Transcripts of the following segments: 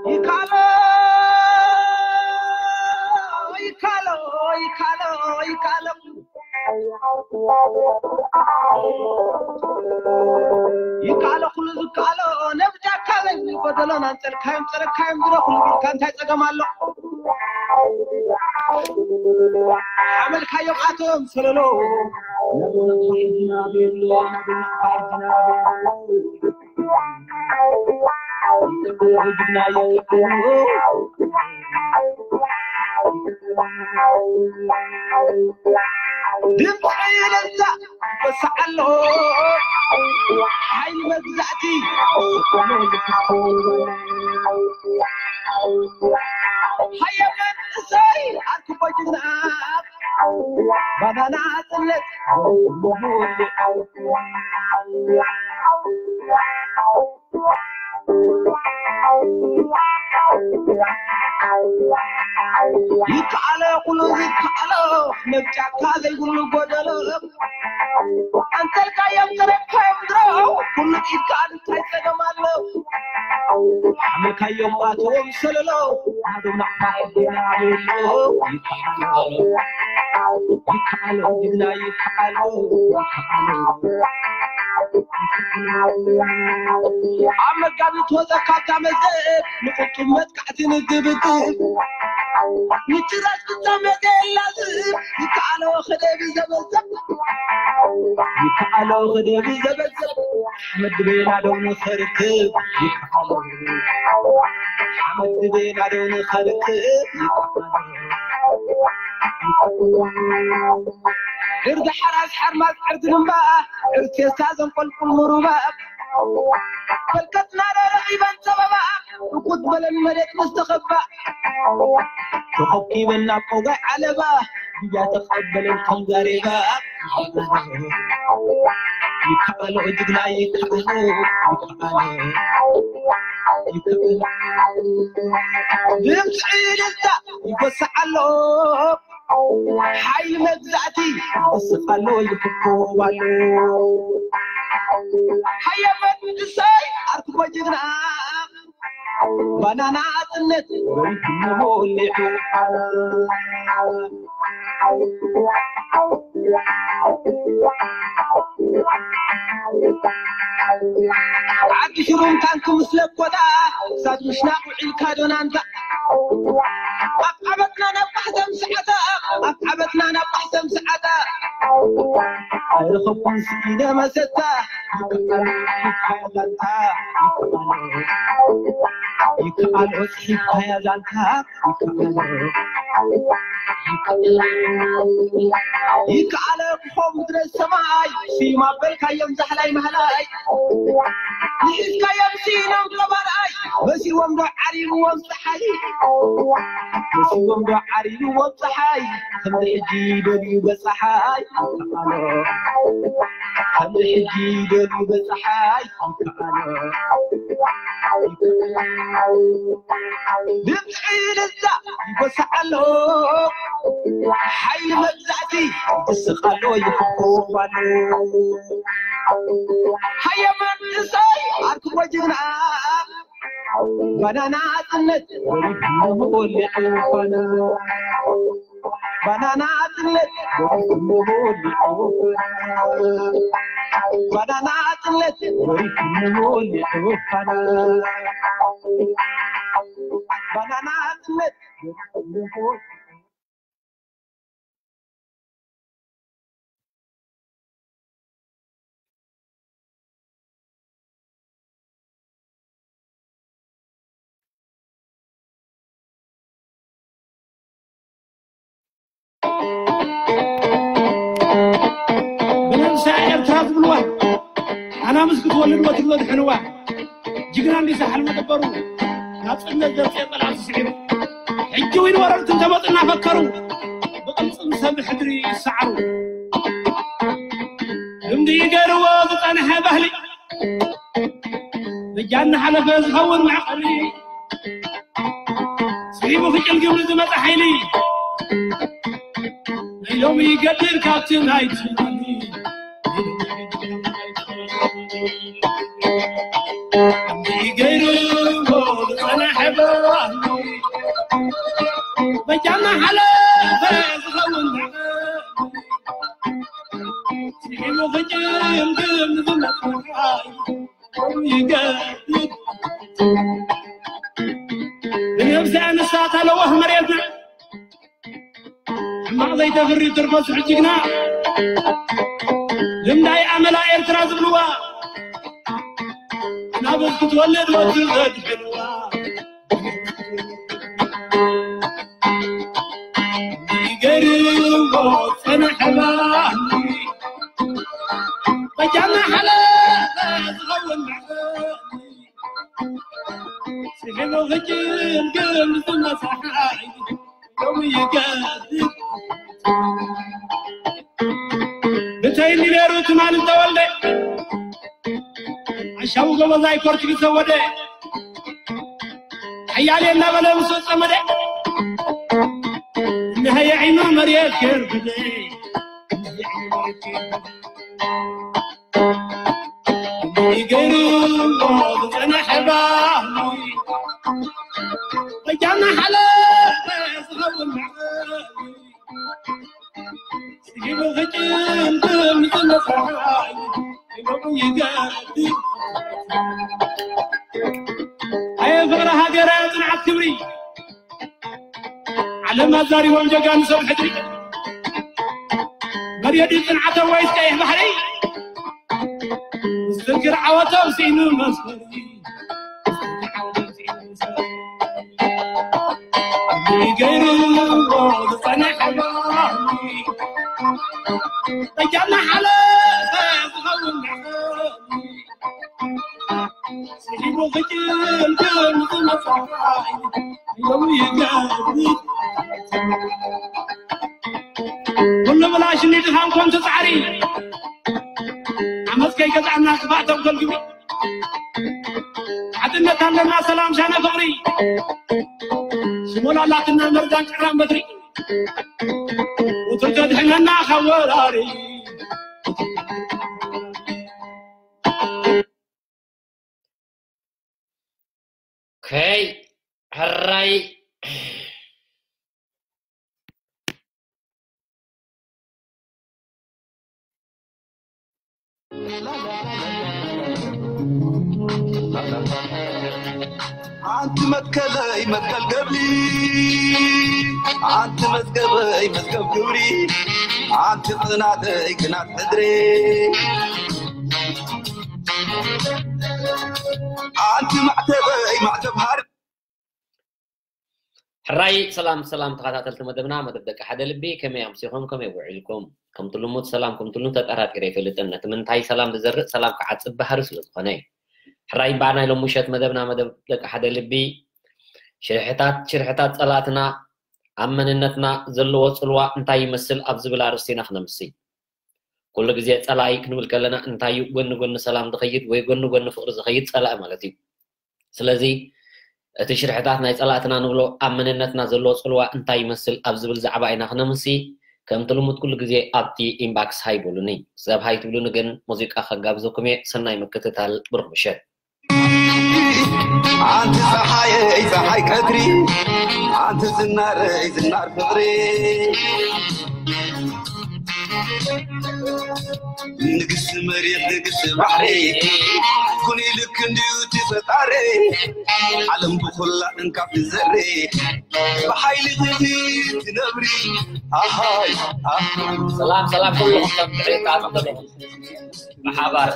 ይካሎ ይካሎ ይካሎ ይካሎ ይካሎ ኩሉ ዝካሎ ነብጃካ በል ጎደሎን ኣንጸልካዮም ጸረካዮም ድሮ ኩሉ ቢልካ እንታይ ጸገም ኣሎ? ሓመልካዮም ኣቶም ሰለሎ ድምፂ ይነዛ በሳዓሎ ሓይሊ መግዛእቲ ሃየ መንእሰይ ኣርክቦ ጅግና ባናና ጽነት ይከኣሎ ኩሉ ዝከኣሎ ነብ ጫካ ዘይብሉ ጎደሎ ኣንተልካዮም ተረካዮም ድሮ ኩሉ ኢድካ እንታይ ጸገም ኣሎ ሓመልካዮም ኣቶም ሰለሎ ኣዶና ይከኣሎ ይከኣሎ ጅግና ይከኣሎ ይከኣሎ ኣብ መጋቢት ወፀ ካብታ መዘብ ንቁጡብ መጥቃዕቲ ንግብግብ ንጭራሽ ክሳብ መዘ የላዝብ ይከኣሎ ክደብ ዘበዘብ ይከኣሎ ክደብ ዘበዘብ ሓመድ ቤና ደው ንኸርክብ ይከኣሎ ሓመድ ቤና ደው ንኸርክብ ይከኣሎ ዕርዲ ሓራስ ሓርማዝ ዕርዲ ልምባ ዕርድ ፌስታ ዘንቆልቁል ምሩባ ፈልቀትና ረኺበን ሰበባ ርኩት በለን መሬት ምስ ተኸባ ተኸኪበን ናብ ቆጋይ ዓለባ ግያ ተቐበለን ከም ዛሬባ ይከኣሎ ጅግና ይከኣሎ ይከኣሎ ይከኣሎ ድምፂ ልልታ ይጎስዕ ኣሎ ሓይሊ መግዛእቲ ይወስኽ ኣሎ ይፍኮብ ኣሎ ሃየ መንእሰይ ኣርክቦ ጅግና ባናና ኣጽነት ወሪድሞ ሊዑ ዓዲ ሽሩም ታንክ ምስ ለኮታ ክሳብ ምሽናቕ ውዒልካ ዶናንታ ኣብ ዓበትና ናብ ቃሕሰም ሰዓታ ኣብ ዓበትና ናብ ቃሕሰም ሰዓታ ኣይረኸብኩን ስኢነ መሰታ ይከኣሎ ይከኣሎ ዛንታ ይከኣሎ ይከኣሎ ጽሒፍካያ ዛንታ ይከኣሎ ይከኣሎ ክኾም ምድረ ሰማይ ስዩም ኣበልካዮም ዛሕላይ ማህላይ ንሒዝካዮም ስኢኖም ገባርኣይ መሲዎም ዶ ዓሪብዎም ፀሓይ መሲዎም ዶ ዓሪብዎም ፀሓይ ከምዚ ሕጂ ደልዩ በፀሓይ ይከኣሎ ከምዚ ሕጂ ደልዩ በፀሓይ ይከኣሎ ድምፂ ልዛ ይጎስዕ ኣሎ ሓይሊ መግዛእቲ ይስቕ ኣሎ ይፍኮብ ኣሎ ሃየ መንእሰይ ኣርክቦ ጅግና ባናና ኣጽነት ወሪድሞ ሊዑ ፋና ባናና ኣጽነት ወሪድሞ ሊዑ ፋና ባናና ኣጽነት ወሪድሞ ሊዑ ፋና ባናና ኣጽነት ወሪድሞ ብነብሳ ኤርትራ ዝብልዋ ኣናብስ ክትወልድ ወትሪ ዘድሕንዋ ጅግና እንዲሳ ሕልሚ ገበሩ ናጽነት ዘምጽኤ ጸላእቲ ስዒሩ ሕጂ እውን ወረርቲ እንተመጹ እናፈከሩ ብቕልጽም ሰብ ሕድሪ ይሰዓሩ ልምዲ ገይርዎ ዝጸንሐ ባህሊ በጃ እናሓለፈ ዝኸውን መዕቐሊ ስዒቡ ክጭልግም ንዝመፀ ሓይሊ ናይ ሎሚ ይገድል ካብቲ ናይ ትማሊ ይገይርዎ ዝጸንሐ ባህሊ በጃና ሓለፈ ዝኸውን ስዒቡ ክጭምግም ዝመጽእ ሓይሊ ይገድድ። ብነብሲ ኣንስታት ኣለዋህ መሬትና ሕማቕ ዘይተፍሪ ትርፈ ስሑል ጅግና ልምዳይ ኣመላ ኤርትራ ዝብልዋ ናብዝ ክትወልድ ወትዘድሕልዋ ይገርዎ ጸንሐ ባህሊ በጃና ሓለፈ ዝኸውን መዕበሊ ስሒቡ ክጭምግም ዝመጽእ ሓይሊ ሎሚ ይገድድ። ብተይ ሊቤሩ ትማል እንተወልደ ዓሻው ጎበዛይ ፖርቱጊዝ ተወደ ሓያሌ እናበለ ምስ ጸመደ እንሀየ ዒኑ መሬት ገርብደ ይገርዎ ዝጸንሐ ባህሊ በጃና ሓለፈ ዝኸውን መዕበሊ ስሒቡ ክጭምግም ዝመጽእ ሓይሊ ይገብር። ኣየ ፍቕሪ ሃገረ ጽንዓት ክብሪ ዓለም ኣዛሪቦም ጀጋኑ ሰብ ሕድሪ መርየዲ ጽንዓተ ወይስ ቀይሕ ባሕሪ ዝዝክር ዓወቶም ስኢኑ መስፈሪ ገይርዎ ዝጸንሐ ባህሊ በጃና ሓለፈ ዝኸውን መዕበሊ ስሒቡ ክጭምግም ዝመጽእ ሓይሊ ዮም ይገድድ። ኩሉ ብላሽ ንድኻም ኮንቱ ጻዕሪ ዓመት ከይገዝኣና ክፋእ ተንኮል ግብሪ ሓድነት ኣለና ሰላም ሻነ ፍቕሪ ሽሞላ ኣላትና መርዛን ጭራን በትሪ ወትሩ ተድሕነና ካብ ወራሪ ከይ ሕራይ ኣንቲ መትከለይ መትከል ገብሪ ኣንቲ መዝገበይ መዝገብ ክብሪ ኣንቲ ቅናተይ ቅናት ሕድሪ ኣንቲ ማዕተበይ ማዕተብ ሃር ሕራይ ሰላም ሰላም ተኸታተልቲ መደብና መደብ ደቂ ሓደ ልቢ ከመይ ኣምሲኹም ከመይ ውዒልኩም ከምቲ ልሙድ ሰላም ከምቲ ልሙድ ተጠራጢረ ኣይፈልጥን ነቲ ምንታይ ሰላም ዝዘርእ ሰላም ክዓጽብ ባህሪ ስለ ዝኾነ እዩ ሕራይ እምበኣር ናይ ሎሚ ምሸት መደብና መደብ ደቂ ሓደ ልቢ ሽርሕታት ሽርሕታት ጸላእትና ኣብ መንነትና ዘለዎ ጽልዋ እንታይ ይመስል ኣብ ዝብል ኣርእስቲ ኢና ክነምሲ ኩሉ ግዜ ጸላኢ ክንብል ከለና እንታይ እዩ ጎኒ ጎኒ ሰላም ዝኸይድ ወይ ጎኒ ጎኒ ፍቕሪ ዝኸይድ ጸላኢ ማለት እዩ ስለዚ እቲ ሽርሕታት ናይ ጸላእትና ንብሎ ኣብ መንነትና ዘለዎ ጽልዋ እንታይ ይመስል ኣብ ዝብል ዛዕባ ኢና ክነምሲ ከምቲ ልሙድ ኩሉ ግዜ ኣብቲ ኢንባክስ ሃይ በሉኒ ሰብ ሃይ ትብሉኒ ግን ሙዚቃ ከጋብዘኩም እየ ሰናይ ምክትታል ብሩኽ ምሸት ኣንቲ ፀሓየይ ፀሓይ ቀትሪ ኣንቲ ዝናረይ ዝናር ፍቕሪ ንግስቲ መሬት ንግስቲ ባሕሪ ኩኒ ልክ እንድዩ እቲ ፈጣሪ ዓለም ብኩላ እንካብ ትዘሪ ብሓይሊ ትነብሪ ኣሃይ ሰላም ሰላም ኩልኹም ተምትዕጣ ዘለኹም ብሓባር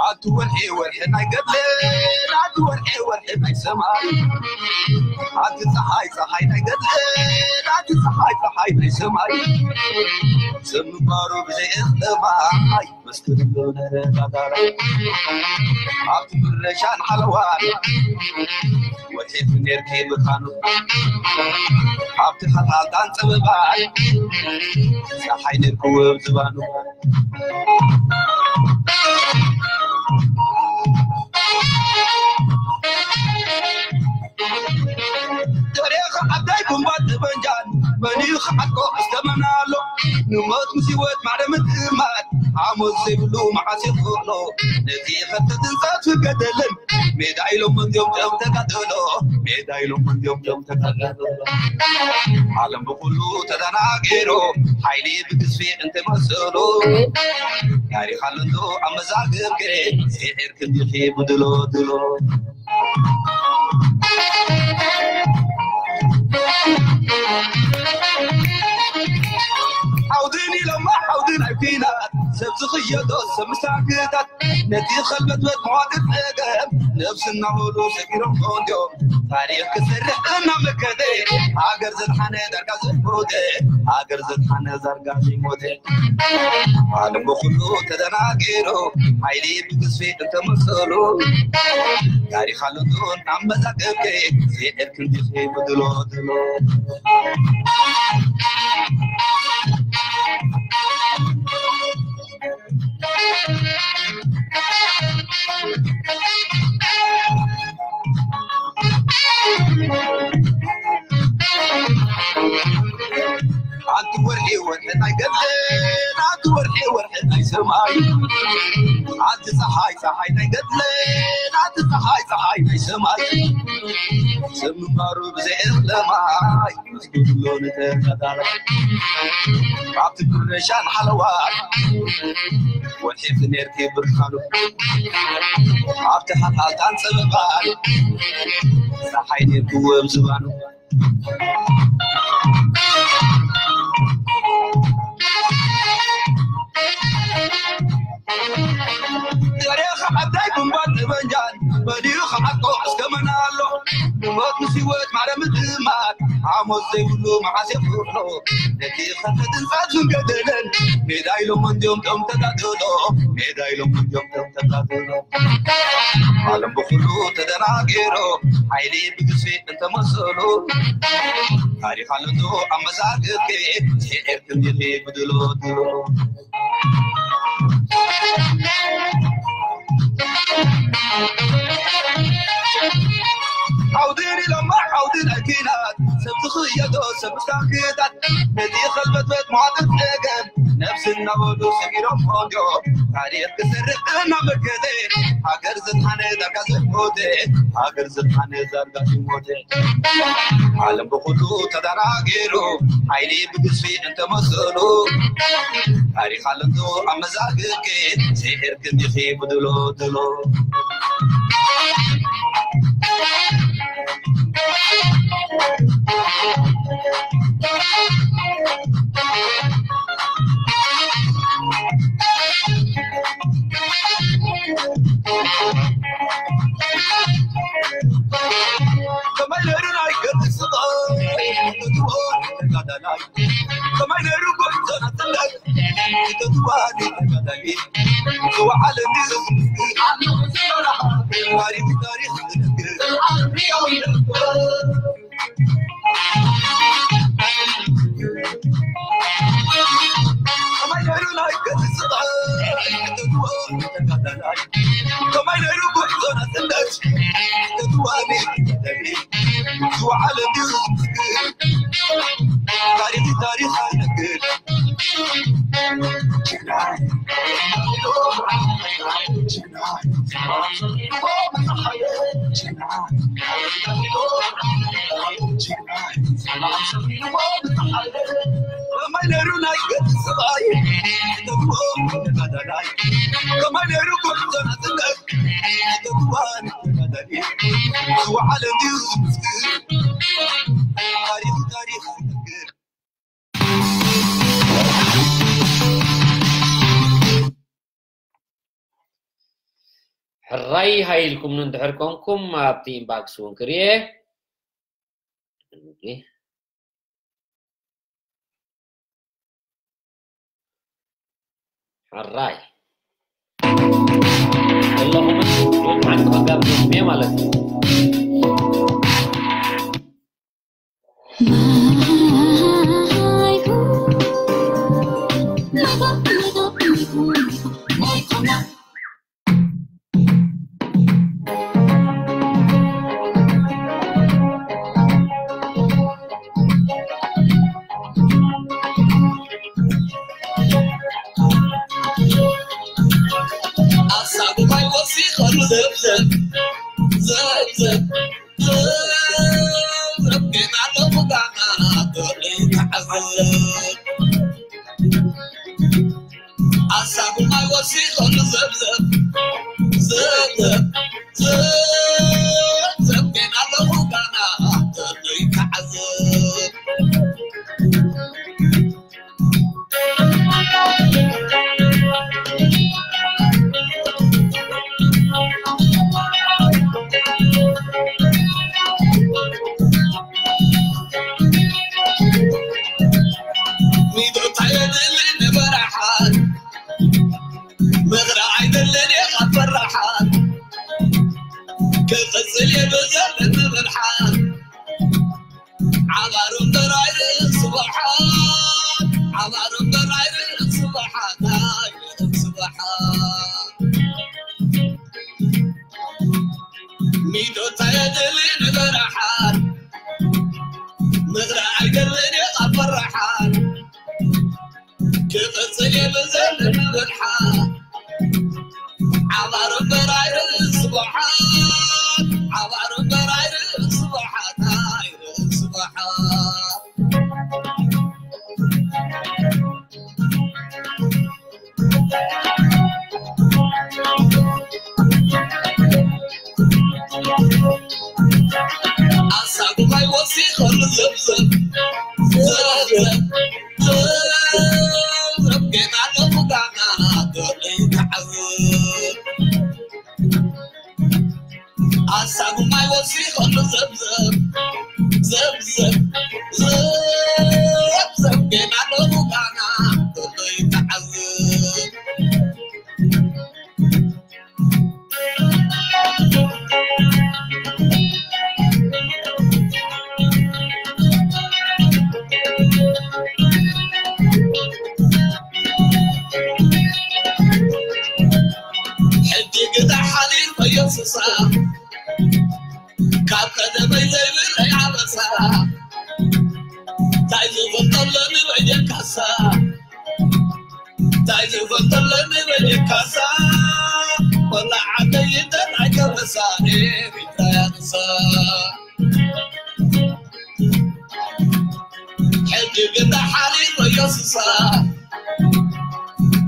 ኣቲ ወርሒ ወርሒ ናይ ገድልን ኣቲ ወርሒ ወርሒ ናይ ሰማይ ኣቲ ፀሓይ ፀሓይ ናይ ገድልን ኣቲ ፀሓይ ፀሓይ ናይ ሰማይ ሰብ ምባሩ ብዘይ እኽለማይ መስትንዶ ነረጋጋላ ኣብቲ ምረሻን ሓለዋን ወሒድ ኔርኪ ብርሃኑ ኣብቲ ሓልሓልታን ጸበባን ጸሓይ ኔርኪ ውብ ዝባኑ ደሬኻ ዓዳይ ቡምባን ጠበንጃን መሊኡ ክዓጥቆ ኣስተመና ኣሎ ንሞት ምስ ህይወት ማዕረ ምጥማት ሓሞት ዘይብሉ መዓስ ይኽእሎ ነቲ ኸተትንሳት ፍገደልን ሜዳ ኢሎም እንዲዮም ቶም ተጋደሎ ሜዳ ኢሎም እንዲዮም ቶም ተጋደሎ ዓለም ብኩሉ ተደናጊሩ ሓይሊ ብግዝፊ እንተመሰሉ ታሪኽ ኣለዶ ኣብ መዛግብኪ ስዒር ክንዲኺ ብድሎ ድሎ ዓውድን ኢሎማ ዓውድን ኣብ ኲናት ሰብ ዝኽየዶ ሰብ ምስታክታት ነቲ ኸልበትበት መዋቅር ጸገም ነብስና ሆሉ ሰጊሮም ቆንጆ ታሪኽ ክሰርሕ እናመከተ ሃገር ዘድሓነ ዳርጋ ዘይሞተ ሃገር ዘድሓነ ዳርጋ ዘይሞተ ዓለም ብኹሉ ተደናጊሩ ሓይሊ ብግዝፊ እንተመሰሉ ታሪኽ ኣለዶ ናብ መዛገብከ ስዒር ክንዲኺ ብድሎ ድሎ ኣንቲ ወርሒ ወርሒ ናይ ገድልን ኣንቲ ወርሒ ወርሒ ናይ ሰማይ ኣንቲ ፀሓይ ፀሓይ ናይ ገድልን ኣንቲ ፀሓይ ፀሓይ ናይ ሰማይ ሰብ ምንባሩ ብዘይ እኽለ ማይ መስጉድሎ ንተጋዳላይ ኣብቲ ምረሻን ሓለዋይ ወሒድ ኔርኪ ብርሃኑ ኣብቲ ሓልሓልታን ፀበባን ፀሓይ ኔርኪ ውብ ዝባኑ ገሬኻ ዓዳይ ቡምባን ጠበንጃን መሊኡ ክዓጥቆ ኣስገመና ኣሎ ንሞት ምስ ህይወት ማዕረ ምጥማር ሓሞት ዘይብሉ መዓስ የፍርሎ ነቲ ኸፈትን ጻድፍን ገደለን ሜዳ ኢሎም እንዲዮም ቶም ተጋደሎ ሜዳ ኢሎም እንዲዮም ቶም ተጋደሎ ዓለም ብኹሉ ተደናጊሩ ሓይሊ ብግዝፊ እንተመሰሉ ታሪኽ ኣለቶ ኣብ መዛግብኪ ስዒር ክንዲኺ ብድሎ ድሎ ዓውድን ኢሎማ ዓውድን ኣኪናት ሰብ ዝኽየዶ ሰብ ምስታክታት ነቲ ኸልበትበት መዋጥር ጸገም ነብሲ እናበሉ ሰጊሮም ቆንጆ ታሪኽ ክሰርሕ እናመከተ ሃገር ዘድሓነ ዳርጋ ዘይሞተ ሃገር ዘድሓነ ዳርጋ ዘይሞተ ዓለም ብኹሉ ተደናጊሩ ሓይሊ ብግዝፊ እንተመሰሉ ታሪኽ ኣለቶ ኣብ መዛግብኪ ስዒር ክንዲኺ ብድሎ ድሎ ከመይ ነይሩ ናይ ገድሊ ስቓይ ክትዎ ተጋዳላይ ከመይ ነይሩ ጎይቶና ጥላይ ክትትዋኒ ተጋዳሊ ዝወዓለኒ ታሪኽ ታሪኽ ዝነግር ሕራይ ሃይልኩም እንድሕር ኮንኩም ኣብቲ ኢንባክስ እውን ክርኤ ሕራይ ዘለኹምን ሓንቲ ከጋብዘኩም እየ ማለት እዩ። ኣሳጉማይ ወሲኸሉ ዘብዘብ፣ ዘብዘብ፣ ዘብዘብ፣ ጌና ኣለኹ ጋና፣ ዶለይ ተዓዘብ። ኣሳጉማይ ወሲኸሉ ዘብዘብ፣ ዘብዘብ፣ ዘብዘብ፣ ጌና ኣለኹ ጋና፣ ዶለይ ተዓዘብ። ሚዶታ የድሊ ንበረሓት፣ ምኽሪ ኣይደልን እየ ካብ ፈራሓት፣ ክቕጽል እየ ብዘለኒ ብልሓት። ዓባር እምበር ኣይርእን ስብሓት፣ ዓባር እምበር ኣይርእን ስብሓት፣ ኣይርእን ስብሓት። ሚዶታ የድሊ ንበረሓት፣ ምኽሪ ኣይደልን እየ ካብ ፈራሓት። ክቕጽል እየ ብዘለኒ ብልሓት። ዓባር እምበር ኣይርእን ስብሓት፣ ዓባር እምበር ኣይርእን ስብሓት፣ ኣይርእን ስብሓት። ኣሳጉማይ ወሲኸሉ ዘብዘብ፣ ዘብዘብ፣ ዘብዘብ፣ ጌና ኣለኹ ጋና፣ ዶለይ ተዓዘብ። ኣሳጉማይ ወሲኸሉ ዘብዘብ፣ ዘብዘብ፣ ዘብዘብ፣ ጌና ኣለኹ ጋና፣ ዶለይ ተዓዘብ። ሕጂ ግዳ ሓሊፈዮ ሱሳ፣ ካብ ቀደመይ ዘይብለይ ኣበሳ። እንታይ ዝፈልጠለኒ በየካሳ፣ እንታይ ዝፈልጠለኒ በየካሳ። ወላ ዓደይ ይደን ኣይከበሳ፣ ኤሪትራ ያንሳ። ሕጂ ግን ሓሊፈዮ ሱሳ፣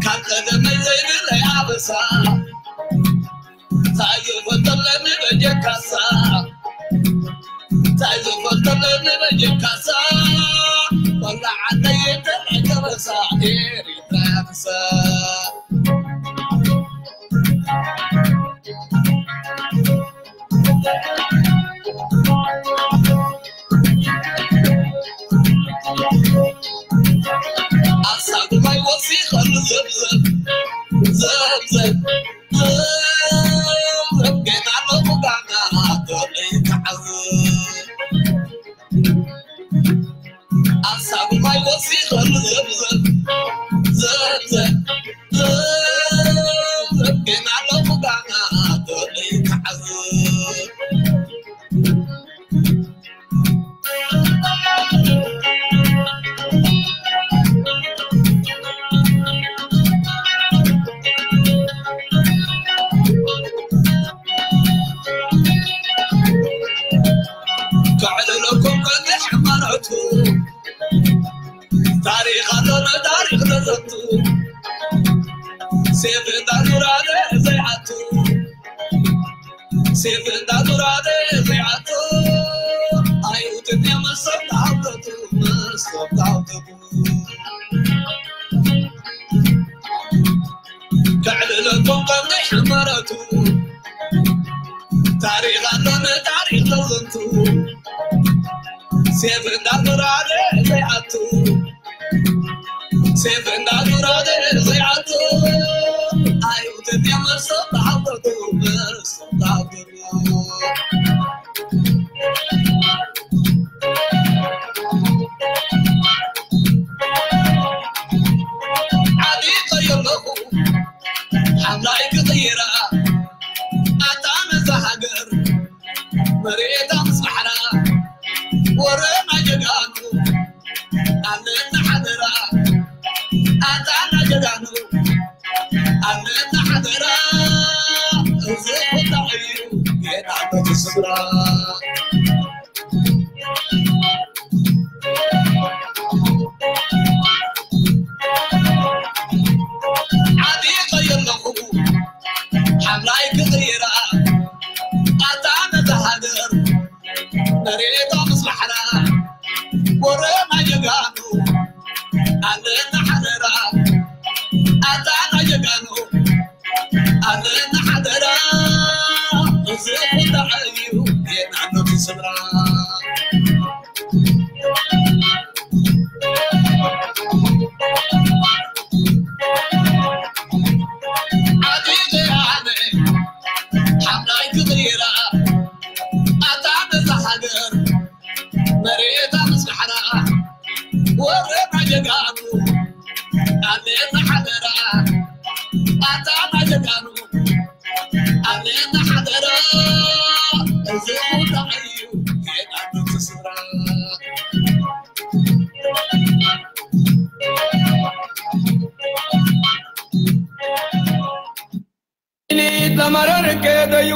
ካብ ቀደመይ ዘይብለይ ኣበሳ። እንታይ ዝፈልጠለኒ በየካሳ፣ እንታይ ዝፈልጠለኒ በየካሳ። ወላ ዓደይ ተመከበሳ፣ ኤሪትራ ያንሳ። ኣሳጉማይ ወሲኸሉ ዘብዘብ፣ ዘብዘብ፣ ዘብዘብ፣ ጌና ኣለኹ ጋና፣ ዶለይ ተዓዘብ። ኣሳጉማይ ወሲኸሉ ዘብዘብ፣ ዘብዘብ፣ ዘብዘብ፣ ጌና ኣለኹ ጋና፣ ዶለይ ተዓዘብ። ከዕልለኩም ቀንሕ ሕማኖቱ፣ ታሪኽ ኣሎ ንታሪኽ ተዘንቱ። ሴፍ እንዳጉራደ ዘይኣቱ፣ ሴፍ እንዳጉራደ ዘይኣቱ። ኣይውጥን እየ መሶብ ተሃብተቱ፣ መሶብ ተሃብተቱ። ከዕልለኩም ቀንዲ ሕመረቱ፣ ታሪኽ ኣሎ ንታሪኽ ተዘንቱ። ሴፍ እንዳጉራደ ዘይኣቱ፣ ሴፍ እንዳጉራደ ዘይኣቱ። ኣይውጥን እየ ዓጢቐ የለኹ ሓምላይ ክቕይራ ኣታ ነታ ሃገር መሬታ ምስ ባሕራ ወረና ጀጋኑ ኣለና ሓደራ ኣታ ናይ ጀጋኑ ኣለና ሓደራ እዚ ቁጣዕ እዩ ጌና ነቲ ስድራ ዓጢቐ ኣነ ሓምላይ ክቕይራ ኣታ ነዛ ሃገር መሬታ ምስ ባሕራ ወረና ጀጋኑ ኣለና ሓደራ ኣታ ናይ ጀጋኑ ኣለና ሓደራ እዚ ቁጣዕ እዩ ጌና ነቲ ስድራ ሊሊት ለመረር ከደዩ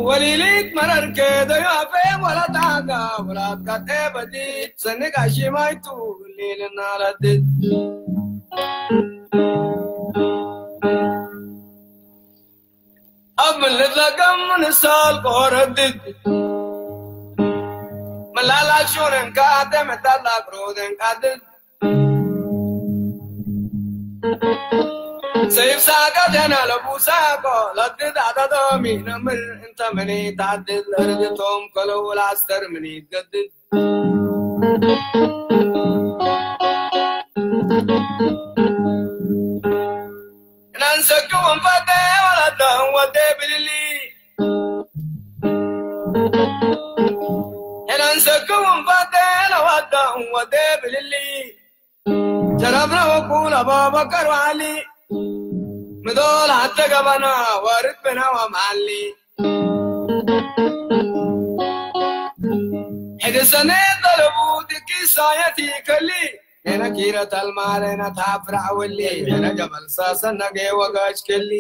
ወሊሊት መረር ከደዩ ኣፌም ወላታጋ ወላትካ ጠበዲት ሰንጋ ሽማይቱ ሊልና ለድት ኣብ ምልት ለገም ንሳል ቆረድት መላላሾነን ካተ መታላቅሮደን ቃድት ሰይፍ ሳቀ ጀና ለቡሳቆ ለድድ ኣዳዶሚ ነምር እንተ ምኒ ታድድ ለርድቶም ከለው ላስተር ምኒ ገድድ እናንሰክ ወንፈደ ወለደ ወደ ብልሊ እናንሰክ ወንፈደ ለወደ ወደ ብልሊ ጀረብና ወቁል ኣባበከር ወዓሊ ምዶል ኣተገባና ወርድ ብና ወመዓሊ ሕድሰነ ጠለቡ ድቂ ሳየት ይከሊ ነነ ኪረ ተልማረ ነታፍራ ወሊ ነነ ገመልሳ ሰነገ ወጋጅ ከሊ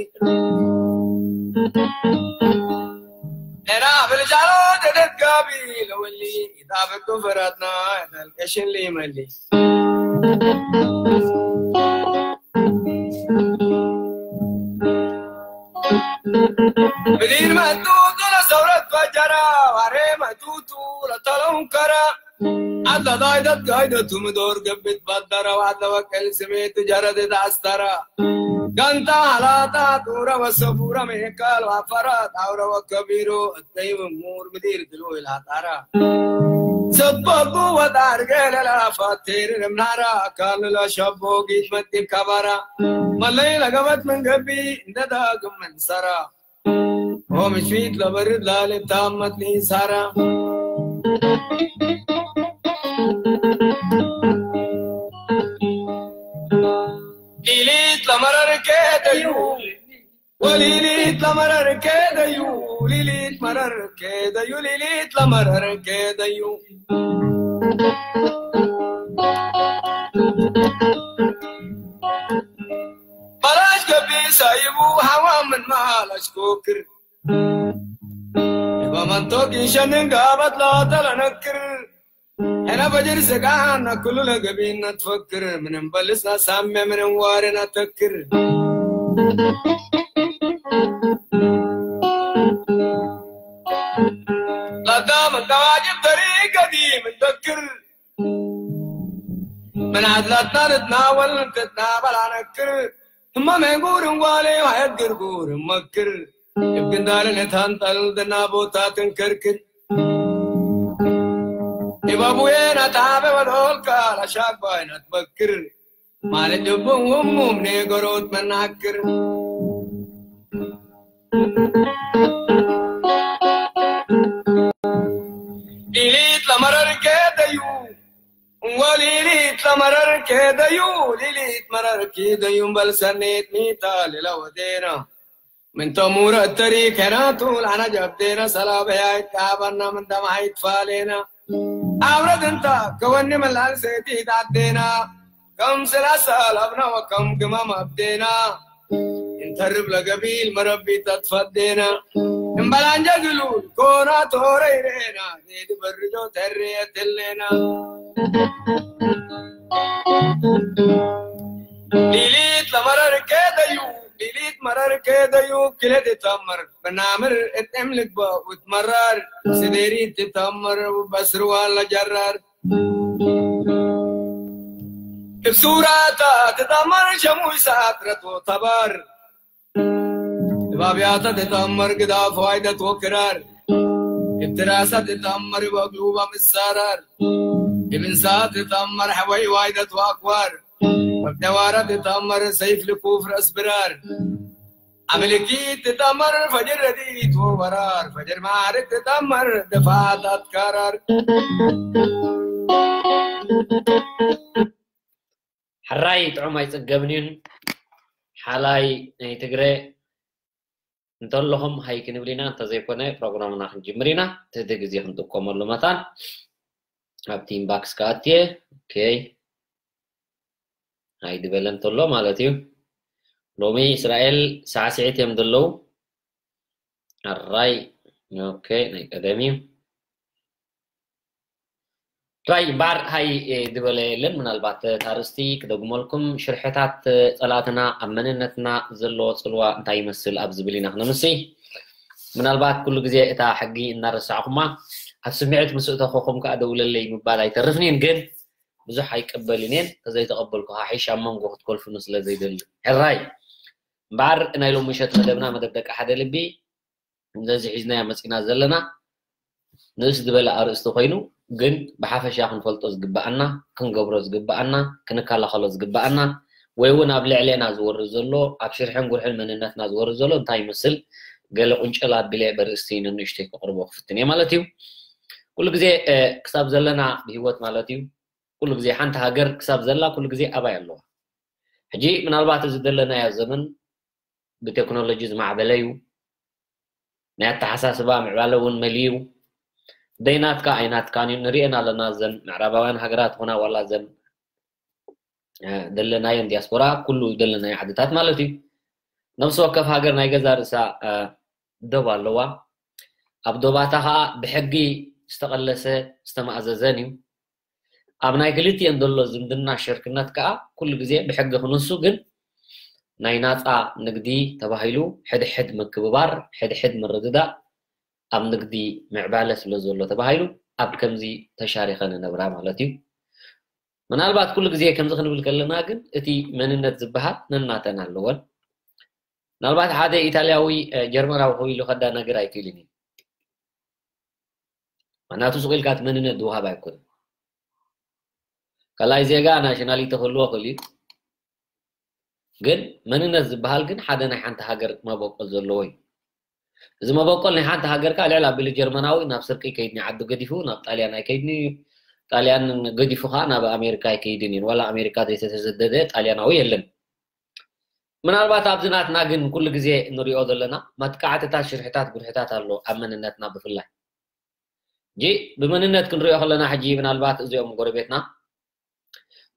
ነና ብልጃሎ ተደጋቢ ለወሊ ይጣበቅ ፍራትና ተልቀሽን ሊመሊ ብዲን መጡቱ ለሰውረት ፈጀራ ዋሬ መጡቱ ለተለውከራ ኣዳዳይደት ጋይደቱ ምዶር ገብት ባደረ ዋለወቀል ስሜት ጀረድት ኣስተራ ጋንታ ሃላታ ጡረ ወሰፉረ ሜካል ዋፈራ ጣውረ ወከቢሩ እተይ ምሙር ምዲር ድሉ ኢላጣራ ሰበጉ ወጣር ገለላ ፋቴር ምናራ ካል ለሸቦ ጊት መጢብ ከባራ መለይ ለገበት ምን ገቢ እንደ ዳግም መንሰራ ሆምሽት ለበርድ ላልብ ታመት ሊሳራ ሊሊት ለመረር ከደዩ ወሊሊት ለመረር ከደዩ ሊሊት መረር ከደዩ ሊሊት ለመረር ከደዩ በላሽ ገቢ ሳይቡ ሃዋ ምን ማላሽ ኮክር በመንቶ ኪሸንን ጋበት ላተለነክር ሕነ በጅር ስጋና ኩሉ ለገቢና ትፈክር ምንም በልስና ሳሜ ምንም ዋርና ተክር ለዳም ከዋጅብ ተሪ ገዲም እንተክር ምን አድላትና ንትናወል ክትናበል ኣነክር ህመሜ ጉር እንጓሌ ሃየት ግርጉር እመክር እብ ግንዳልን እታንጠል ድና ቦታ ትንከርክር እባቡዬ ናታበ ወዶልካ ላሻባይ ናትመክር ማለት ልቡ ውሙም ኔገሮት መናክር ሊሊት ለመረር ከደዩ ወሊሊት ለመረር ከደዩ ሊሊት መረር ከደዩ በልሰኔት ሚታ ሌላ ወዴና ምን ተሙረ እተሪ ከናቱ ለአና ጀብዴና ሰላበያ ይጣበና ምን ደማሃ ይትፋሌና አብረት እንታ ከወኒ መላል ሴቲ ይጣዴና ከም ስላሳ ለብና ወከም ግማም አብዴና እንተርብ ለገቢል መረቢ ተትፈዴና እምበላንጀ ግሉ ኮና ቶረ ይሬና ዜድ በርጆ ተሬ የትሌና ሊሊት ለመረር ከደዩ ሊሊት መረር ከደዩ ክለት ተመር በናምር እጥም ልግባ ውትመራር ስደሪ ትተመር በስርዋ ለጀራር እብሱራታ ትተመር ሸሙይ ሰዓት ረቶ ተባር እባብያተ ትተመር ግዳፍ ዋይደት ወክራር እብትራሰ ትተመር በግሉባ ምሳራር እብንሳ ትተመር ሐወይ ዋይደት ወአክዋር እብደዋረ ትተመር ሰይፍ ልኩፍ ረስ ብራር አምልኪ ትተመር ፈጅር ረዲት ወወራር ፈጅር ማዕርግ ትተመር ድፋት አትካራር ሕራይ ጥዑም ኣይጽገብን እዩን ሓላይ ናይ ትግረ እንተለኹም ሃይ ክንብል ኢና እንተዘይኮነ ፕሮግራምና ክንጅምር ኢና ትህቲ ግዜ ክንጥቀመሉ መታን ኣብቲ ኢንባክስ ከኣትየ ኦኬ ሃይ ድበለ እንተሎ ማለት እዩ ሎሚ እስራኤል ሳዕስዒት እዮም ዘለዉ ኣራይ ኦኬ ናይ ቀደም እዩ ራይ ባር ሃይ ድበለ የለን ምናልባት ታርስቲ ክደግመልኩም ሽርሕታት ጸላእትና ኣብ መንነትና ዘለዎ ጽልዋ እንታይ ይመስል ኣብ ዝብል ኢና ክነምሲ ምናልባት ኩሉ ግዜ እታ ሕጊ እናረሳዕኩማ ኣብ ስምዒት ምስ እተኸኹም ከዓ ደውለለይ ምባል ኣይተርፍኒን ግን ብዙሕ ኣይቀበልን እየን ተዘይተቐበልኩ ከዓ ሒሽ ኣብ መንጎ ክትኮልፍኑ ስለ ዘይደሊ ሕራይ እምበኣር ናይ ሎሚ ምሸት መደብና መደብ ደቂ ሓደ ልቢ ነዚ ሒዝናዮ መፂና ዘለና ንእስ ዝበለ ኣርእስቲ ኮይኑ ግን ብሓፈሻ ክንፈልጦ ዝግበኣና ክንገብሮ ዝግበኣና ክንከላኸሎ ዝግበኣና ወይ እውን ኣብ ልዕሌና ዝወርድ ዘሎ ኣብ ሽርሕን ጉርሕን መንነትና ዝወርድ ዘሎ እንታይ ይመስል ገለ ቁንጨል ኣቢለ በርእስቲ ነንእሽተይ ክቕርቦ ክፍትን እየ ማለት እዩ ኩሉ ግዜ ክሳብ ዘለና ብሂወት ማለት እዩ ኩሉ ግዜ ሓንቲ ሃገር ክሳብ ዘላ ኩሉ ግዜ ኣባይ ኣለዋ ሕጂ ምናልባት እዚ ዘለናዮ ዘመን ብቴክኖሎጂ ዝማዕበለ እዩ ናይ ኣተሓሳስባ ምዕባለ እውን መሊዩ ደይናትካ ኣይናትካን እዩ ንሪኤን ኣለና ዘን ምዕራባውያን ሃገራት ኾና ዋላ ዘን ደለናየን ዲያስፖራ ኩሉ ደለናዮ ዓድታት ማለት እዩ ነብሲ ወከፍ ሃገር ናይ ገዛ ርእሳ ዶብ ኣለዋ ኣብ ዶባታ ከዓ ብሕጊ ዝተቐለሰ ዝተማእዘዘን እዩ ኣብ ናይ ክልቲኤን ዘሎ ዝምድና ሽርክነት ከዓ ኩሉ ግዜ ብሕጊ ክንሱ ግን ናይ ናፃ ንግዲ ተባሂሉ ሕድሕድ ምክብባር ሕድሕድ ምርድዳእ ኣብ ንግዲ ምዕባለ ስለ ዘሎ ተባሂሉ ኣብ ከምዚ ተሻሪኸ ንነብራ ማለት እዩ ምናልባት ኩሉ ግዜ ከምዚ ክንብል ከለና ግን እቲ መንነት ዝበሃል ነናተን ኣለወን ምናልባት ሓደ ኢታልያዊ ጀርመናዊ ከው ኢሉ ከዳ ነገር ኣይክእልን እዩ ምክንያቱ ሱቕ ኢልካ እቲ መንነት ዝወሃብ ኣይኮነ ካልኣይ ዜጋ ናሽናሊቲ ክህልዎ ክእል እዩ ግን መንነት ዝበሃል ግን ሓደ ናይ ሓንቲ ሃገር መበቆል ዘለዎ እዩ እዚ መበቆል ናይ ሓንቲ ሃገር ከዓ ልዕል ኣቢሉ ጀርመናዊ ናብ ስርቂ ከይድኒ ዓዱ ገዲፉ ናብ ጣልያን ኣይከይድኒ ጣልያን ገዲፉ ከዓ ናብ ኣሜሪካ ኣይከይድን እዩ ዋላ ኣሜሪካ ዘይተተሰደደ ጣልያናዊ የለን ምናልባት ኣብዚ ናትና ግን ኩሉ ግዜ ንሪኦ ዘለና መጥቃዕትታት ሽርሕታት ጉድሕታት ኣሎ ኣብ መንነትና ብፍላይ ጂ ብመንነት ክንሪኦ ከለና ሕጂ ምናልባት እዚኦም ጎረቤትና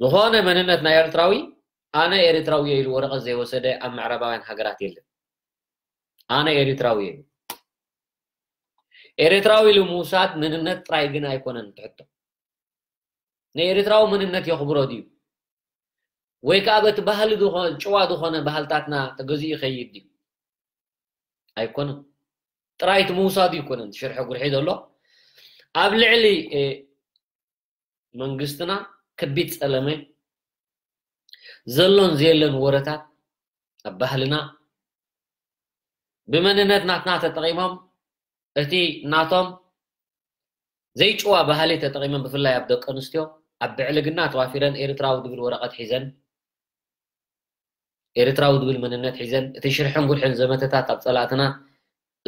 ዝኾነ መንነት ናይ ኤርትራዊ ኣነ ኤርትራዊ ኢሉ ወረቐት ዘይወሰደ ኣብ ምዕራባውያን ሃገራት የለን ኣነ ኤርትራዊ ኢሉ ኤርትራዊ ኢሉ ምውሳድ መንነት ጥራይ ግን ኣይኮነን ትሕቶ ንኤርትራዊ መንነት የኽብሮ ድዩ ወይ ከዓ በቲ ባህሊ ጭዋ ዝኾነ ባህልታትና ተገዚኡ ይኸይድ ድዩ ኣይኮነን ጥራይ እቲ ምውሳዱ ይኮነን ሽርሒ ጉርሒ ዘሎ ኣብ ልዕሊ መንግስትና ከቢድ ፀለመ ዘሎን ዘየለን ወረታት ኣብ ባህልና ብመንነት ናትና ተጠቒሞም እቲ ናቶም ዘይጭዋ ባህሊ ተጠቒሞም ብፍላይ ኣብ ደቂ ኣንስትዮ ኣብ ብዕልግና ተዋፊረን ኤርትራዊ ዝብል ወረቐት ሒዘን ኤርትራዊ ዝብል መንነት ሒዘን እቲ ሽርሕን ጉርሕን ዘመተታት ኣብ ፀላእትና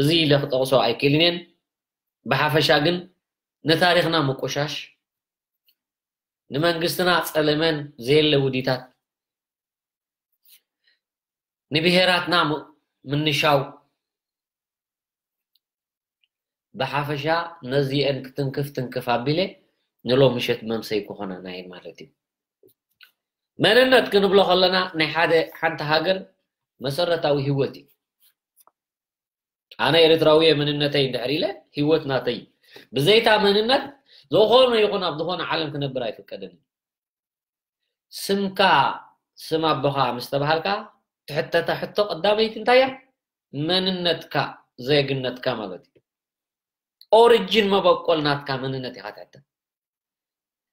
እዚ ኢለ ክጠቕሶ ኣይክእልን እየን ብሓፈሻ ግን ንታሪኽና ምቁሻሽ ንመንግስትና ፀለመን ዘየለ ውዲታት ንብሄራትና ምንሻው ብሓፈሻ ነዚአን ክትንክፍ ትንክፍ ኣቢለ ንሎ ምሸት መምሰይ ክኾነና እየን ማለት እዩ መንነት ክንብሎ ከለና ናይ ሓደ ሓንቲ ሃገር መሰረታዊ ህይወት እዩ ኣነ ኤርትራዊ እየ፣ መንነተይ እንድሕር ኢለ፣ ህይወት ናተይ። ብዘይታ መንነት ዝኾነ ይኹን ኣብ ዝኾነ ዓለም ክነብር ኣይፍቀድን። ስምካ ስም ኣቦኻ ምስ ተባሃልካ፣ ትሕተታ ሕቶ ቀዳመይቲ እንታይ እያ? መንነትካ፣ ዜግነትካ ማለት እዩ። ኦሪጅን፣ መበቆል ናትካ መንነት ኢኻ ትሕተት።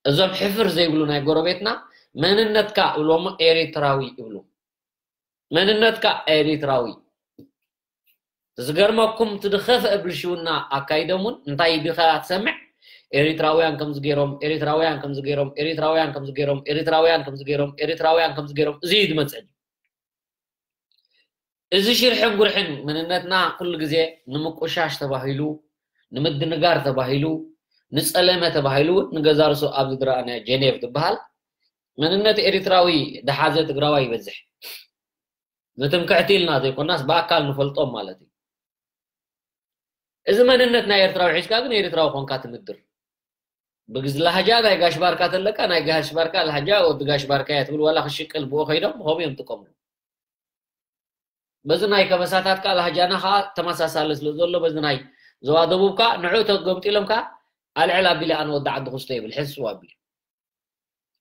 እዞም ሕፍር ዘይብሉ ናይ ጎረቤትና መንነትካ እብልዎ እሞ ኤሪትራዊ እብሉ። መንነትካ ኤሪትራዊ። ዝገርመኩም እቲ ዝኸፍአ ብልሽውና ኣካይዶም እውን እንታይ ዲኻ ትሰምዕ? ኤሪትራውያን ከምዚ ገይሮም፣ ኤሪትራውያን ከምዚ ገይሮም፣ ኤሪትራውያን ከምዚ ገይሮም፣ ኤሪትራውያን ከምዚ ገይሮም፣ ኤሪትራውያን ከምዚ ገይሮም፣ እዚ እዩ ዝመጽእ። እዚ ሽርሕን ጉርሕን መንነትና ኩሉ ግዜ ንምቁሻሽ ተባሂሉ፣ ንምድንጋር ተባሂሉ፣ ንጸለመ ተባሂሉ እውን ንገዛ ርእሱ ኣብዚ ዝረኣናዮ ጀኔቭ ዝበሃል መንነት ኤሪትራዊ ዝሓዘ ትግራዋይ ይበዝሕ። ንትምክሕቲ ኢልና ዘይኮናስ ብኣካል ንፈልጦም ማለት እዩ። እዚ መንነት ናይ ኤርትራዊ ሒዝካ ግን ኤርትራዊ ኮንካ ትምድር። ብግዝ ላህጃ ናይ ጋሽ ባርካ ተለካ ናይ ጋሽ ባርካ ላህጃ ወዲ ጋሽ ባርካ እያ ትብል ዋላ ክሽቅል ብኡ ከይዶም ብኸምኡ እዮም ጥቀምሉ። በዚ ናይ ከበሳታት ከዓ ላህጃና ከዓ ተመሳሳሊ ስለ ዘሎ በዚ ናይ ዞባ ደቡብ ከዓ ንዑ ተገምጢሎም ከዓ ኣልዕል ኣቢለ ኣነ ወዲ ዓዲ ኩስቶ ይብል ሕስው ኣቢሉ።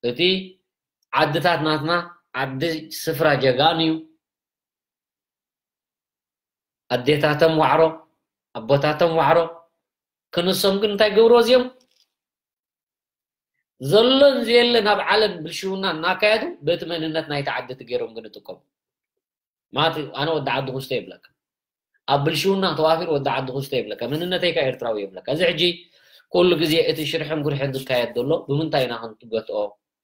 እቲ ዓድታት ናትና ዓዲ ስፍራ ጀጋኑ እዩ። ኣዴታቶም ዋዕሮ፣ ኣቦታቶም ዋዕሮ፣ ክንሶም ግን እንታይ ገብርዎ እዚኦም? ዘሎን ዘየለን ኣብ ዓለም ብልሽውና እናካየዱ በቲ መንነት ናይቲ ዓዲ እቲ ገይሮም ግን ይጥቀሙ። ማለት ኣነ ወዲ ዓዲ ኩስቶ ይብለካ። ኣብ ብልሽውና ተዋፊሩ ወዲ ዓዲ ኩስቶ ይብለካ። መንነተይ ከ ኤርትራዊ ይብለካ። እዚ ሕጂ ኩሉ ግዜ እቲ ሽርሕን ጉርሕን ዝካየድ ዘሎ ብምንታይ ኢና ክንትገትኦ?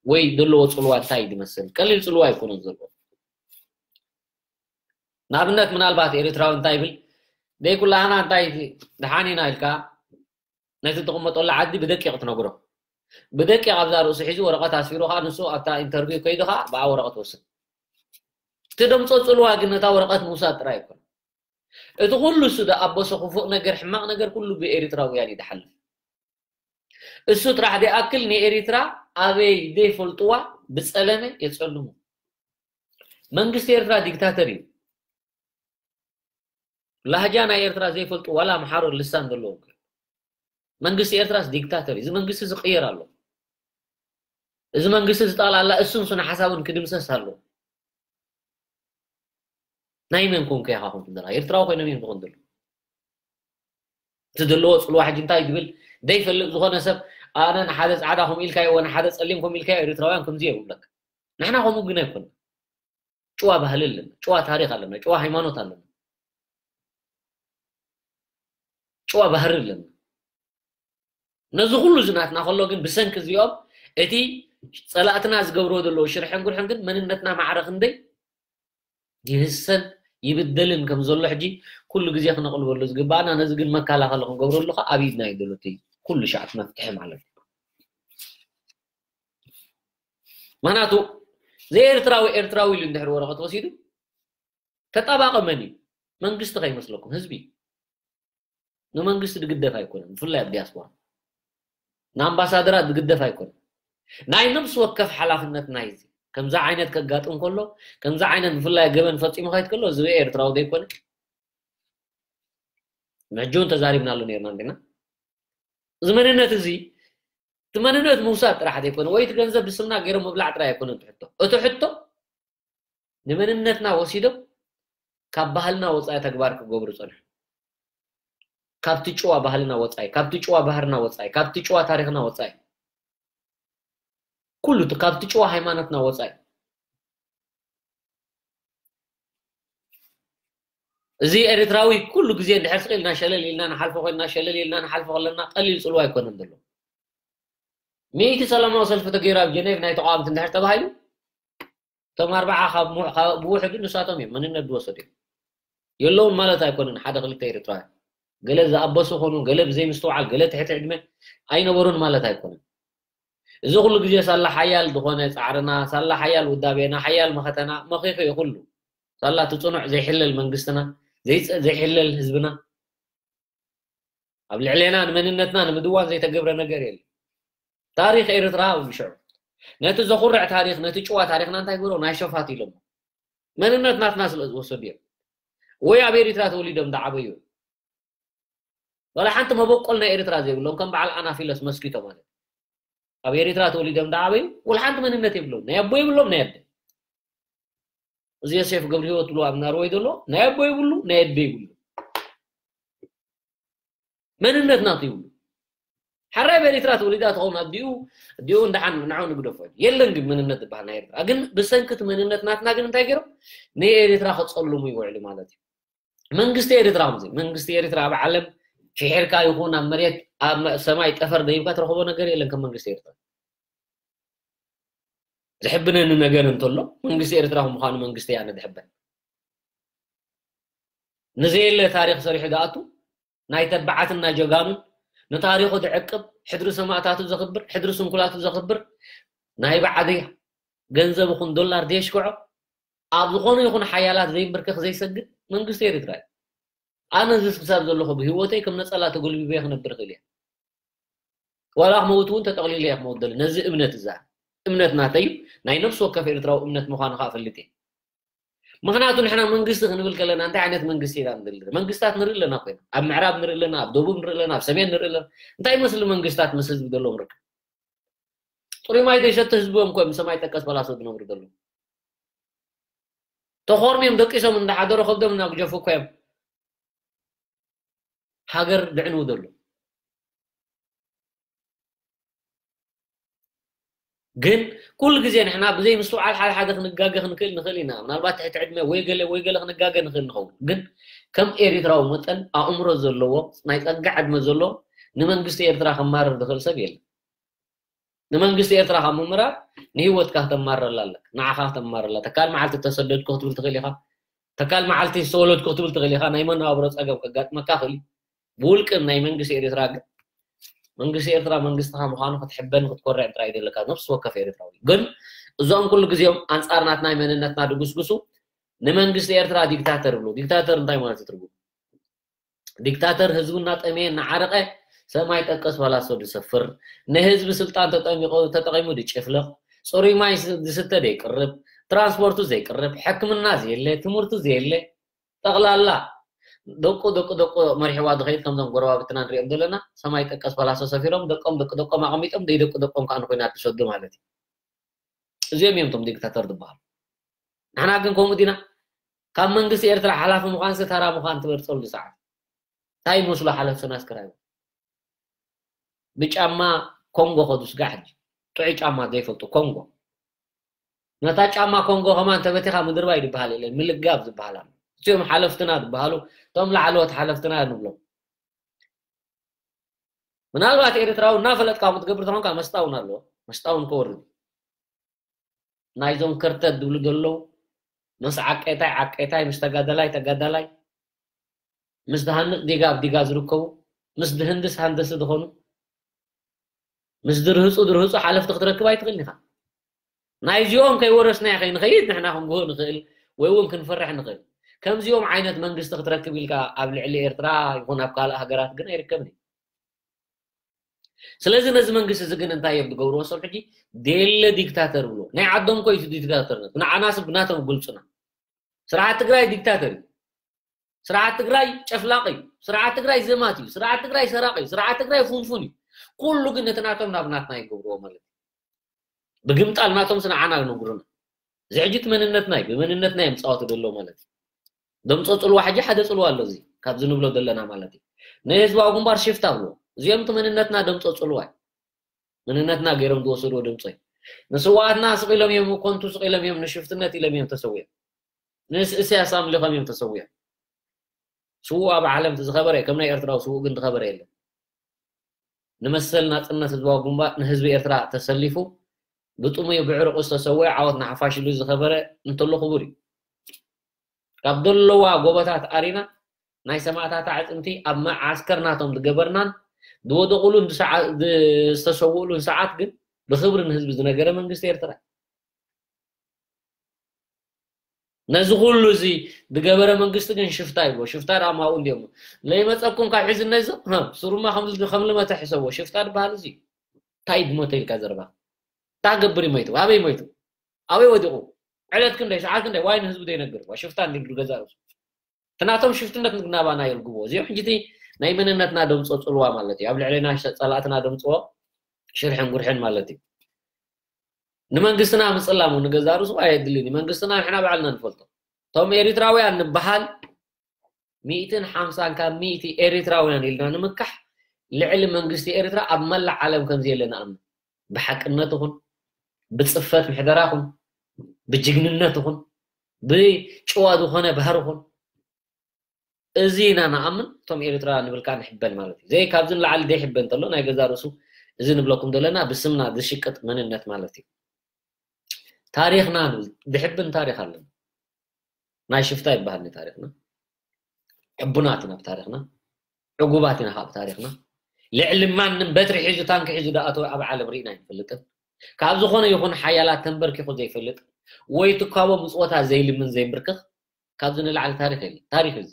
ወይ ዘለዎ ጽልዋ እንታይ እዩ ዝመስል? ቀሊል ጽልዋ ኣይኮነን ዘለዎ። ንኣብነት ምናልባት ኤርትራዊ እንታይ ይብል? ደይ ኩላህና እንታይ ደሓን ኢና ኢልካ ነቲ ትቕመጠሉ ዓዲ ብደቂቕ ትነግሮ። ብደቂቕ ኣብዛ ርእሱ ሒዙ ወረቐት ኣስፊሩ ኸኣ ንሱ ኣብታ ኢንተርቪው ከይዱ ኸኣ ብኣ ወረቐት ወስድ። እቲ ደምጾ ጽልዋ ግን ነታ ወረቐት ምውሳድ ጥራይ ኣይኮነን። እቲ ኩሉ እሱ ዝኣበሶ ክፉእ ነገር፣ ሕማቕ ነገር ኩሉ ብኤርትራውያን እዩ ዝሓልፍ። እሱ ጥራሕ ዘይኣክል ንኤሪትራ ኣበይ ዘይፈልጥዋ ብጸለመ የጸልሙ። መንግስቲ ኤርትራ ዲክታተር እዩ። ላህጃ ናይ ኤርትራ ዘይፈልጡ ዋላ ኣምሓሩ ልሳን ዘለዎም። መንግስቲ ኤርትራስ ዲክታተር እዩ። እዚ መንግስቲ ዝቕየር ኣሎ። እዚ መንግስቲ ዝጠቕላላ እሱን ስነ ሓሳቡን ክድምሰስ ኣሎ። ናይ መን ኮንከ ኢኻ ኮንኩ ዘለኻ? ኤርትራዊ ኮይኖም እዮም ዝኾን ዘለዉ። እቲ ዘለዎ ጽልዋ ሕጂ እንታይ ዝብል ዘይፈልጥ ዝኾነ ሰብ ኣነ ንሓደ ጻዕዳ ከምኡ ኢልካዮ ወይ ንሓደ ጸሊም ከምኡ ኢልካዮ ኤርትራውያን ከምዚ እዮም ይብለካ። ንሕና ከምኡ ግን ኣይኮነ። ጭዋ ባህሊ ኣለና፣ ጭዋ ታሪኽ ኣለና፣ ጭዋ ሃይማኖት ኣለና፣ ጭዋ ባህሪ ኣለና። ነዚ ኩሉ ዝናትና ከሎ ግን ብሰንኪ እዚኦም እቲ ጸላእትና ዝገብርዎ ዘለዉ ሽርሕን ጉርሕን ግን መንነትና ማዕረ ክንደይ ይህሰን ይብደልን ከም ዘሎ ሕጂ ኩሉ ግዜ ክነቕልበሉ ዝግባኣና፣ ነዚ ግን መከላኸሊ ክንገብረሉ ከዓ ኣብ ኢድና እዩ ዘሎ እቲ ኩሉ ሻዕት መፍትሒ ማለት እዩ። ምክንያቱ ዘይኤርትራዊ ኤርትራዊ ኢሉ እንድሕር ወረቐት ወሲዱ ተጣባቂ መን እዩ? መንግስቲ ከይመስለኩም ህዝቢ እዩ። ንመንግስቲ ዝግደፍ ኣይኮነን፣ ብፍላይ ኣብ ዲያስፖራ ንኣምባሳደራት ዝግደፍ ኣይኮነን። ናይ ነብሲ ወከፍ ሓላፍነት ናይዚ ከምዚ ዓይነት ከጋጥም ከሎ ከምዚ ዓይነት ብፍላይ ገበን ፈፂሙ ከይድ ከሎ እዚ ኤርትራዊ ዘይኮነ ንሕጂ እውን ተዛሪብናሉ ነርና እንዲና። እዚ መንነት እዚ እቲ መንነት ምውሳድ ጥራሕ ዘይኮነ ወይ እቲ ገንዘብ ብስምና ገይሮም ምብላዕ ጥራይ ኣይኮነን እቲ ሕቶ። እቲ ሕቶ ንመንነትና ወሲዶም ካብ ባህልና ወፃኢ ተግባር ክገብሩ ፀንሑ። ካብቲ ጭዋ ባህልና ወፃኢ፣ ካብቲ ጭዋ ባህርና ወፃኢ፣ ካብቲ ጭዋ ታሪኽና ወፃኢ፣ ኩሉ እቲ ካብቲ ጭዋ ሃይማኖትና ወፃኢ። እዚ ኤርትራዊ ኩሉ ግዜ እንድሕር ስቕ ኢልና ሸለል ኢልና ንሓልፎ ኮይንና ሸለል ኢልና ንሓልፎ ከለና ቀሊል ፅልዋ ኣይኮነን ዘሎ። ሚእቲ ሰላማዊ ሰልፊ ተገይሩ ኣብ ጀኔቭ ናይ ተቃወምቲ እንድሕር ተባሂሉ እቶም ኣርባዓ ካብ ምው- ካብ ብውሕዱ ንሳቶም እዮም መንነት ዝወሰዱ እዮም። የለውን ማለት ኣይኮነን ሓደ ክልተ ኤርትራውያን ገለ ዝኣበሱ ኮኑ ገለ ብዘይ ምስትውዓል ገለ ትሕቲ ዕድመ ኣይነበሩን ማለት ኣይኮነን። እዚ ኩሉ ግዜ ሳላ ሓያል ዝኾነ ጻዕርና ሳላ ሓያል ውዳቤና ሓያል መኸተና መኺኹ እዩ ኩሉ ሳላ እቲ ጽኑዕ ዘይሕለል መንግስትና ዘይጸ- ዘይሕለል ህዝብና ኣብ ልዕሌና ንመንነትና ንምድዋን ዘይተገብረ ነገር የለን። ታሪኽ ኤርትራ ብሽዑ ነቲ ዘኹርዕ ታሪኽ ነቲ ጭዋ ታሪኽና እንታይ ገይሮ ናይ ሸፋት ኢሎም መንነት ናትና ስለ ዝወሰዱ እዮም። ወይ ኣብ ኤርትራ ተወሊዶም ዝዓበዩ ዋላ ሓንቲ መበቆል ናይ ኤርትራ ዘይብሎም ከም በዓል ኣናፊለስ መስኪቶ ማለት ኣብ ኤርትራ ተወሊዶም ዳዓበዩ ዋላ ሓንቲ መንነት የብሎም ናይ ኣቦ የብሎም ናይ ኣደ እዚ ዮሴፍ ገብረ ህይወት ብሎ ኣብ ናርወይ ዘሎ ናይ ኣቦ ይብሉ ናይ ኣደ ይብሉ መንነት ናቱ ይብሉ ሓራይ በኤሪትራ ተወሊዳ ትኸውን ኣዲኡ ኣዲኡ እንዳሓን ንዓው ንግደፎ የለን ግን መንነት ዝበሃል ናይ ኤርትራ ግን ብሰንክቲ መንነት ናትና ግን እንታይ ገይሮም ንኤሪትራ ከጸልሙ ይውዕሉ ማለት እዩ መንግስቲ ኤሪትራ ምዚ መንግስቲ ኤሪትራ ኣብ ዓለም ሽሒርካ ይኹን ኣብ መሬት ኣብ ሰማይ ጠፈር ደይብካ ትረኽቦ ነገር የለን ከም መንግስቲ ኤሪትራ ዝሕብነኒ ነገር እንተሎ መንግስቲ ኤርትራ ምዃኑ መንግስቲ እያ ንድሕበን ንዘየለ ታሪኽ ሰሪሑ ዝኣቱ ናይ ተባዓትን ናይ ጀጋኑን ንታሪኹ ዝዕቅብ ሕድሪ ሰማእታቱ ዘኽብር ሕድሪ ስንኩላቱ ዘኽብር ናይ ባዕዲ ገንዘብ ይኹን ዶላር ዘየሽክዖ ኣብ ዝኾነ ይኹን ሓያላት ዘይምብርከኽ ዘይሰግድ መንግስቲ ኤርትራ እዩ ኣነ እዚ ክሳብ ዘለኹ ብህይወተይ ከም ነጸላ ተጎልቢበ ክነብር እኽእል እየ ዋላ ክመውት እውን ተጠቕሊለ እየ ክመውት ደሊ ነዚ እምነት እዛ እምነት ናተይ ናይ ነፍሲ ወከፍ ኤርትራዊ እምነት ምዃኑ ከዓ ፈልጥ እየ ምኽንያቱ ንሕና መንግስቲ ክንብል ከለና እንታይ ዓይነት መንግስቲ ኢና ንደሊ መንግስታት ንርኢ ኣለና ኮይና ኣብ ምዕራብ ንርኢ ኣለና ኣብ ደቡብ ንርኢ ኣለና ኣብ ሰሜን ንርኢ ኣለና እንታይ ይመስሉ መንግስታት ምስ ህዝቢ ዘለዎም ርክብ ጥሩይ ማይ ዘይሰቲ ህዝቦም ኮ ምስ ሰማይ ጠቀስ ፈላሶ ዝነብሩ ዘለዉ ተኾርሚዮም ደቂሶም እንዳሓደሩ ከብዶም እናግጀፉ እኮ እዮም ሃገር ድዕንው ዘሎ ግን ኩሉ ግዜ ንሕና ብዘይ ምስትውዓል ሓደ ሓደ ክንጋገ ክንክእል ንኽእል ኢና ምናልባት ትሕቲ ዕድመ ወይ ገለ ወይ ገለ ክንጋገ ንኽእል ንኸውን ግን ከም ኤሪትራዊ መጠን ኣእምሮ ዘለዎ ናይ ጸጋ ዕድመ ዘለዎ ንመንግስቲ ኤርትራ ከማርር ዝኽእል ሰብ የለን ንመንግስቲ ኤርትራ ካብ ምምራር ንህይወትካ ክተማርረላ ኣለካ ንዓኻ ክተማርረላ ተካል መዓልቲ ተሰደድኩ ክትብል ትኽእል ኢኻ ተካል መዓልቲ ዝተወለድኩ ክትብል ትኽእል ኢኻ ናይ መነባብሮ ጸገም ከጋጥመካ ክእል ብውልቂ ናይ መንግስቲ ኤርትራ ግን መንግስቲ ኤርትራ መንግስትኻ ምዃኑ ክትሕበን ክትኮርዕን ጥራይ ዘለካ ነፍሲ ወከፍ ኤርትራዊ ግን እዞም ኩሉ ግዜኦም ኣንጻር ናትና መንነትና ድጉስጉሱ ንመንግስቲ ኤርትራ ዲክታተር ይብሉ ዲክታተር እንታይ ማለት ትርጉም ዲክታተር ህዝቡ እናጠመየ እናዓረቐ ሰማይ ጠቀስ ፈላሶ ዝሰፍር ንህዝቢ ስልጣን ተጠቂሙ ዝጭፍልቕ ፅሩይ ማይ ዝስተ ዘይቅርብ ትራንስፖርቱ ዘይቅርብ ሕክምና ዘየለ ትምህርቱ ዘየለ ጠቕላላ ደቁ ደቁ ደቁ መሪሕዋ ዝኸይድ ከምዞም ጎረባብትና ንሪኦም ዘለና ሰማይ ጠቀስ ፈላሶ ሰፊሮም ደቆም ደቂ ደቆም ኣቐሚጦም ደይ ደቂ ደቆም ከዓ ንኮይና ዝሰዱ ማለት እዩ እዚኦም እዮም ቶም ዲክታተር ዝበሃሉ ንሕና ግን ከምኡ ዲና ካብ መንግስቲ ኤርትራ ሓላፊ ምዃን ዝተራ ምዃን ትበርፀሉ ሰዓት እንታይ ይመስሉ ሓለፍትና እስክራይ ብጫማ ኮንጎ ከዱ ስጋ ሕጂ ጥዑይ ጫማ ዘይፈልጡ ኮንጎ ነታ ጫማ ኮንጎ ከማን ተበቲኻ ምድርባይ ዝበሃል የለን ምልጋብ ዝበሃል ኣሎ እቲኦም ሓለፍትና ዝበሃሉ እቶም ላዕለዎት ሓለፍትና ንብሎም ምናልባት ኤርትራዊ እናፈለጥካ ክትገብር ተኾንካ መስጣውን ኣለዎ መስጣውን ከወርድ ናይዞም ከርተት ዝብሉ ዘለዉ ምስ ዓቄታይ ዓቄታይ ምስ ተጋዳላይ ተጋዳላይ ምስ ዝሃንቕ ዲጋ ኣብ ዲጋ ዝርከቡ ምስ ዝህንድስ ሃንደሲ ዝኾኑ ምስ ድርህፁ ድርህፁ ሓለፍቲ ክትረክብ ኣይትኽእል ኢኻ ናይዚኦም ከይወረስናዮ ከይንኸይድ ንሕና ክንግሆ ንኽእል ወይ እውን ክንፈርሕ ንኽእል ከምዚኦም ዓይነት መንግስቲ ክትረክብ ኢልካ ኣብ ልዕሊ ኤርትራ ይኹን ኣብ ካልእ ሃገራት ግን ኣይርከብን እዩ ስለዚ ነዚ መንግስቲ እዚ ግን እንታይ እዮም ዝገብርዎ ሰብ ሕጂ ደለ ዲክታተር ብሎ ናይ ዓዶም ኮ እዩ ዲክታተርነት ንዓናስ ብናቶም ግልፁና ስርዓት ትግራይ ዲክታተር እዩ ስርዓት ትግራይ ጨፍላቂ እዩ ስርዓት ትግራይ ዘማት እዩ ስርዓት ትግራይ ሰራቂ እዩ ስርዓት ትግራይ ፉንፉን እዩ ኩሉ ግን ነቲ ናቶም ናብ ናትና ይገብርዎ ማለት እዩ ብግምጣል ናቶም ስንዓና ይነግሩና እዚ ሕጂ እቲ መንነትና እዩ ብመንነትና እዮም ፃወቱ ደሎ ማለት እዩ ደምፆ ፅልዋ ሕጂ ሓደ ፅልዋ ኣሎ እዚ ካብዚ ንብሎ ዘለና ማለት እዩ ንህዝባዊ ግንባር ሽፍታ ብሎ እዚኦም እቲ መንነትና ደምፆ ፅልዋ እዩ መንነትና ገይሮም ዝወሰድዎ ድምፂ እዩ ንስዋኣትና ስቂሎም እዮም ከንቱ ስቂሎም እዮም ንሽፍትነት ኢሎም እዮም ተሰዊኦም ንእስያስ ኣምሊኾም እዮም ተሰዊኦም ስዉእ ኣብ ዓለም ዝኸበረ ከም ናይ ኤርትራዊ ስዉእ ግን ዝኸበረ የለን ንመሰል ናፅነት ህዝባዊ ግንባር ንህዝቢ ኤርትራ ተሰሊፉ ብጥሙይ ብዕርቁ ዝተሰወ ዓወት ንሓፋሽ ኢሉ ዝኸበረ እንተሎ ክቡር እዩ ካብ ዘለዋ ጎቦታት ኣሪና ናይ ሰማእታት ኣዕፅምቲ ኣብ መዓስከር ናቶም ዝገበርናን ዝወደቑሉን ዝተሰውእሉን ሰዓት ግን ብክብሪ ንህዝቢ ዝነገረ መንግስቲ ኤርትራ ነዚ ኩሉ እዚ ዝገበረ መንግስቲ ግን ሽፍታ ይብሎ ሽፍታ ደኣ ማኡ እንዲዮም ለይመፀኩም ካብ ሕዝነት ዞም ሱሩማ ከም ልመተ ሕሰቦ ሽፍታ ዝበሃል እዚ እንታይ ድሞተ ኢልካ ዘረባ እንታይ ገብር ይመይቱ ኣበይ መይቱ ኣበይ ወዲቑ ዕለት ክንደይ ሰዓት ክንደይ ዋይ ንህዝቡ ዘይነግር ሽፍታ እንዲ ገዛ ርእሱ እቲ ናቶም ሽፍትነት ንግናባና የልግቦ እዚኦም ሕጂ ናይ መንነትና ደምፅኦ ፅልዋ ማለት እዩ። ኣብ ልዕሌና ጸላእትና ደምፅኦ ሽርሕን ጉርሕን ማለት እዩ። ንመንግስትና ምፅላም ንገዛ ርእሱ ኣየድልን እዩ። መንግስትና ንሕና ባዕልና ንፈልጦ። እቶም ኤሪትራውያን ንበሃል ሚእትን ሓምሳን ካብ ሚእቲ ኤሪትራውያን ኢልና ንምካሕ ልዕሊ መንግስቲ ኤሪትራ ኣብ መላእ ዓለም ከምዚ የለ ንኣምን። ብሓቅነት ይኹን ብፅፈት ምሕደራ ይኹን ብጅግንነት ይኹን ብጭዋ ዝኾነ ባህሪ ይኹን እዚ ኢና ንኣምን። እቶም ኤሪትራ ንብልካ ንሕበን ማለት እዩ። ዘይ ካብዚ ንላዕሊ ዘይሕበን እንተሎ ናይ ገዛ ርእሱ እዚ ንብለኩም ዘለና ብስምና ዝሽቅጥ መንነት ማለት እዩ። ታሪኽና ንብል ድሕብን ታሪኽ ኣለና። ናይ ሽፍታ ይበሃል ናይ ታሪኽና። ዕቡናት ኢና ብታሪኽና። ዕጉባት ኢና ካብ ታሪኽና። ልዕሊ ማንም በትሪ ሒዙ ታንኪ ሒዙ ደኣተወ ኣብ ዓለም ርኢና ኣይንፈልጥን። ካብ ዝኾነ ይኹን ሓያላት ተንበርኪኹ ዘይፈልጥ ወይ ትካቦ ምጽወታ ዘይልምን ዘይምብርክኽ ካብዚ ንላዕሊ ታሪኽ የለን። ታሪኽ እዚ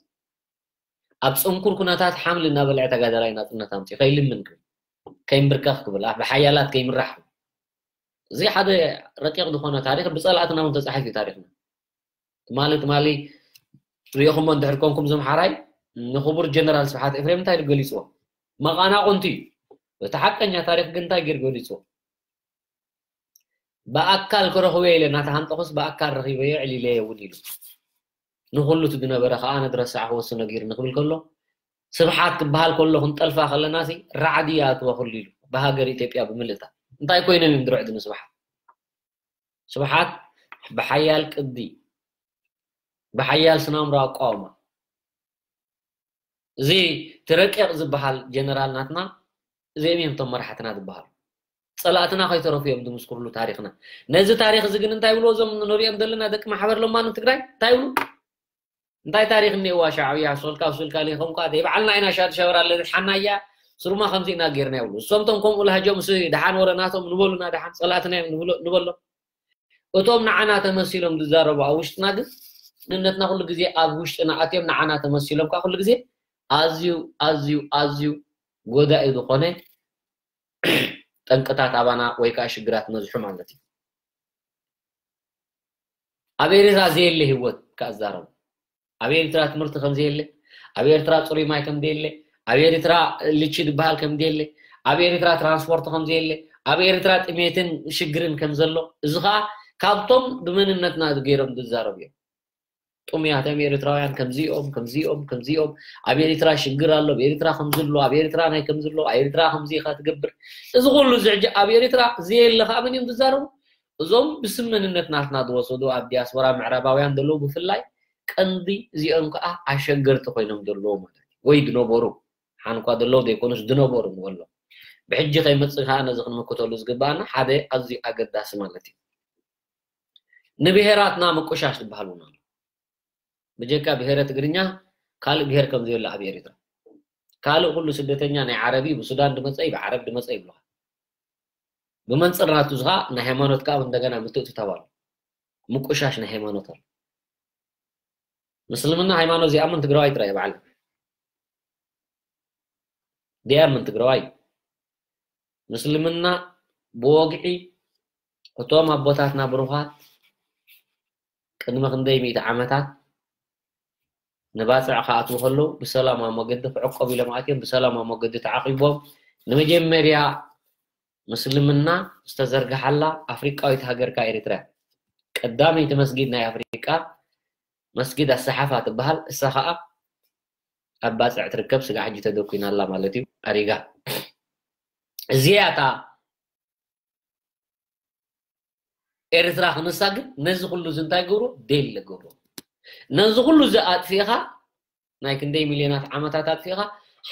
ኣብ ጽንኩር ኩነታት ሓምሊ እናበልዐ ተጋዳላይ ናጽነት ኣምጺኡ ከይልምን ክብል ከይምብርከኽ ክብል ኣብ ብሓያላት ከይምራሕ ክብል እዚ ሓደ ረቂቕ ዝኾነ ታሪኽ ብጸላእትና እውን ተጻሒፉ እዩ ታሪኽና። ትማሊ ትማሊ ሪኢኹሞ እንድሕር ኮንኩም ዝምሓራይ ንክቡር ጀነራል ስብሓት ኤፍሬም እንታይ ኢሉ ገሊፅዎ? መቓናቑንቲ እዩ። እቲ ሓቀኛ ታሪኽ ግን እንታይ ገይሩ ገሊፅዎ? ብኣካል ክረኽቦ ኢለ እናተሃንጠኹስ ብኣካል ረኺበዮ ዕሊለዮ እውን ኢሉ። ንኹሉ እቲ ዝነበረ ከዓ ነቲ ረሳዕኽዎ እሱ ነጊርኒ ክብል ከሎ ስብሓት ክበሃል ከሎ ክንጠልፋ ከለና ሲ ራዕዲ ይኣትዎ ኩሉ ኢሉ ብሃገር ኢትዮጵያ ብምልእታ እንታይ ኮይኖም እዮም ድሮ ዕድመ ስብሓት? ስብሓት ብሓያል ቅዲ ብሓያል ስናምሮ ኣቋውማ እዚ ትረቂቕ ዝበሃል ጀነራል ናትና እዚኦም እዮም እቶም መራሕትና ዝበሃሉ። ጸላእትና ከይተረፉ እዮም ዝምስክርሉ ታሪኽና። ነዚ ታሪኽ እዚ ግን እንታይ ይብልዎ እዞም ንሪኦም ዘለና ደቂ ማሕበር ለማኒ ትግራይ እንታይ ይብሉ? እንታይ ታሪኽ እኒኤዋ ሻዕብያ ሶልካ ኣብ ሶልካ ሊኾም ኳ ደይ በዓልና ኢና ሻድ ሸበራ ለዝሓናያ ስሩማ ከምዚ ኢና ጌርና ይብሉ። እሶም ቶም ከምኡ ላህጆም ስ ደሓን ወረ ናቶም ንበሉና ደሓን ጸላእትና እዮም ንብሎ- ንበሎም። እቶም ንዓና ተመሲሎም ዝዛረቡ ኣብ ውሽጥና ግን ንነትና ኩሉ ግዜ ኣብ ውሽጥና ኣትዮም ንዓና ተመሲሎም ከዓ ኩሉ ግዜ ኣዝዩ ኣዝዩ ኣዝዩ ጎዳኢ ዝኾነ ጠንቅታት ኣባና ወይ ከዓ ሽግራት ነዝሑ ማለት እዩ። ኣብ ኤርትራ ዘየለ ህይወት ከኣዛረቡ ኣብ ኤርትራ ትምህርቲ ከም ዘየለ ኣብ ኤርትራ ፅሩይ ማይ ከም ዘየለ ኣብ ኤርትራ ልቺ ዝበሃል ከም ዘየለ ኣብ ኤርትራ ትራንስፖርት ከም ዘየለ ኣብ ኤርትራ ጥሜትን ሽግርን ከም ዘሎ እዚ ከዓ ካብቶም ብመንነትና ገይሮም ዝዛረቡ እዮም። ጥሙያት እዮም ኤርትራውያን ከምዚኦም ከምዚኦም ከምዚኦም ኣብ ኤርትራ ሽግር ኣሎ ኣብ ኤርትራ ከምዚ ኣሎ ኣብ ኤርትራ ናይ ከምዚ ኣሎ ኣብ ኤርትራ ከምዚ ኢኻ ትገብር እዚ ኩሉ እዚ ሕጂ ኣብ ኤርትራ ዘየለ ከዓ መን እዮም ዝዛረቡ እዞም ብስም መንነት ናትና ዝወሰዱ ኣብ ዲያስፖራ ምዕራባውያን ዘለዉ ብፍላይ ቀንዲ እዚኦም ከዓ ኣሸገርቲ ኮይኖም ዘለዉ ማለት እዩ ወይ ዝነበሩ ሓንኳ ዘለዉ ዘይኮኑስ ዝነበሩ ንበሎ ብሕጂ ከይመፅእ ከዓ ነዚ ክንምክተሉ ዝግባኣና ሓደ ኣዝዩ ኣገዳሲ ማለት እዩ ንብሄራትና ምቁሻሽ ዝበሃል እውን ኣሎ ብጀካ ብሄረ ትግርኛ ካልእ ብሄር ከም ዘየሎ ኣብ ኤርትራ ካልእ ኩሉ ስደተኛ ናይ ዓረቢ ብሱዳን ድመፀ እዩ ብዓረብ ድመፀ ይብልኻ ብመንፅር ናቱ ዝኻ ናይ ሃይማኖት ከዓ እንደገና ምትእትታው ኣሎ ምቁሻሽ ናይ ሃይማኖት ኣሎ ምስልምና ሃይማኖት እዚኣምን ትግራዋይ ጥራይ ባዕሉ ድያምን ትግራዋይ ምስልምና ብወግዒ እቶም ኣቦታትና ብሩኻት ቅድሚ ክንደይ ሚእቲ ዓመታት ንባፅዕ ክኣትዉ ከለዉ ብሰላማዊ መገዲ ክዕቆብ ኢሎም ኣትዮም ብሰላማዊ መገዲ ተዓቂቦም ንመጀመርያ ምስልምና ዝተዘርግሓላ ኣፍሪቃዊት ሃገር ከኣ ኤሪትራ እያ። ቀዳመይቲ መስጊድ ናይ ኣፍሪቃ መስጊድ ኣሰሓፋ ትበሃል። እሳ ከኣ ኣብ ባጽዕ ትርከብ፣ ስጋዕ ሕጂ ተደኲና ኣላ ማለት እዩ። ኣሪጋ። እዚኣ እታ ኤርትራ ክንሳ ግን ነዚ ኩሉ እዚ እንታይ ገብሮ? ዴለ ገብሮ። ነዚ ኩሉ እዚ ኣጥፊእኻ ናይ ክንደይ ሚልዮናት ዓመታት ኣጥፊእኻ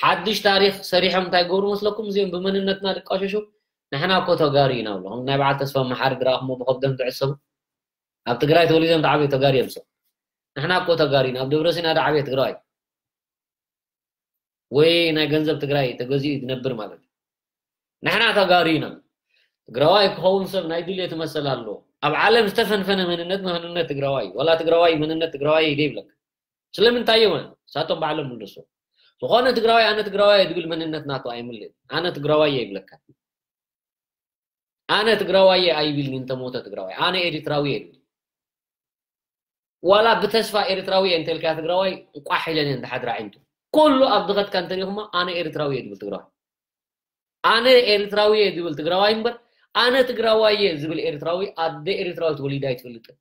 ሓድሽ ታሪኽ ሰሪሖም እንታይ ገብሩ መስለኩም? እዚኦም ብመንነትና ድቃሸሹ ንሕና እኮ ተጋሩ ኢና ብሎ ናይ በዓል ተስፋ መሓሪ ድረኣኹሞ ብኸብዶም ትዕሰቡ ኣብ ትግራይ ተወሊዶም ተዓብዮ ተጋሩ እዮም ሰብ ንሕና እኮ ተጋሩ ኢና ኣብ ደብረሲና ዳዓብዮ ትግራዋይ ወይ ናይ ገንዘብ ትግራይ ተገዚኡ ዝነብር ማለት እዩ ንሕና ተጋሩ ኢና ትግራዋይ ክኸውን ሰብ ናይ ድልየት መሰል ኣለዎ ኣብ ዓለም ዝተፈንፈነ መንነት መንነት ትግራዋይ ዋላ ትግራዋይ መንነት ትግራዋይ ይደ ይብለካ ስለምንታይ እዮም ንሳቶም ባዕሎም ምልሱ ዝኾነ ትግራዋይ ኣነ ትግራዋይ ዝብል መንነት ናቱ ኣይምልእን ኣነ ትግራዋይ እየ ይብለካ ኣነ ትግራዋይ እየ ኣይብልን እንተሞተ ትግራዋይ ኣነ ኤሪትራዊ እየ ይብል ዋላ ብተስፋ ኤሪትራዊ እየ እንተልካ ትግራዋይ እንቋሕ ኢለን እየን ዝሓድራ ዓይንቱ ኩሉ ኣብ ድኸትካ እንተሪኹማ ኣነ ኤርትራዊ እየ ዝብል ትግራዋይ። ኣነ ኤርትራዊ እየ ዝብል ትግራዋይ እምበር ኣነ ትግራዋይ እየ ዝብል ኤርትራዊ ኣደ ኤርትራዊት ወሊዳ ኣይትፈልጥን።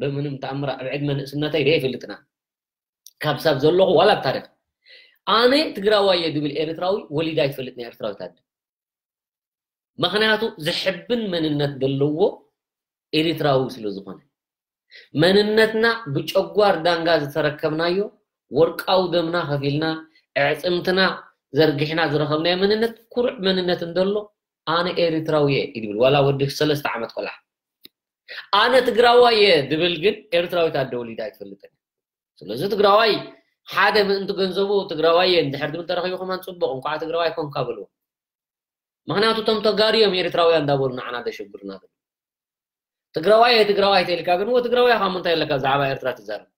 ብምንም ተኣምር ኣብ ዕድመ ንእስነተይ ርኤ ኣይፈልጥና። ካብ ሳብ ዘለኹ ዋላ ኣብ ታሪኽ ኣነ ትግራዋይ እየ ዝብል ኤርትራዊ ወሊዳ ኣይትፈልጥን ኤርትራዊት ኣደ። ምኽንያቱ ዝሕብን መንነት ዘለዎ ኤርትራዊ ስለ ዝኾነ መንነትና ብጨጓር ዳንጋ ዝተረከብናዮ ወርቃዊ ደምና ከፊልና ኣዕፅምትና ዘርጊሕና ዝረኸብናዮ መንነት ኩሩዕ መንነት እንደሎ ኣነ ኤርትራዊ እየ ይብል ዋላ ወዲ ሰለስተ ዓመት ቆልዓ። ኣነ ትግራዋይ እየ ዝብል ግን ኤርትራዊት ኣደ ወሊዳ ኣይትፈልጥን። ስለዚ ትግራዋይ ሓደ ምእንቲ ገንዘቡ ትግራዋይ እየ እንድሕር ዝብል ተረኺቡ ከማን ፅቡቕ እንኳዕ ትግራዋይ ኮንካ በልዎ። ምኽንያቱ እቶም ተጋሩ እዮም ኤርትራውያን እንዳበሉ ንዓና ዘሸግሩና ዘለዉ። ትግራዋይ እየ ትግራዋይ ተይልካ ግን እወ ትግራዋይ ካብ ምንታይ ኣለካ ብዛዕባ ኤርትራ ትዛረብ?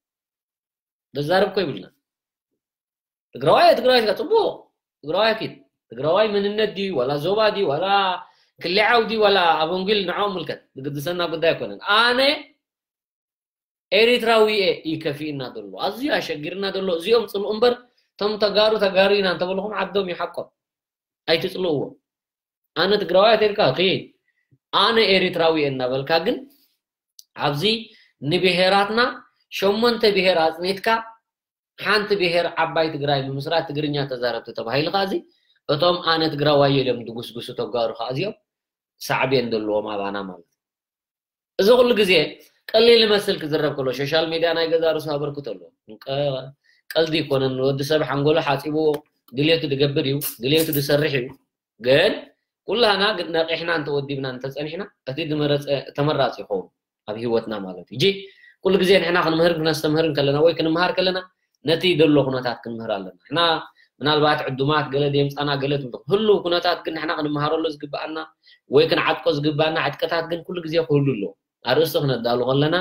ዘዛርብ እኮ ይብልና። ትግራዋይ ትግራዋይ ትግራይ ፅቡቅ ትግራዋይ ኪድ ትግራዋይ መንነት ድዩ ዋላ ዞባ ድዩ ዋላ ክሊዓው ድዩ ዋላ ኣበንጉል ንዕኦም ምልከት ዝግድሰና ጉዳይ ኣይኮነን። ኣነ ኤሪትራዊ እየ እዩ ከፊእና ዘሎ ኣዝዩ ኣሸጊርና ዘሎ እዚኦም ፅልኡ እምበር እቶም ተጋሩ ተጋሩ ኢና እንተበልኹም ዓዶም እዩ ሓቆም ኣይትፅልእዎ። ኣነ ትግራዋይ ተልካ ኪድ ኣነ ኤሪትራዊ እየ እናበልካ ግን ኣብዚ ንብሄራትና ሸሞንተ ብሄር ኣፅኒትካ ሓንቲ ብሄር ዓባይ ትግራይ ብምስራት ትግርኛ ተዛረብቲ ተባሂሉ ከዓ እዚ እቶም ኣነ ትግራዋይ ኢሎም ድጉስጉሱ ተጋሩ ከዓ እዚኦም ሳዕቤን ዘለዎም ኣባና ማለት እዩ። እዚ ኩሉ ግዜ ቀሊል ይመስል ክዝረብ ከሎ ሶሻል ሚድያ ናይ ገዛ ርእሱ ኣበርክቶ ኣለዎ። ቀልዲ ይኮነን ወዲ ሰብ ሓንጎሉ ሓፂብዎ ድሌቱ ድገብር እዩ ድሌቱ ድሰርሕ እዩ። ግን ኩላና ነቂሕና እንተወዲብና እንተፀኒሕና እቲ ዝመረፀ ተመራፂ ይኸውን ኣብ ህይወትና ማለት እዩ። ኩሉ ግዜ ንሕና ክንምህር ክነስተምህር ከለና ወይ ክንምሃር ከለና ነቲ ዘሎ ኩነታት ክንምህር ኣለና። ንሕና ምናልባት ዕዱማት ገለ ደምፃና ገለ ትብሉ ህሉ ኩነታት ግን ንሕና ክንምሃረሉ ዝግብኣና ወይ ክንዓጥቆ ዝግብኣና ዕጥቀታት ግን ኩሉ ግዜ ክህሉ ኣለዎ። ኣርእስቲ ክነዳሉ ከለና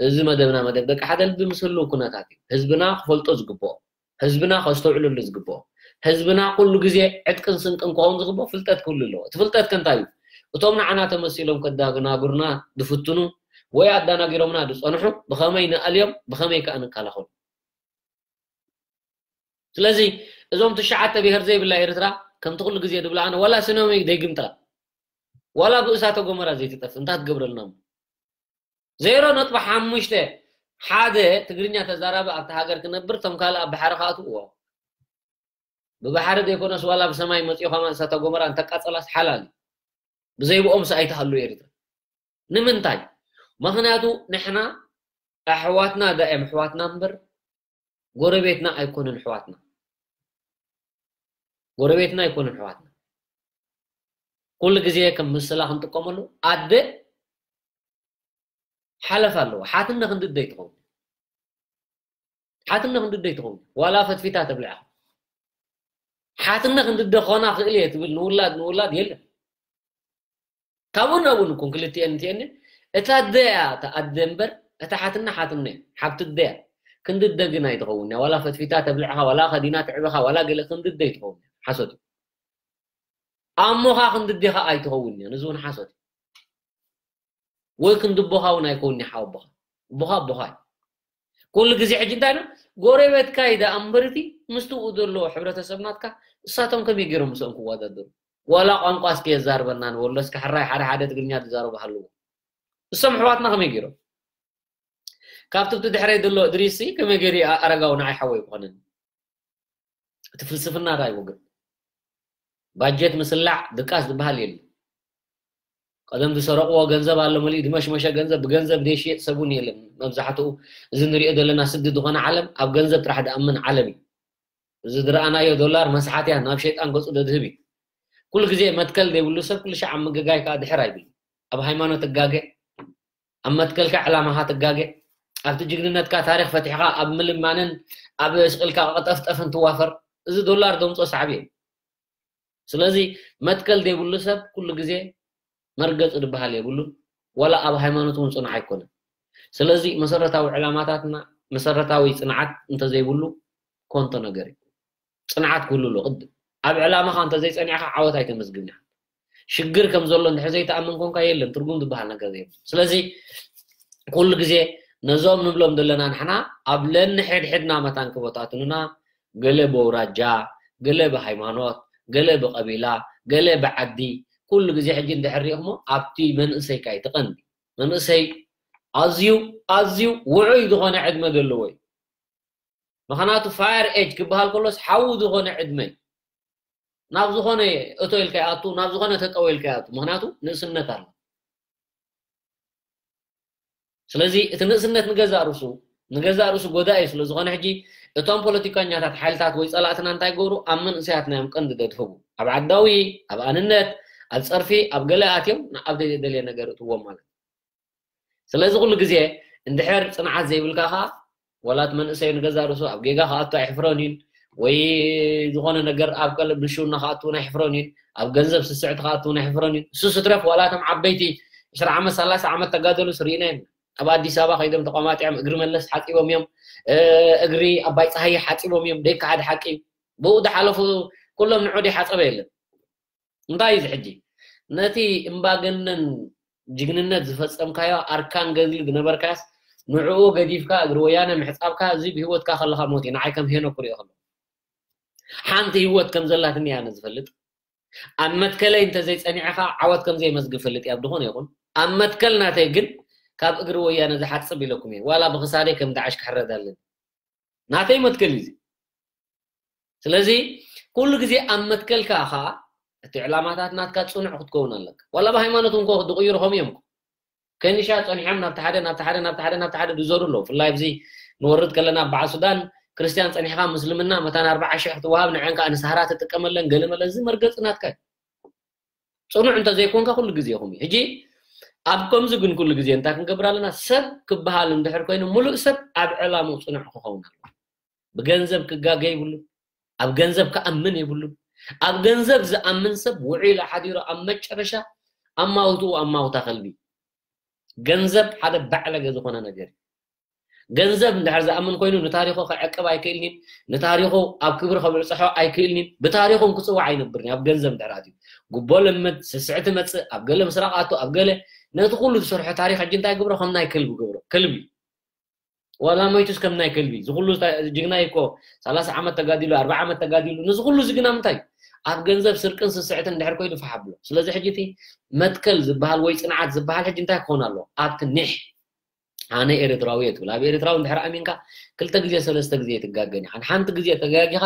እዚ መደብና መደብ ደቂ ሓደ ልቢ ምስ ህልው ኩነታት እዩ። ህዝብና ክፈልጦ ዝግብኦ ህዝብና ከስተውዕልሉ ዝግብኦ ህዝብና ኩሉ ግዜ ዕጥቅን ስንቅን ክኸውን ዝግብኦ ፍልጠት ክህሉ ኣለዎ። እቲ ፍልጠት ከ እንታይ እዩ? እቶም ንዓና ተመሲሎም ከዳናግሩና ዝፍትኑ ወይ ኣዳናጊሮምና ዝፀንሑ ብኸመይ ንኣልዮም ብኸመይ ከዓ ንከላኸሉ? ስለዚ እዞም ትሽዓተ ብሄር ዘይብላ ኤርትራ ከምቲ ኩሉ ግዜ ዝብላ ኣነ ዋላ ስኖሚ ዘይግምጥላ ዋላ ብእሳተ ጎመራ ዘይትጠፍ እንታይ ትገብረልና? ዜሮ ነጥቢ ሓሙሽተ ሓደ ትግርኛ ተዛራቢ ኣብቲ ሃገር ክነብር እቶም ካልእ ኣብ ባሕሪ ክኣትውዎ ብባሕሪ ዘይኮነስ ዋላ ብሰማይ መፂኡ ከማን እሳተ ጎመራ እንተቃፀላስ ሓላል እዩ። ብዘይብኦም ሰ ኣይትሃሉ ኤርትራ ንምንታይ? ምክንያቱ ንሕና ኣሕዋትና ዳእም ኣሕዋትና እምበር ጎረቤትና ኣይኮኑን ኣሕዋትና። ጎረቤትና ኣይኮኑን ኣሕዋትና። ኩሉ ግዜ ከም ምስላ ክንጥቀመሉ ኣደ ሓለፍ ኣለዎ። ሓትነ ክንዲ ኣደ ኣይትኸውን። ሓትነ ክንዲ ኣደ ኣይትኸውን። ዋላ ፈትፊታ ተብልዓ ሓትነ ክንዲ ኣደ ክኾና ክእል እየ ትብል ንውላድ ንውላድ የለን። ካብኡ ናብኡ ንኩን ክልቲኤን እቲኤን እታ ኣደ እያ እታ ኣደ እምበር እታ ሓትነ ሓትነ ሓብቲ ኣደ እያ። ክንዲ ኣደ ግን ኣይትኸውን እያ። ዋላ ፈትፊታ ተብልዕኻ ዋላ ከዲና ትዕበኻ ዋላ ገለ ክንዲ ኣደ ኣይትኸውን እያ። ሓሶት እዩ። ኣሞኻ ክንዲ ኣዴኻ ኣይትኸውን እያ። ንዚ እውን ሓሶት እዩ። ወይ ክንዲ ኣቦኻ እውን ኣይከውን እያ። ሓው ኣቦኻ ኣቦኻ ኣቦኻ እዩ። ኩሉ ግዜ ሕጂ እንታይ ነው ጎረቤትካ እዩ ደኣ እምበርቲ ምስቲ ኡ ዘሎ ሕብረተሰብ ናትካ እሳቶም ከመይ ገይሮም ምስኦም ክወዳደሩ? ዋላ ቋንቋ እስኪ የዛርበና ንበሎ እስኪ ሕራይ ሓደ ሓደ ትግርኛ ዝዛረቡ ሃለዉ እሶም ኣሕዋትና ከመይ ገይሮም ካብቲ ብቲ ድሕረይ ዘሎ እድሪስ ከመይ ገይሩ ኣረጋዊ ንዓይ ሓወይ ክኾነኒ እቲ ፍልስፍና ታይ ወግን ባጀት ምስላዕ ድቃስ ዝበሃል የለን ቀደም ዝሰረቅዎ ገንዘብ ኣሎ መሊኡ ድመሽመሸ ገንዘብ ብገንዘብ ዘይሽየጥ ሰብ እውን የለን መብዛሕትኡ እዚ ንሪኦ ዘለና ስዲ ዝኾነ ዓለም ኣብ ገንዘብ ጥራሕ ድኣምን ዓለም እዩ እዚ ዝረኣናዮ ዶላር መስሓትያ ናብ ሸይጣን ገፁ ደድህብ እዩ። ኩሉ ግዜ መትከል ዘይብሉ ሰብ ኩሉ ሻዕ ኣብ ምግጋይ ከዓ ድሕር ኣይብል። ኣብ ሃይማኖት እጋገ፣ ኣብ መትከልካ ዕላማኻ ትጋገ፣ ኣብቲ ጅግንነትካ ታሪኽ ፈቲሕኻ ኣብ ምልማንን ኣብ ስቕልካ ቅጠፍጠፍን ትዋፈር። እዚ ዶላር ደምፆ ሳዕቢ እዩ። ስለዚ መትከል ዘይብሉ ሰብ ኩሉ ግዜ መርገፂ ዝበሃል የብሉን፣ ዋላ ኣብ ሃይማኖት እውን ፅኑዕ ኣይኮነን። ስለዚ መሰረታዊ ዕላማታትና መሰረታዊ ፅንዓት እንተዘይብሉ ኮንቶ ነገር እዩ። ፅንዓት ክህሉ ኣሎ ቅድም ኣብ ዕላማኻ እንተዘይፀኒዕካ ዓወት ኣይተመዝግብን ኢኻ። ሽግር ከም ዘሎ እንድሕር ዘይተኣምን ኮንካ የለን ትርጉም ዝበሃል ነገር የብሉን። ስለዚ ኩሉ ግዜ ነዞም ንብሎም ዘለና ንሕና ኣብ ነንሕድሕድና መታን ክበታትኑና ገለ በውራጃ፣ ገለ ብሃይማኖት፣ ገለ ብቐቢላ፣ ገለ ብዓዲ፣ ኩሉ ግዜ ሕጂ እንድሕር ሪኢኹሞ ኣብቲ መንእሰይ ካይ ትቐንዲ። መንእሰይ ኣዝዩ ኣዝዩ ውዑይ ዝኾነ ዕድመ ዘለዎ እዩ። ምኽንያቱ ፋየር ኤጅ ክበሃል ከሎስ ሓዊ ዝኾነ ዕድመ እዩ። ናብ ዝኾነ እቶ ኢልካ ይኣቱ፣ ናብ ዝኾነ ተጠው ኢልካ ይኣቱ። ምኽንያቱ ንእስነት ኣሎ። ስለዚ እቲ ንእስነት ንገዛእ ርእሱ ንገዛእ ርእሱ ጎዳኢ እዩ። ስለ ዝኾነ ሕጂ እቶም ፖለቲካኛታት ሓይልታት ወይ ጸላእትና እንታይ ይገብሩ? ኣብ መንእሰያትና እዮም ቀንዲ ደድህቡ። ኣብ ዓዳዊ፣ ኣብ ኣንነት፣ ኣብ ጸርፊ፣ ኣብ ገለ ኣትዮም ንኣብ ዘይተደልየ ነገር እትዎም ማለት እዩ። ስለዚ ኩሉ ግዜ እንድሕር ጽንዓት ዘይብልካ ኸኣ ወላ እቲ መንእሰይ ንገዛእ ርእሱ ኣብ ጌጋ ክኣቱ ኣይሕፍሮን እዩ ወይ ዝኾነ ነገር ኣብ ቀለብ ብልሽውና ክኣትውን ኣይሕፍሮን እዩ። ኣብ ገንዘብ ስስዕቲ ክኣትውን ኣይሕፍሮን እዩ። እሱ ስትረፍ ዋላ እቶም ዓበይቲ ዕስራ ዓመት ሰላሳ ዓመት ተጋደሉ ስርኢና እዮም። ኣብ ኣዲስ ኣበባ ከይዶም ተቋማጢዖም እግሪ መለስ ሓጺቦም እዮም። እግሪ ኣባይ ፀሃይ ሓጺቦም እዮም። ደይከሓድ ሓቂ እዩ። ብኡ ዝሓለፉ ኩሎም ንዑ ሓፀበ የለን። እንታይ እዩ እዚ ሕጂ? ነቲ እምባገነን ጅግንነት ዝፈጸምካዮ ኣርካን ገድሊ ዝነበርካስ ንዕኡ ገዲፍካ እግሪ ወያነ ምሕጻብካ እዚ ብህይወትካ ከለኻ ሞት እዩ። ንዓይ ከም ሄኖክ ክሪኦ ከሎ ሓንቲ ህይወት ከም ዘላትኒ ኣነ ዝፈልጥ ኣብ መትከለይ እንተዘይጸኒዕኻ ዓወት ከም ዘይመዝግብ ፈልጥ እያ። ብዝኾነ ይኹን ኣብ መትከል ናተይ ግን ካብ እግሪ ወያነ ዝሓጽብ ኢለኩም እየ። ዋላ ብኽሳደይ ከም ዳዕሽ ክሕረድ ኣለኒ። ናተይ መትከል እዩ እዚ። ስለዚ ኩሉ ግዜ ኣብ መትከልካ ኸኣ እቲ ዕላማታት ናትካ ጽኑዕ ክትከውን ኣለካ። ዋላ ብሃይማኖት እንኮ ድቕይሩ ከም እዮም እኮ። ከኒሻ ጸኒሖም ናብቲ ሓደ ናብቲ ሓደ ናብቲ ሓደ ናብቲ ሓደ ዝዞሩ ኣለዉ። ብፍላይ ኣብዚ ንወርድ ከለና በዓል ሱዳን ክርስትያን ጸኒሕካ ምስልምና መታን ኣርባዓ ሽሕ ክትወሃብ ንዐን ከኣ ንሳህራ ትጥቀመለን ገለ መለ እዚ መርገጺ ናትካ እዩ። ጽኑዕ እንተዘይኮንካ ኩሉ ግዜ ይኹም እዩ። ሕጂ ኣብ ከምዚ ግን ኩሉ ግዜ እንታይ ክንገብር ኣለና? ሰብ ክበሃል እንድሕር ኮይኑ ምሉእ ሰብ ኣብ ዕላምኡ ጽኑዕ ክኸውን ኣለዎ። ብገንዘብ ክጋገ የብሉን። ኣብ ገንዘብ ክኣምን የብሉን። ኣብ ገንዘብ ዝኣምን ሰብ ውዒሉ ሓዲሩ ኣብ መጨረሻ ኣማውትኡ ኣማውታ ከልቢ። ገንዘብ ሓደ ባዕለገ ዝኾነ ነገር እዩ። ገንዘብ እንድሕር ዝኣምን ኮይኑ ንታሪኹ ክዕቅብ ኣይክእልኒን፣ ንታሪኹ ኣብ ክብሪ ከብዕፅሖ ኣይክእልኒን፣ ብታሪኹን ክፅዋዕ ኣይነብርኒ። ኣብ ገንዘብ እንድሕር ኣትዩ ጉቦ ለምድ፣ ስስዕቲ መፅእ፣ ኣብ ገለ ምስራቕ ኣቱ፣ ኣብ ገለ ነቲ ኩሉ ዝሰርሖ ታሪክ ሕጂ እንታይ ግብሮ? ከም ናይ ከልቢ ግብሮ። ከልቢ ዋላ ሞይቱስ ከም ናይ ከልቢ ዝኩሉ ጅግና እኮ ሰላሳ ዓመት ተጋዲሉ፣ ኣርባዓ ዓመት ተጋዲሉ፣ ንዚ ኩሉ ጅግና ምንታይ ኣብ ገንዘብ ስርቅን ስስዕትን ድሕር ኮይኑ ፋሕ ኣብሎ። ስለዚ ሕጂ እቲ መትከል ዝበሃል ወይ ፅንዓት ዝበሃል ሕጂ እንታይ ክኾን ኣለዎ? ኣብቲ ኒሕ ኣነ ኤርትራዊ እየ ትብል። ኣብ ኤርትራዊ እንድሕር ኣሚንካ ክልተ ግዜ ሰለስተ ግዜ ትጋገን ኢኻ። ሓንቲ ግዜ ተጋጊኻ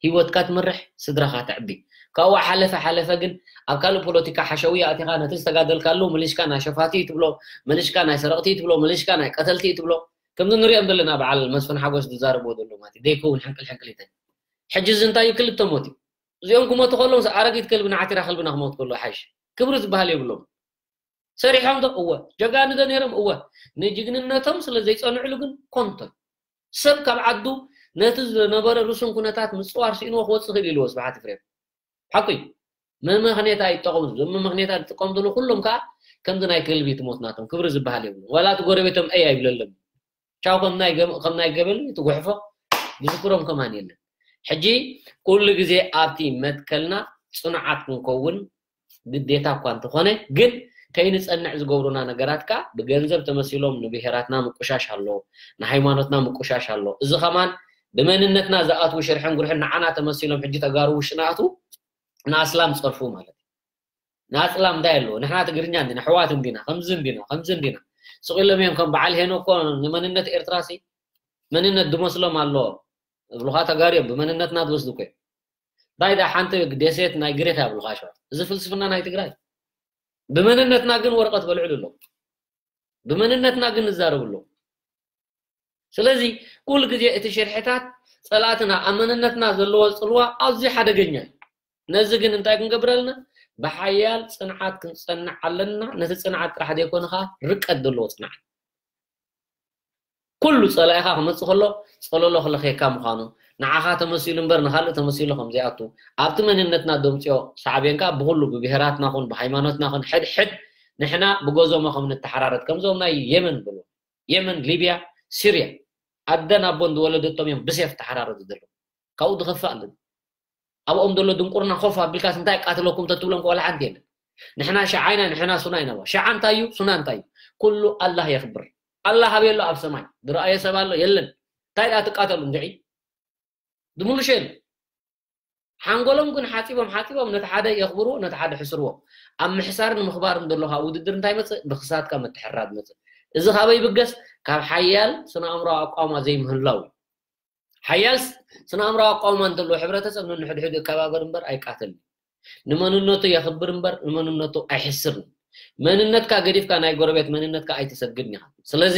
ህይወትካ ትምርሕ፣ ስድራኻ ተዕቢ። ካብኡ ሓለፈ ሓለፈ ግን ኣብ ካልእ ፖለቲካ ሓሸውያ ኣቲኻ ነቲ ዝተጋደልካሉ ምልሽካ ናይ ሸፋቲ ትብሎ፣ ምልሽካ ናይ ሰረቕቲ ትብሎ፣ ምልሽካ ናይ ቀተልቲ ትብሎ። ከምዚ ንሪኦም ዘለና በዓል መስፍን ሓጎስ ዝዛረብዎ ዘሎ ማለት እዩ። ዘይከውን ሕንቅል ሕንቅል ይተ ሕጂ እዚ እንታይ እዩ? ክልተ ሞት እዩ። እዚኦም ክሞቱ ከለዉ ኣረጊት ከልቢ ንዓቲራ ከልብና ክሞት ከሎ ሓይሽ ክብሪ ዝበሃል የብሎም። ሰሪሖም ዶ? እወ። ጀጋኑ ዶ ነይሮም? እወ። ንጅግንነቶም ስለ ዘይጸንዕሉ ግን ኮንቶ እዩ። ሰብ ካብ ዓዱ ነቲ ዝነበረ ርሱን ኩነታት ምጽዋር ስኢንዎ ክወጽእ ክእል ኢልዎ ስብሓት ፍሬም። ሓቁ እዩ። መመኽኔታ ይጠቐሙ። እዞም መመኽኔታ ዝጥቀሙ ዘለዉ ኩሎም ከዓ ከምዚ ናይ ከልቢ ትሞት ናቶም ክብሪ ዝበሃል የብሉ። ዋላ እቲ ጎረቤቶም ኣይ ኣይብለሎም። ቻው ከም ናይ ገም-፣ ከም ናይ ገበል ትጉሕፎ ዝዝክሮም ከማን የለን። ሕጂ ኩሉ ግዜ ኣብቲ መትከልና ጽኑዓት ክንከውን ግዴታ እኳ እንተኾነ ግን ከይንጸንዕ ዝገብሩና ነገራት ከኣ ብገንዘብ ተመሲሎም ንብሄራትና ምቁሻሽ ኣሎ፣ ንሃይማኖትና ምቁሻሽ ኣሎ። እዚ ከማን ብመንነትና ዝኣትዉ ሽርሕን ጉርሕን ንዓና ተመሲሎም ሕጂ ተጋሩ ውሽጥና ኣትዉ ንኣስላም ጸርፉ ማለት እዩ። ንኣስላም እንታይ ኣለዎ? ንሕና ትግርኛ እንዲና፣ ኣሕዋት እንዲና፣ ከምዚ እንዲና፣ ከምዚ እንዲና። ስቕ ኢሎም እዮም ከም በዓል ሄኖ እኮ ንመንነት ኤርትራ ሲ መንነት ዝመስሎም ኣሎ። ዝብሉኻ ተጋሩ እዮም፣ ብመንነትና ዝወስዱ እኮ እዮም። እንታይ ደኣ ሓንቲ ደሴት ናይ ግሬታ ይብሉኻ ኣሸዋት። እዚ ፍልስፍና ናይ ትግራይ። ብመንነትና ግን ወረቐት በልዕሉ ኣለዉ። ብመንነትና ግን ንዛረቡ ኣለዉ። ስለዚ ኩሉ ግዜ እቲ ሽርሕታት ጸላእትና ኣብ መንነትና ዘለዎ ጽልዋ ኣዝዩ ሓደገኛ እዩ። ነዚ ግን እንታይ ክንገብር ኣለና? ብሓያል ጽንዓት ክንጸንዕ ኣለና። ነቲ ጽንዓት ጥራሕ ዘይኮነ ኸኣ ርቀት ዘለዎ ጽንዓት። ኩሉ ጸላኢኻ ክመጽእ ከሎ ጸለሎ ክለኽየካ ምዃኑ፣ ንዓኻ ተመሲሉ እምበር ንኻልእ ተመሲሉ ከም ዘይኣቱ፣ ኣብቲ መንነትና ደምጽዮ ሳዕቤን ከኣ ብኹሉ ብብሄራትና ኹን ብሃይማኖትና ኹን ሕድሕድ ንሕና ብጎዞሞ ከም ንተሓራረድ ከምዞም ናይ የመን ብሎ የመን፣ ሊብያ፣ ሲርያ ኣደን ኣቦን ዝወለደቶም እዮም ብሴፍ ተሓራረዱ ዘለዉ። ካብኡ ዝኸፍእ ኣለኒ። ኣብኦም ዘሎ ድንቁርና ኮፍ ኣቢልካስ እንታይ ኣቃተለኩም ተትብሎም ዋላ ሓንቲ የለን። ንሕና ሸዓ ኢና፣ ንሕና ሱና ኢና። ሸዓ እንታይ እዩ? ሱና እንታይ እዩ? ኩሉ ኣላህ የኽብር። ኣላህ ኣበይ ኣሎ? ኣብ ሰማይ። ዝረኣየ ሰብ ኣሎ? የለን። እንታይ ደኣ ትቃተሉ እንድዒ? ድምሉሸን ሓንጎሎም ግን ሓፂቦም ሓፂቦም ነቲ ሓደ የኽብርዎ፣ ነቲ ሓደ ሕስርዎ። ኣብ ምሕሳርን ምኽባርን ዘሎ ከዓ ውድድር እንታይ መፅእ? ብክሳትካ ምትሕርራድ መፅእ። እዚ ካበይ ይብገስ? ካብ ሓያል ስነ ኣእምሮ ኣቋማ ዘይምህላው እዩ። ሓያል ስነ ኣእምሮ ኣቋማ እንተለዎ ሕብረተሰብ ንንሕድሕዱ ይከባበር እምበር ኣይቃተልን። ንመንነቱ የኽብር እምበር ንመንነቱ ኣይሕስርን። መንነትካ ገዲፍካ ናይ ጎረቤት መንነትካ ኣይተሰግድን ኢኻ። ስለዚ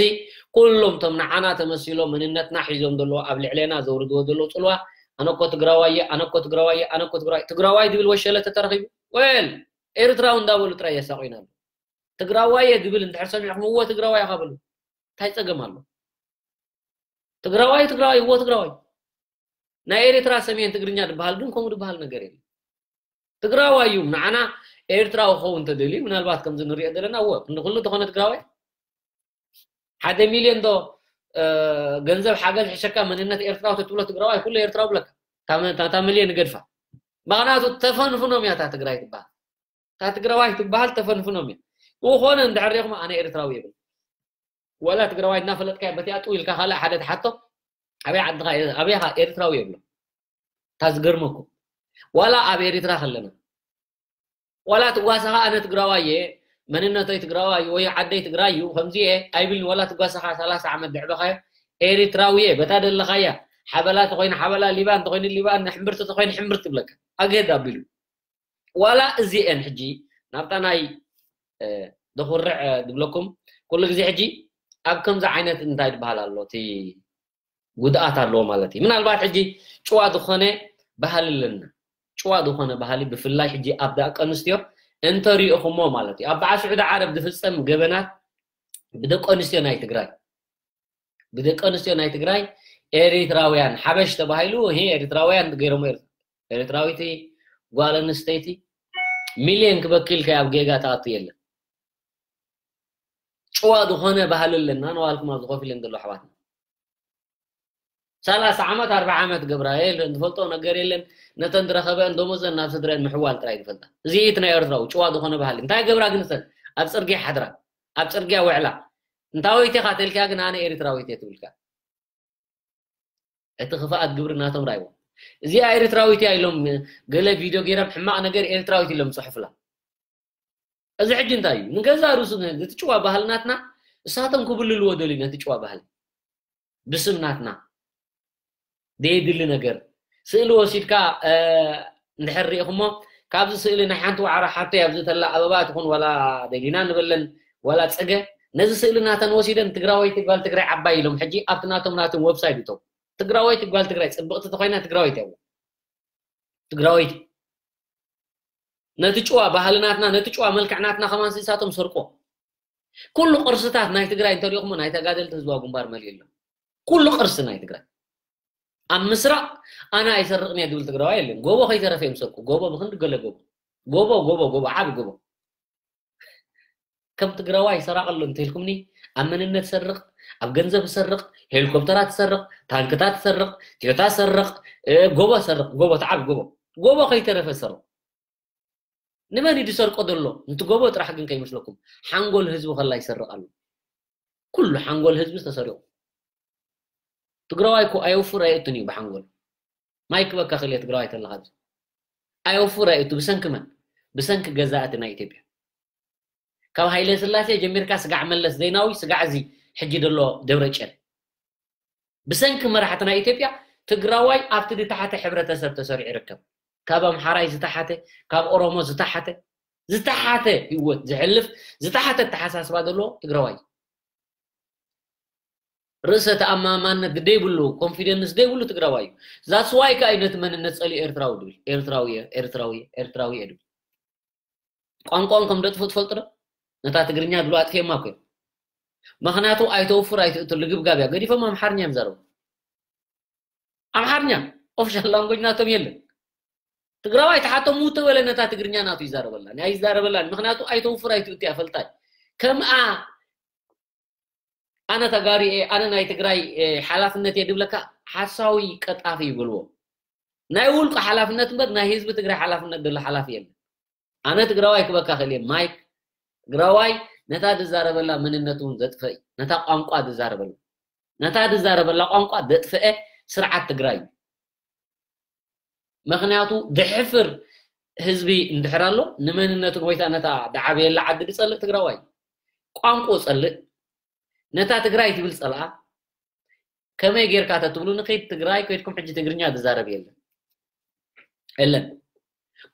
ኩሎም ቶም ንዓና ተመሲሎ መንነትና ሒዞም ዘለዎ ኣብ ልዕሌና ዘውርድዎ ዘለዉ ጽልዋ ኣነ እኮ ትግራዋየ ኣነ እኮ ትግራዋየ ኣነ እኮ ትግራዋይ ትግራዋይ ድብል ወሸለ ተተረኺቡ ወል ኤርትራዊ እንዳበሉ ጥራይ የሳቑይና ኣለዉ። ትግራዋየ ድብል እንድሕር ሰሚዕኹም እወ ትግራዋይ ኢኻ በሉ። እንታይ ጸገም ኣሎ? ትግራዋይ ትግራዋይ እዎ ትግራዋይ ናይ ኤርትራ ሰሜን ትግርኛ ዝበሃል ግን ከምኡ ዝበሃል ነገር የለን። ትግራዋይ እዩ ንዓና ኤርትራዊ ክኸውን እንተደልዩ ምናልባት ከምዚ ንሪኦ ዘለና እዎ ክንዲ ኩሉ ተኾነ ትግራዋይ ሓደ ሚልዮን ዶ ገንዘብ ሓገዝ ሕሸካ መንነት ኤርትራዊ ተትብሎ ትግራዋይ ኩሉ ኤርትራዊ ብለካ እታ ሚልዮን ገድፋ። ምክንያቱ ተፈንፍኖም እያ እታ ትግራይ ትበሃል። እታ ትግራዋይ ትበሃል ተፈንፍኖም እያ። ዝኾነ እንድሕር ሪኢኹም ኣነ ኤርትራዊ የብል ዋላ ትግራዋይ እናፈለጥካ በቲኣ ጥው ኢልካ ካልእ ሓደ ትሓቶ ኣበይ ዓድኻ ኣበይኻ ኤርትራዊ የብሎ። እታ ዝገርመኩም ዋላ ኣብ ኤርትራ ከለና ዋላ ትጓሳኻ ኣነ ትግራዋይ እየ መንነተይ ትግራዋይ ወይ ዓደይ ትግራይ እዩ ከምዚ እየ ኣይብልን። ዋላ ትጓሳኻ ሰላሳ ዓመት ድዕበኻዮ ኤርትራዊ እየ በታ ደለኻያ ሓበላ ተኾይነ ሓበላ ሊባን ተኾይኑ ሊባን ሕምብርቲ ተኾይኑ ሕምብርቲ ትብለካ ኣገድ ኣቢሉ ዋላ እዚኤን ሕጂ ናብታ ናይ ደኹርዕ ድብለኩም ኩሉ ግዜ ሕጂ ኣብ ከምዚ ዓይነት እንታይ ዝበሃል ኣሎ እቲ ጉድኣት ኣለዎ ማለት እዩ። ምናልባት ሕጂ ጭዋ ዝኾነ ባህሊ ኣለና። ጭዋ ዝኾነ ባህሊ ብፍላይ ሕጂ ኣብ ደቂ ኣንስትዮ እንተሪእኹሞ ማለት እዩ ኣብ በዓል ስዑዲ ዓረብ ዝፍፀም ገበናት ብደቂ ኣንስትዮ ናይ ትግራይ ብደቂ ኣንስትዮ ናይ ትግራይ ኤሪትራውያን ሓበሽ ተባሂሉ ህ ኤሪትራውያን ገይሮሞ ኤሪትራዊቲ ጓል ኣንስተይቲ ሚልዮን ክበኪልካ ኣብ ጌጋ ተኣቱ የለን። ጭዋ ዝኾነ ባህሊ ኣለና ንባልኩም ኣብዚ ኮፍ ኢለን ዘሎ ኣሕዋትና ሰላሳ ዓመት ኣርባዓ ዓመት ገብራ የለን ዝፈልጦ ነገር የለን። ነተን ዝረኸበ እንደሞዘን ናብ ስድረን ምሕዋል ጥራይ ዝፈልጣ እዚ እቲ ናይ ኤርትራዊ ጭዋ ዝኾነ ባህሊ እንታይ ገብራ ግን ሰን ኣብ ፅርግያ ሓድራ ኣብ ፅርግያ ውዕላ እንታወይቲ ኢኻ ተልካ ግን ኣነ ኤርትራዊት እየ ትብልካ። እቲ ክፍኣት ግብሪ ናቶም ራይዎ እዚኣ ኤርትራዊት እያ ኢሎም ገለ ቪድዮ ገይሮም ሕማቕ ነገር ኤርትራዊት ኢሎም ፅሑፍላ። እዚ ሕጂ እንታይ እዩ ንገዛ ርእሱ ዝትጭዋ ባህልናትና እሳቶም ክብልልዎ ደልዩ ነቲ ጭዋ ባህሊ ብስም ናትና ደየድሊ ነገር ስእሊ ወሲድካ እንድሕር ሪኢኹሞ ካብዚ ስእሊ ናይ ሓንቲ ዋዕሮ ሓብተይ ኣብዚ ተላ ኣበባ ትኹን ዋላ ደሊና ንበለን ዋላ ፅገ ነዚ ስእሊ ናተን ወሲደን ትግራወይቲ ጓል ትግራይ ዓባይ ኢሎም ሕጂ ኣብቲ ናቶም ናቶም ወብሳይት እቶም ትግራወይቲ ጓል ትግራይ ፅብቕቲ ተኮይና ትግራወይቲ እያ ትግራወይቲ ነቲ ጭዋ ባህልናትና ነቲ ጭዋ መልክዕናትና ከማን ስሳቶም ሰርቆ ኩሉ ቅርስታት ናይ ትግራይ እንተሪእኹሞ ናይ ተጋደልቲ ህዝባዊ ግንባር መሊኡ ኣሎ ኩሉ ቅርሲ ናይ ትግራይ ኣብ ምስራቅ ኣነ ኣይሰርቅን እየ ዝብል ትግራዋይ የለን ጎቦ ከይተረፈ እዮም ሰርቁ ጎቦ ብክንዲ ገለ ጎቦ ጎቦ ጎቦ ጎቦ ዓቢ ጎቦ ከም ትግራዋይ ሰራቂ ኣሎ እንተልኩምኒ ኣብ መንነት ሰርቕ ኣብ ገንዘብ ሰርቕ ሄሊኮፕተራት ሰርቕ ታንክታት ሰርቕ ትዮታ ሰርቕ ጎቦ ሰርቕ ጎቦ ተዓብ ጎቦ ጎቦ ከይተረፈ ሰርቕ ንመን እዩ ዝሰርቆ ዘሎ ንቲ ጎቦ ጥራሕ ግን ከይመስለኩም ሓንጎል ህዝቢ ከላ ይሰርቕ ኣሎ ኩሉ ሓንጎል ህዝቢ ተሰሪቑ ትግራዋይ እኮ ኣየውፍር ኣየእቱን እዩ ብሓንጎል ማይ ክበካ ክልየ ትግራዋይ ተለካ ኣብዚ ኣየውፍር ኣየእቱ ብሰንኪ መን ብሰንኪ ገዛእቲ ናይ ኢትዮጵያ ካብ ሃይለ ስላሴ ጀሚርካ ስጋዕ መለስ ዜናዊ ስጋዕ እዚ ሕጂ ዘሎ ደብረጨን ብሰንኪ መራሕቲ ናይ ኢትዮጵያ ትግራዋይ ኣብቲ ዝተሓተ ሕብረተሰብ ተሰሪዑ ይርከብ ካብ ኣምሓራይ ዝተሓተ ካብ ኦሮሞ ዝተሓተ ዝተሓተ ህይወት ዝሕልፍ ዝተሓተ ኣተሓሳስባ ዘለዎ ትግራዋይ ርእሰ ተኣማማነት ዘይብሉ ኮንፊደንስ ዘይብሉ ትግራዋይ እዩ that's why ከኣ ነቲ መንነት ጸሊኡ ኤርትራዊ ድብል ኤርትራዊ እየ ኤርትራዊ እየ ኤርትራዊ እየ ድብል ቋንቋኦም ከም ደጥፉ ትፈልጡ ዶ ነታ ትግርኛ ድሉ ኣጥፊኦማ እኮ እዮም ምኽንያቱ ኣይተውፍር ኣይትእቱ ልግብጋብ እያ ገዲፎም ኣምሓርኛ እዮም ዘረቡ ኣምሓርኛ ኦፊሻል ላንጎጅ ናቶም የለን ትግራዋይ ተሓቶም ውተ በለ ነታ ትግርኛ ናቱ ይዛረበላ ኣይዛረበላን ምኽንያቱ ኣይተውፍር ኣይትእቱ እያ ፈልጣይ ከምኣ ኣነ ተጋሩ እየ ኣነ ናይ ትግራይ ሓላፍነት እየ ድብለካ ሓሳዊ ቀጣፊ ይብልዎ ናይ ውልቁ ሓላፍነት እምበር ናይ ህዝቢ ትግራይ ሓላፍነት ዘሎ ሓላፊ የለን ኣነ ትግራዋይ ክበካ ክእል እየ ማይክ ትግራዋይ ነታ ዝዛረበላ መንነት እውን ዘጥፈእ እዩ ነታ ቋንቋ ዝዛረበላ ነታ ዝዛረበላ ቋንቋ ዘጥፈአ ስርዓት ትግራይ እዩ ምኽንያቱ ድሕፍር ህዝቢ እንድሕር ኣሎ፣ ንመንነቱን ወይታ ነታ ድዓበየላ ዓዲ ድጸልእ ትግራዋይ፣ ቋንቋ ጸልእ፣ ነታ ትግራይ ትብል ጸልኣ። ከመይ ጌርካ ተትብሉ ንኸይድ ትግራይ ከይድኩም ሕጂ ትግርኛ ዝዛረብ የለን። የለን።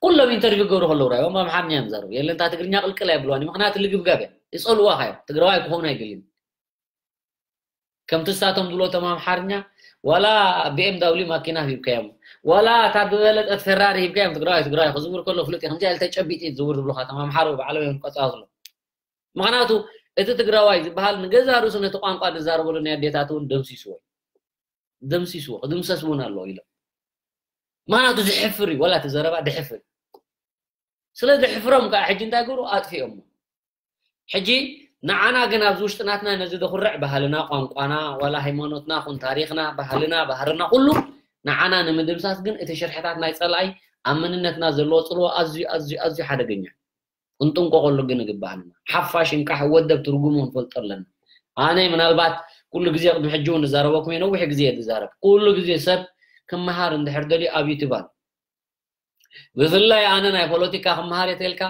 ኩሎም ኢንተርቪው ገብሩ ከለዉ ራዮም ኣምሓርኛ እዮም ዘረቡ። የለን፣ እታ ትግርኛ ቅልቅል ኣይብልዋን እዩ። ምኽንያቱ ልግብጋብ እያ። ይጸልዋ ካዮም። ትግራዋይ ክኾኑ ኣይደልዩን። ከምቲ ንሳቶም ዝብሎ እቶም ኣምሓርኛ፣ ዋላ ቢ ኤም ዳብሊው ማኪና ሂብካዮም፣ ዋላ እታ ዝበለጸት ፈራሪ ሂብካዮም፣ ትግራዋይ ትግራዋይ ክዝውር ከሎ ፍሉጥ እዩ። ከምዚኣ ኢልካ ጨቢጥ እዩ ዝዝውር ዝብሉኻ እቶም ኣምሓሩ ባዕሎም እዮም ዝቆጻጽሉ። ምኽንያቱ እቲ ትግራዋይ ዝበሃል ንገዛ ርእሱ ነቲ ቋንቋ ዝዛረበሉ ናይ ኣዴታቱ እውን ደምሲስዎ እዩ። ደምሲስዎ፣ ክድምሰስ እውን ኣለዎ ኢሎም። ምኽንያቱ ዝሕፍር እዩ፣ ዋላ እቲ ዘረባ ድሕፍር። ስለ ዘሕፍሮም ከዓ ሕጂ እንታይ ገብሩ? ኣጥፊኦሞ። ሕጂ ንዓና ግን ኣብዚ ውሽጢ ናትና ነዚ ዘኹርዕ ባህልና፣ ቋንቋና፣ ዋላ ሃይማኖትና ኹን ታሪኽና፣ ባህልና፣ ባህርና ኩሉ ንዓና ንምድምሳስ ግን እቲ ሽርሕታት ናይ ጸላኢ ኣብ መንነትና ዘለዎ ጽልዋ ኣዝዩ፣ ኣዝዩ፣ ኣዝዩ ሓደገኛ እዩ። ክንጥንቀቐሉ ግን ይግባኣና። ሓፋሽ እንቃሕ ወደብ ትርጉሙ ክንፈልጦ ኣለና። ኣነ ምናልባት ኩሉ ግዜ ቅድሚ ሕጂ እውን እዛረበኩም እየ፣ ነዊሕ ግዜ እየ ዝዛረብ። ኩሉ ግዜ ሰብ ክመሃር እንድሕር ደልዩ ኣብ ዩቱብ ኣሎ። ብፍላይ ኣነ ናይ ፖለቲካ ክመሃር እየ ተልካ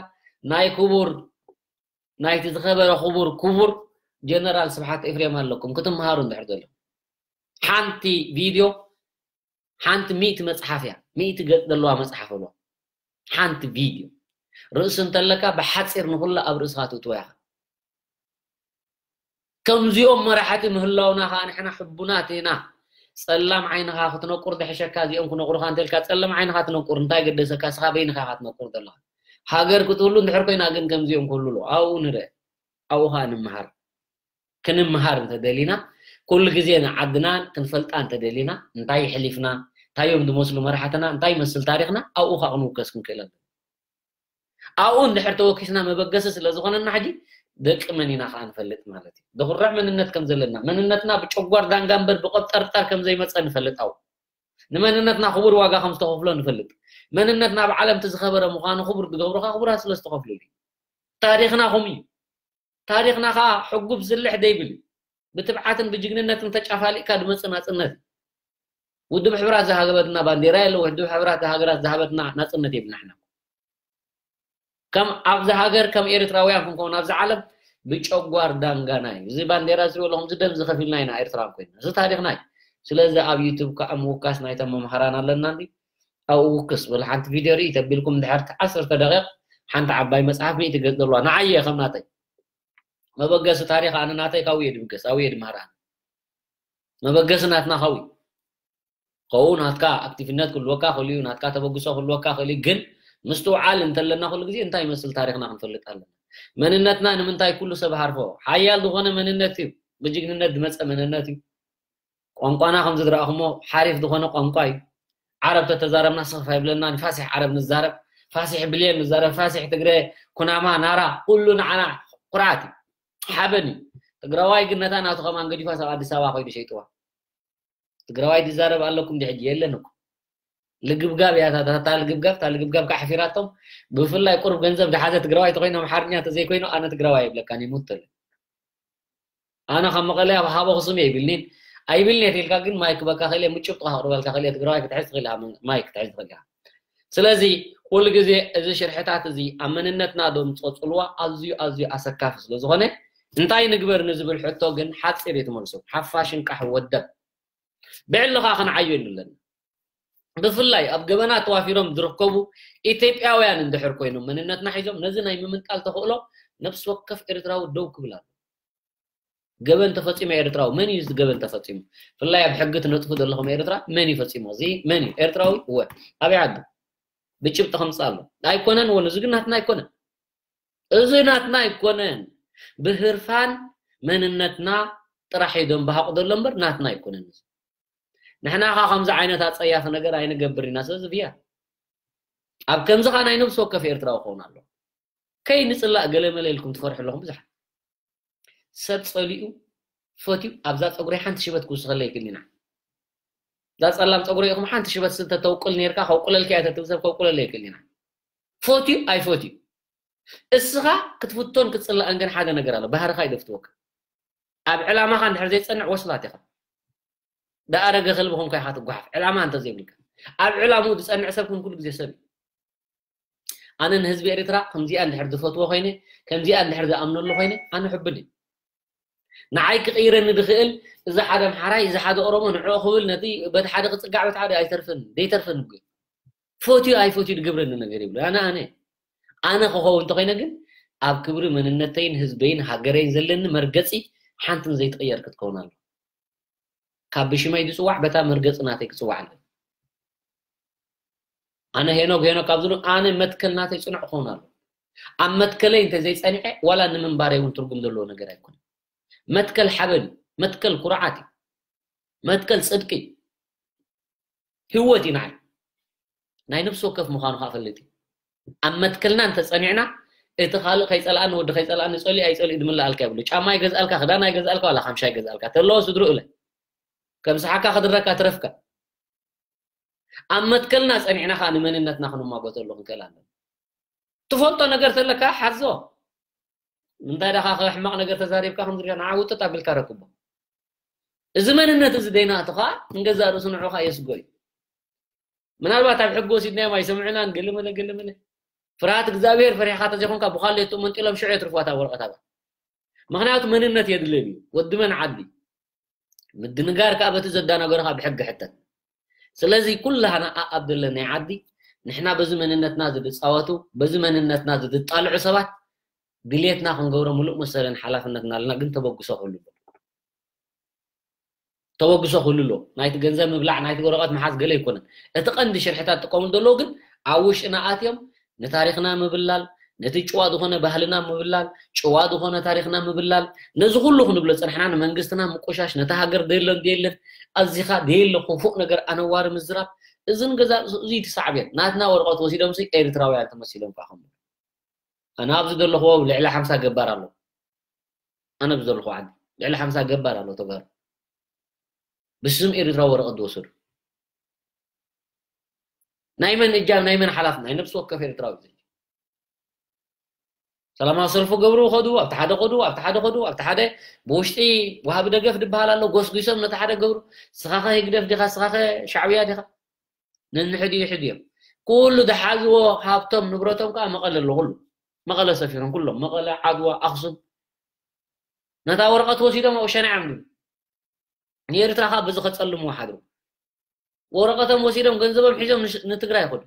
ናይ ክቡር ናይቲ ዝኸበረ ክቡር ክቡር ጀነራል ስብሓት ኤፍሬም ኣለኩም ክትመሃሩ እንድሕር ዘሎ ሓንቲ ቪድዮ ሓንቲ ሚእቲ መጽሓፍ እያ፣ ሚእቲ ገጽ ዘለዋ መጽሓፍ ኣለዋ። ሓንቲ ቪድዮ ርእሲ እንተለካ ብሓጺር ንኹላ ኣብ ርእስኻ ትእትዋ ኢኻ። ከምዚኦም መራሕቲ ምህላውና ከዓ ንሕና ሕቡናት ኢና። ጸላም ዓይንኻ ክትነቁር ዝሕሸካ እዚኦም ክነቁሩኻ እንተልካ ጸላም ዓይንኻ ትነቁር እንታይ ገደሰካ? ስኻ በይንኻ ኢኻ ትነቁር ዘለኻ። ሃገር ክትህሉ እንድሕር ኮይና ግን ከምዚኦም ክህሉ ኣለዎ። ኣብኡ ንርአ፣ ኣብኡ ከዓ ንምሃር። ክንምሃር እንተደሊና ኩሉ ግዜ ንዓድና ክንፈልጣ እንተደሊና እንታይ ይሕሊፍና እንታይ እዮም ዝመስሉ መራሕትና እንታይ ይመስል ታሪኽና ኣብኡ ከዓ ክንውከስ ክንክእል ኣለና። ኣብኡ እንድሕር ተወኪስና መበገሲ ስለ ዝኾነና ሕጂ ደቂ መን ኢና ከዓ ንፈልጥ ማለት እዩ። ዘኹርዕ መንነት ከም ዘለና መንነትና ብጨጓር ዳንጋ እምበር ብቆብጠርጠር ከም ዘይመፀ ንፈልጥ ኣብኡ ንመንነትና ክቡር ዋጋ ከም ዝተኸፍሎ ንፈልጥ መንነትና ኣብ ዓለም እቲ ዝኸበረ ምዃኑ ክቡር ዝገብሩኻ ክቡራት ስለ ዝተኸፍሉሉ ታሪኽና ከምኡ እዩ። ታሪኽና ከዓ ሕጉብ ዝልሕ ደይብል እዩ። ብትብዓትን ብጅግንነትን ተጫፋሊቕካ ዝመፅእ ናፅነት እዩ። ውድብ ሕብራት ዝሃገበትና ባንዴራ የለ ውድብ ሕብራት ሃገራት ዝሃበትና ናፅነት የብልና ሕና ከም ኣብዚ ሃገር ከም ኤርትራውያን ክንከውን ኣብዚ ዓለም ብጨጓር ዳንጋና እዩ። እዚ ባንዴራ ዝሪኦ ኣለኹም እዚ ደም ዝኸፊልና ኢና ኤርትራውያን ኮይና እዚ ታሪኽና እዩ። ስለዚ ኣብ ዩቱብ ከዓ ምውካስ ናይቶም መምሃራን ኣለና እንዲ ኣብኡ ውክስ በሉ ሓንቲ ቪድዮ ርኢ ተቢልኩም ድሕርቲ ዓሰርተ ደቂቕ ሓንቲ ዓባይ መፅሓፍ ሚእቲ ገፅ ዘለዋ ንዓየ ከም ናተይ መበገሲ ታሪኽ ኣነ ናተይ ካብኡ እየ ድብገስ ኣብኡ እየ ድምሃር ኣነ መበገሲ ናትና ካብኡ ከኡ ናትካ ኣክቲቭነት ክህልወካ ክእል እዩ ናትካ ተበግሶ ክህልወካ ክእል እዩ ግን ምስትውዓል እንተለና ኩሉ ግዜ እንታይ ይመስል ታሪኽና ክንፈልጥ ኣለና መንነትና ንምንታይ ኩሉ ሰብ ሃርፎ ሓያል ዝኾነ መንነት እዩ ብጅግንነት ዝመፀ መንነት እዩ ቋንቋና ከም ዝድረእኹሞ ሓሪፍ ዝኾነ ቋንቋ እዩ ዓረብ ተተዛረብና ስኽፍ ኣይብለና ንፋሲሕ ዓረብ ንዛረብ ፋሲሕ ብሌን ንዛረብ ፋሲሕ ትግረ ኩናማ ናራ ኩሉ ንዓና ኩርዓት እዩ ሓበን እዩ ትግራዋይ ግን ነታ ናቱ ከማን ገዲፋ ሰብ ኣዲስ ኣበባ ኮይዱ ሸይጥዋ ትግራዋይ ዝዛረብ ኣለኩም ድሕጂ የለን እኮ ልግብጋብ እያ ታታ ልግብጋብ ታ ልግብጋብ ካሕፊራቶም ብፍላይ ቁርብ ገንዘብ ዝሓዘ ትግራዋይ ተኮይኑ ኣምሓርኛ ተዘይኮይኑ ኣነ ትግራዋይ ይብለካ ይሙት ኣነ ካብ መቐለ ኣብ ሃቦ ክስም እየ ይብልኒን ኣይብልኒ እየ ኢልካ ግን ማይ ክበካ ክእል ምጭብጥ ከቅርበልካ ክእል ትግራዋይ ክትሕዝ ትኽእል ማይ ክትሕዝ ትኽእል ስለዚ ኩሉ ግዜ እዚ ሽርሕታት እዚ ኣብ መንነትና ዶ ምፀፅልዋ ኣዝዩ ኣዝዩ ኣሰካፊ ስለ ዝኾነ እንታይ ንግበር ንዝብል ሕቶ ግን ሓፂር እዩ ትመልሶ ሓፋሽን ቃሕ ወደብ ብዕልኻ ክንዓዮ ኣለና ብፍላይ ኣብ ገበናት ተዋፊሮም ዝርከቡ ኢትዮጵያውያን እንድሕር ኮይኖም መንነትና ሒዞም ነዚ ናይ ምምንጣል ተኽእሎ ነብሲ ወከፍ ኤርትራዊ ደው ክብል ኣሎ ገበን ተፈፂሙ ኤርትራዊ መን እዩ እዚ ገበን ተፈፂሙ ፍላይ ኣብ ሕጊ ትነጥፉ ዘለኹም ኤርትራ መን እዩ ፈፂሙ እዚ መን እዩ ኤርትራዊ እወ ኣበይ ዓዱ ብጭብጢ ከምፅእ ኣሎ ኣይኮነን ወን እዚ ግን ናትና ኣይኮነን እዚ ናትና ኣይኮነን ብህርፋን መንነትና ጥራሕ እዩ ደንበሃቑ ዘሎ እምበር ናትና ኣይኮነን እዚ ንሕና ኻ ከምዚ ዓይነት ኣፀያፊ ነገር ኣይንገብር ኢና ስለዚ ብያ ኣብ ከምዚ ኻ ናይ ነብሲ ወከፍ ኤርትራዊ ክኸውን ኣሎ ከይንፅላእ ገለመለ ኢልኩም ትፈርሑ ኣለኹም ብዙሓት ሰብ ፀሊኡ ፈትዩ ኣብዛ ፀጉሪ ሓንቲ ሽበት ክውስኸለ ይክእል ኢና እዛ ፀላም ፀጉሪ ኢኹም ሓንቲ ሽበት ስተ ተውቅል ነርካ ከውቁለልካ እያ ተትብል ሰብ ከውቁለለ ይክእል ኢና ፈትዩ ኣይፈትዩ እስኻ ክትፍቶን ክትፅላእን ግን ሓደ ነገር ኣሎ ባህርኻ ይደፍትወካ ኣብ ዕላማኻ እንድሕር ዘይፀንዕ ወስላት ኢኻ ዳኣረገ ከልቢ ኮንካ ኢኻ ትጓሓፍ ዕላማ እንተዘይብልካ ኣብ ዕላምኡ ዝጸንዕ ሰብ ግን ኩሉ ግዜ ሰብ እዩ። ኣነ ንህዝቢ ኤርትራ ከምዚኣ እንድሕር ዝፈትዎ ኮይነ፣ ከምዚኣ እንድሕር ዝኣምነሉ ኮይነ፣ ኣነ ሕቡን እየ። ንዓይ ክቕይረኒ ዝኽእል እዚ ሓደ ኣምሓራይ፣ እዚ ሓደ ኦሮሞ ንዕኡ ክብል ነቲ በቲ ሓደ ክጽጋዕ በቲ ሓደ ኣይተርፍን፣ ዘይተርፍን እኮ እዩ። ፈትዩ ኣይፈትዩ ዝገብረኒ ነገር ይብሉ። ኣነ ኣነ ኣነ ክኸውን እንተኾይነ ግን ኣብ ክብሪ መንነተይን ህዝበይን ሃገረይን ዘለኒ መርገጺ ሓንትን ዘይትቕየር ክትከውን ኣሎ። ካብ ብሽመይ ዝጽዋዕ በታ መርገጺ ናተይ ክጽዋዕ ኣሎ። ኣነ ሄኖክ ሄኖክ ካብ ዝብሉ ኣነ መትከል ናተይ ጽኑዕ ክኸውን ኣሎ። ኣብ መትከለይ እንተ ዘይጸኒዐ ዋላ ንምንባረይ እውን ትርጉም ዘለዎ ነገር ኣይኮነን። መትከል ሓበን እዩ። መትከል ኩርዓት እዩ። መትከል ጽድቂ እዩ። ህይወት እዩ ንዓይ። ናይ ነፍሲ ወከፍ ምዃኑ ከዓ ፈልጥ እዩ። ኣብ መትከልና እንተጸኒዕና እቲ ካልእ ከይጸልኣኒ ወዲ ከይጸልኣኒ ጸሊኡ ኣይጸሊኡ ዝምልኣልካ የብሉ። ጫማ ይገዝኣልካ፣ ክዳን ኣይገዝኣልካ፣ ዋላ ካምሻ ይገዝኣልካ። ተለዎ ስድርኡ እለ። ከምስሓካ ክድረካ ትረፍካ። ኣብ መትከልና ጸኒዕና ከዓ ንመንነትና ክንማጎተሉ ክንክእል ኣለና። ትፈልጦ ነገር ተለካ ሓዞ። እንታይ ደኻ ሕማቕ ነገር ተዛሪብካ ከም ዝሪኦ ንዓ ውጥጥ ኣቢልካ ረክቦ። እዚ መንነት እዚ ደይናቱ ከዓ ንገዛእ ርእሱ ንዑ ከዓ የስጎ እዩ። ምናልባት ኣብ ሕጊ ወሲድናዮም ኣይሰምዑናን ገለመለ ገለመለ። ፍርሃት እግዚኣብሔር ፈሪሕካ ተዘይኮንካ ብኳሌቱ መንጢሎም ሽዑ የትርፍዋ እታ ወረቐት ኣብኣ። ምኽንያቱ መንነት የድልየን እዩ። ወዲ መን ዓዲ? ምድንጋር ከዓ በቲ ዘዳናገረኻ ብሕጊ ሕተት። ስለዚ ኩላህና ኣኣብ ዘለና ናይ ዓዲ ንሕና በዚ መንነትና ዝድጻወቱ በዚ መንነትና ዝድጣልዑ ሰባት ድሌትና ክንገብሮ ምሉእ መሰልን ሓላፍነትን ኣለና። ግን ተበግሶ ክህሉ ኣለዎ። ተበግሶ ክህሉ ኣለዎ። ናይቲ ገንዘብ ምብላዕ ናይቲ ወረቐት ምሓዝ ገለ ኣይኮነን። እቲ ቀንዲ ሽርሕታት ዝጥቀሙሉ ዘለዉ ግን ኣብ ውሽጥና ኣትዮም ንታሪኽና ምብላል፣ ነቲ ጭዋ ዝኾነ ባህልና ምብላል፣ ጭዋ ዝኾነ ታሪኽና ምብላል፣ ነዚ ኩሉ ክንብሎ ጸንሕና ንመንግስትና ምቁሻሽ፣ ነታ ሃገር ደየሎ ደየለን ኣዚኻ ደየለ ክፉእ ነገር ኣነዋሪ ምዝራብ፣ እዚ ንገዛእ ርእሱ እዚ ትሳዕቤን ናትና ወረቐት ወሲዶምሲ ኤርትራውያን ተመሲሎም ከዓ ከምኡ ኣነ ኣብዚ ዘለኹዎ ልዕሊ ሓምሳ ገባር ኣሎ። ኣነ ኣብዚ ዘለኹዎ ዓዲ ልዕሊ ሓምሳ ገባር ኣሎ ተጋሩ ብስም ኤርትራዊ ወረቐት ዝወሰዱ። ናይ መን እጃም ናይ መን ሓላፍ ናይ ነብሲ ወከፍ ኤርትራዊ እዩ። ሰላማዊ ሰልፉ ገብሩ ከዱ ኣብቲ ሓደ ከዱ ኣብቲ ሓደ ከዱ ኣብቲ ሓደ ብውሽጢ ወሃቢ ደገፍ ዝበሃል ኣሎ ጎስጒሶም ነቲ ሓደ ገብሩ ስኻኸ ህግደፍ ዲኻ ስኻኸ ሻዕብያ ዲኻ ነንሕድኡ ይሕድዮም ኩሉ ዝሓዝዎ ሃብቶም ንብረቶም ከዓ መቐለ ኣሎ ኩሉ መቐለ ሰፊሮም ኩሎም መቐለ ዓድዋ ኣኽሱም ነታ ወረቐት ወሲዶም ኣብኡ ሸኒዖም ንኤርትራ ከዓ በዚ ከፀልምዎ ሓድሩ ወረቐቶም ወሲዶም ገንዘቦም ሒዞም ንትግራይ ይኸዱ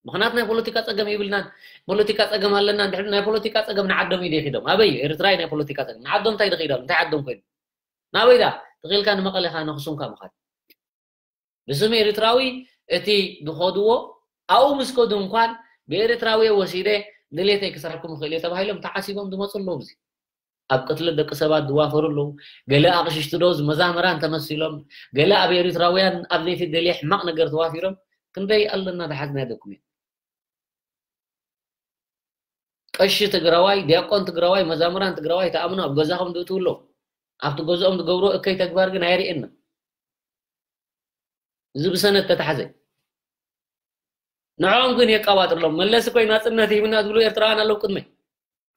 ምኽንያት ናይ ፖለቲካ ፀገም ይብልናን ፖለቲካ ፀገም ኣለና ድሕሪ ናይ ፖለቲካ ፀገም ንዓዶም እዩ ደኺዶም ኣበይ ኤርትራ ናይ ፖለቲካ ፀገም ንዓዶም እንታይ ደኺዳሉ እንታይ ዓዶም ኮይኑ ናበይ ዳ ተኺልካ ንመቐለ ኢኻ ነኽሱምካ ምኻድ ብስም ኤርትራዊ እቲ ዝኸድዎ ኣብኡ ምስ ከዱ እንኳን ብኤርትራዊ ወሲደ ድሌተይ ክሰርሐኩም ይኽእል እየ ተባሂሎም ተዓሲቦም ዝመፁ ኣለዉ እዚ ኣብ ቅትለት ደቂ ሰባት ዝዋፈሩ ኣለዉ ገለ ኣቕሽሽቲ ዶ መዛምራን ተመሲሎም ገለ ኣብ ኤርትራውያን ኣብ ዘይተደልየ ሕማቕ ነገር ተዋፊሮም ክንደይ ኣለና ዝሓዝና ደኩም እዩ ቀሺ ትግራዋይ ዲያቆን ትግራዋይ መዛምራን ትግራዋይ ተኣምኖ ኣብ ገዛኹም ዝእትዉ ኣለዉ ኣብቲ ገዝኦም ዝገብርዎ እከይ ተግባር ግን ኣይርእየና እዚ ብሰነድ ተታሕዘ ንዕኦም ግን የቃባጥርሎም መለስ እኮይ ናፅነት ሂብና ዝብሉ ኤርትራውያን ኣለዉ ቅድመይ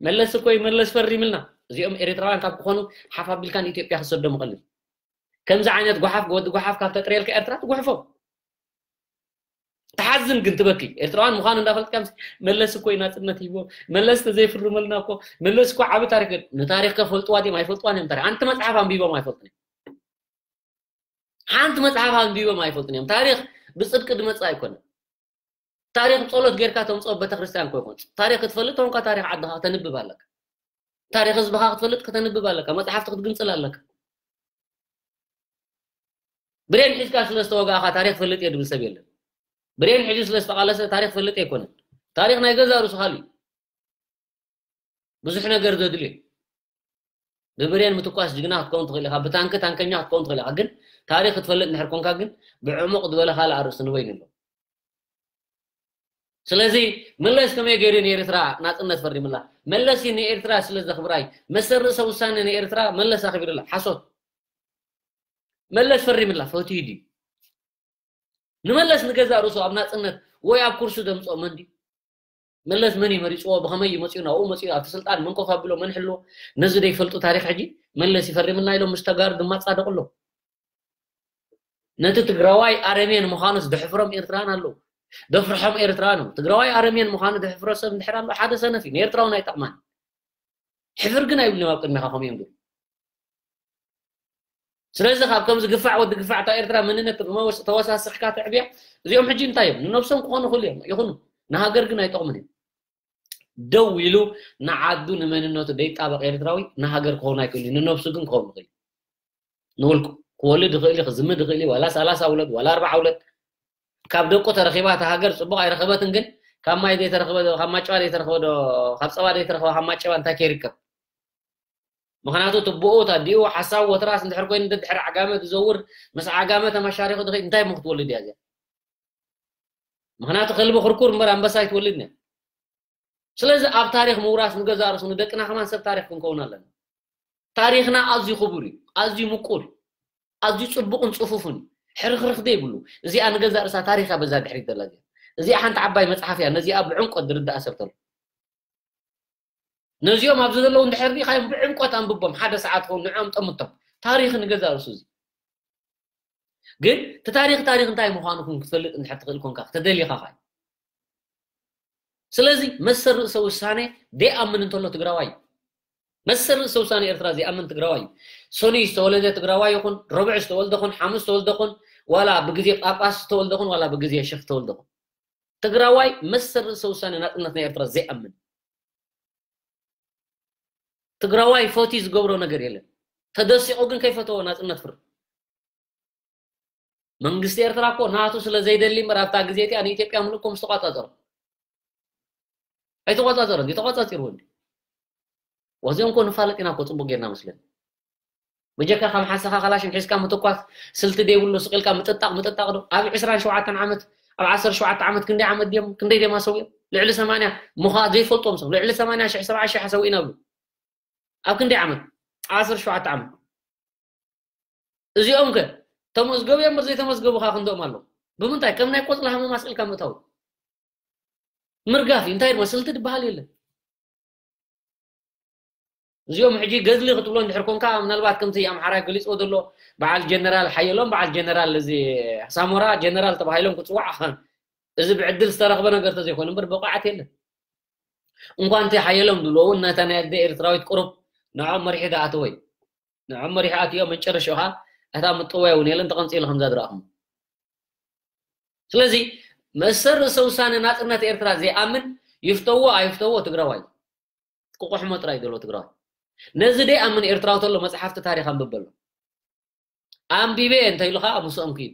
መለስ እኮይ መለስ ፈሪምልና እዚኦም ኤርትራውያን ካብ ክኾኑ ሓፍ ኣቢልካ ንኢትዮጵያ ክሰዶ ምቐልል ከምዚ ዓይነት ጓሓፍ ወዲ ጓሓፍ ካብ ተጥርየልካ ኤርትራ ትጉሕፎ ትሓዝን ግን ትበኪ ኤርትራውያን ምዃኑ እንዳፈልጥካ መለስ እኮይ ናፅነት ሂቦ መለስ ተዘይፍርመልና እኮ መለስ እኮ ዓቢ ታሪክ ንታሪክ ከፈልጥዋ ድዮም ኣይፈልጥዋን እዮም ታሪክ ሓንቲ መፅሓፍ ኣንቢቦም ኣይፈልጡን እዮም ሓንቲ መፅሓፍ ኣንቢቦም ኣይፈልጡን እዮም ታሪክ ብፅድቂ ዝመፅእ ኣይኮነን ታሪክ ጸሎት ጌርካ ተምጽኦ ቤተክርስትያን እኮ ይኮን ታሪክ ክትፈልጥ ተንኳ ታሪክ ዓድኻ ከተንብብ ኣለካ ታሪክ ህዝብኻ ክትፈልጥ ከተንብብ ኣለካ መጽሓፍቲ ክትግንጽል ኣለካ ብሬን ሒዝካ ስለ ዝተወጋእኻ ታሪክ ፈልጥ እየ ዝብል ሰብ የለን ብሬን ሒዙ ስለ ዝተቃለሰ ታሪክ ፈልጥ ኣይኮነን ታሪክ ናይ ገዛ ርእሱ ካልእ ብዙሕ ነገር ዘድልዮ ብብሬን ምትኳስ ጅግና ክትከውን ትኽእል ኢኻ ብታንኪ ታንከኛ ክትከውን ትኽእል ኢኻ ግን ታሪክ ክትፈልጥ እንድሕር ኮንካ ግን ብዕሙቕ ዝበለ ካልእ ኣርእስቲ ንበይኑ ኣሎ ስለዚ መለስ ከመይ ገይሩ ንኤርትራ ናጽነት ፈሪምላ መለስ ንኤርትራ ስለ ዘኽብራይ መሰል ርእሰ ውሳነ ንኤርትራ መለስ ኣኽቢርላ ሓሶት መለስ ፈሪምላ ፈትዩ ድዩ ንመለስ ንገዛእ ርእሱ ኣብ ናጽነት ወይ ኣብ ኩርሱ ዘምጽኦ መን ድዩ መለስ መን እዩ መሪጽዎ ብኸመይ እዩ መጺኡ ናብኡ መጺኡ ኣብቲ ስልጣን መን ኮፍ ኣብሎ መን ሕልዎ ነዚ ዘይፈልጡ ታሪኽ ሕጂ መለስ ይፈርምልና ኢሎም ምስ ተጋሩ ድማ ጻደቑ ኣለዉ ነቲ ትግራዋይ ኣረሜን ምዃኑ ዝድሕፍሮም ኤርትራን ኣለዉ። ደፍርሖም ኤርትራን እዮም። ትግራዋይ ኣረሜን ምዃኑ ድሕፍሮ ሰብ እንድሕር ኣሎ ሓደ ሰነፍ እዩ። ንኤርትራ እውን ኣይጠቕማን። ሕፍር ግን ኣይብልም ኣብ ቅድሚኻ ከምኡ እዮም ዝብሉ። ስለዚ ካብ ከምዚ ግፋዕ ወዲ ግፋዕ እታ ኤርትራ መንነት ተወሳስኽካ ተዕብያ እዚኦም ሕጂ እንታይ እዮም ንነብሶም ክኾኑ ክእሉ እዮም ይኹኑ ንሃገር ግን ኣይጠቕሙን እዮም። ደው ኢሉ ንዓዱ ንመንነቱ ደይጣበቕ ኤርትራዊ ንሃገር ክኸውን ኣይክእሉ ንነብሱ ግን ክኸውን ይኽእል። ንውልቁ ክወልድ ይኽእል እዩ ክዝምድ ይኽእል እዩ ዋላ ሰላሳ ውለድ ዋላ ኣርባዓ ውለድ ካብ ደቁ ተረኺባ እታ ሃገር ጽቡቕ ኣይረኸበትን ግን ካብ ማይ ዘይተረኸበ ካብ ማጨዋ ዘይተረኸበ ዶ ካብ ጸባ ዘይተረኸበ ካብ ማጨዋ እንታይ ከይርከብ? ምኽንያቱ ትብኡ ታዲኡ ሓሳብ ወትራስ እንድሕር ኮይኑ ድሕሪ ዓጋመ ትዘውር ምስ ዓጋመ ተመሻሪኹ ድኸ እንታይ ሞ ክትወልድ እያ እዚኣ? ምኽንያቱ ከልቢ ክርኩር እምበር ኣንበሳ ኣይትወልድን እያ። ስለዚ ኣብ ታሪኽ ምውራስ ንገዛ ርእሱ ንደቅና ከማን ሰብ ታሪኽ ክንከውን ኣለና። ታሪኽና ኣዝዩ ክቡር እዩ፣ ኣዝዩ ምቁር እዩ፣ ኣዝዩ ጽቡቕን ጽፉፍን እዩ። ሕርኽርኽ ዘይብሉ። እዚኣ ንገዛ ርእሳ ታሪኻ በዛ ድሕሪት ዘላ እዚኣ። እዚኣ ሓንቲ ዓባይ መጽሓፍ እያ። ነዚኣ ብዕምቆት ዝርዳኣ ሰብ ተሎ። ነዚኦም ኣብዚ ዘለዉ እንድሕር ሪኢኻዮም ብዕምቆት ኣንብቦም ሓደ ሰዓት ኾን ንዕኦም ጠምቶም ታሪኽ ንገዛ ርእሱ እዚ ግን እቲ ታሪኽ ታሪኽ እንታይ ምዃኑ ኹን ክትፈልጥ እንድሕር ትኽእል ኮንካ ተደሊኻ ኻል ስለዚ መሰል ርእሰ ውሳኔ ደይኣምን እንተሎ ትግራዋይ መሰል ርእሰ ውሳኔ ኤርትራ ዘይኣምን ትግራዋይ ሰኑይ ዝተወለደ ትግራዋይ ይኹን ረቡዕ ዝተወልደ ኹን ሓሙስ ዝተወልደ ኹን ዋላ ብግዜ ጳጳስ ዝተወልደ ኹን ዋላ ብግዜ ሸኽ ዝተወልደ ኹን ትግራዋይ መሰል ርእሰ ውሳኔ ናጽነት ናይ ኤርትራ ዘይኣምን ትግራዋይ ፈትዩ ዝገብሮ ነገር የለን። ተደሲቑ ግን ከይፈተዎ ናጽነት ፍርድ። መንግስቲ ኤርትራ እኮ ናቱ ስለ ዘይደሊ እምበር ኣብታ ግዜ እቲኣ ንኢትዮጵያ ምሉእ እኮ ምስ ተቋጻጸሮ ኣይተቋጻጸረን። ድዩ ተቋጻጺርዎ እንዲ? ወዚኦም እኮ ንፋለጥ ኢና እኮ ጽቡቅ ጌርና መስለን። ብጀካ ከም ሓሰኻ ካላሽን ሒዝካ ምትኳስ ስልቲ ዘይብሉ ስቕ ኢልካ ምጥጣቕ ምጥጣቕ ዶ? ኣብ ዕስራን ሸውዓተን ዓመት ኣብ ዓሰርተ ሸውዓተ ዓመት ክንደይ ዓመት ድዮም ክንደይ ድዮም ኣሰዊኦም? ልዕሊ ሰማንያ ምዃ ዘይፈልጦም ሰብ ልዕሊ ሰማንያ ሽሕ ሰብዓ ሽሕ ኣሰዊእና ብሉ። ኣብ ክንደይ ዓመት? ዓሰርተ ሸውዓተ ዓመት። እዚኦም ከ ተመዝገቡ እዮም ዘይተመዝገቡ ካ ክንደኦም ኣለዉ። ብምንታይ ከም ናይ ቆጽሊ ሃመማ ስቕ ኢልካ ምእታው? ምርጋፍ እዩ። እንታይ ድማ ስልቲ ዝበሃል የለን። እዚኦም ሕጂ ገድሊ ክትብሎ እንድሕር ኮንካ ምናልባት ከምቲ ኣምሓራይ ገሊፅዎ ዘሎ በዓል ጀነራል ሓየሎም በዓል ጀነራል እዚ ሳሞራ ጀነራል ተባሂሎም ክፅዋዕ እዚ ብዕድል ዝተረኽበ ነገር ተዘይኮነ እምበር ብቕዓት የለን። እንኳን እቲ ሓየሎም ዝብሎ እውን ነታ ናይ ኣደ ኤርትራዊት ቁሩብ ንዖም መሪሑ ዝኣተወ እዩ። ንዖም መሪሑ ኣትዮ መጨረሻ ኸዓ እታ ምጥዋይ እውን የለን ተቐንፂሉ ከምዛ ዝረኣኹም። ስለዚ መሰል ርእሰ ውሳነ ናፅነት ኤርትራ ዘይኣምን ይፍተዎ ኣይፍተዎ ትግራዋይ ክቑሕሞ ጥራይ ዘሎ ትግራዋይ ነዚ ደይኣምን ኤርትራዊ ተሎ መፅሓፍቲ ታሪክ ኣንብበሎ ኣንቢበ እንተኢሉ ከዓ ምስኦም ክይድ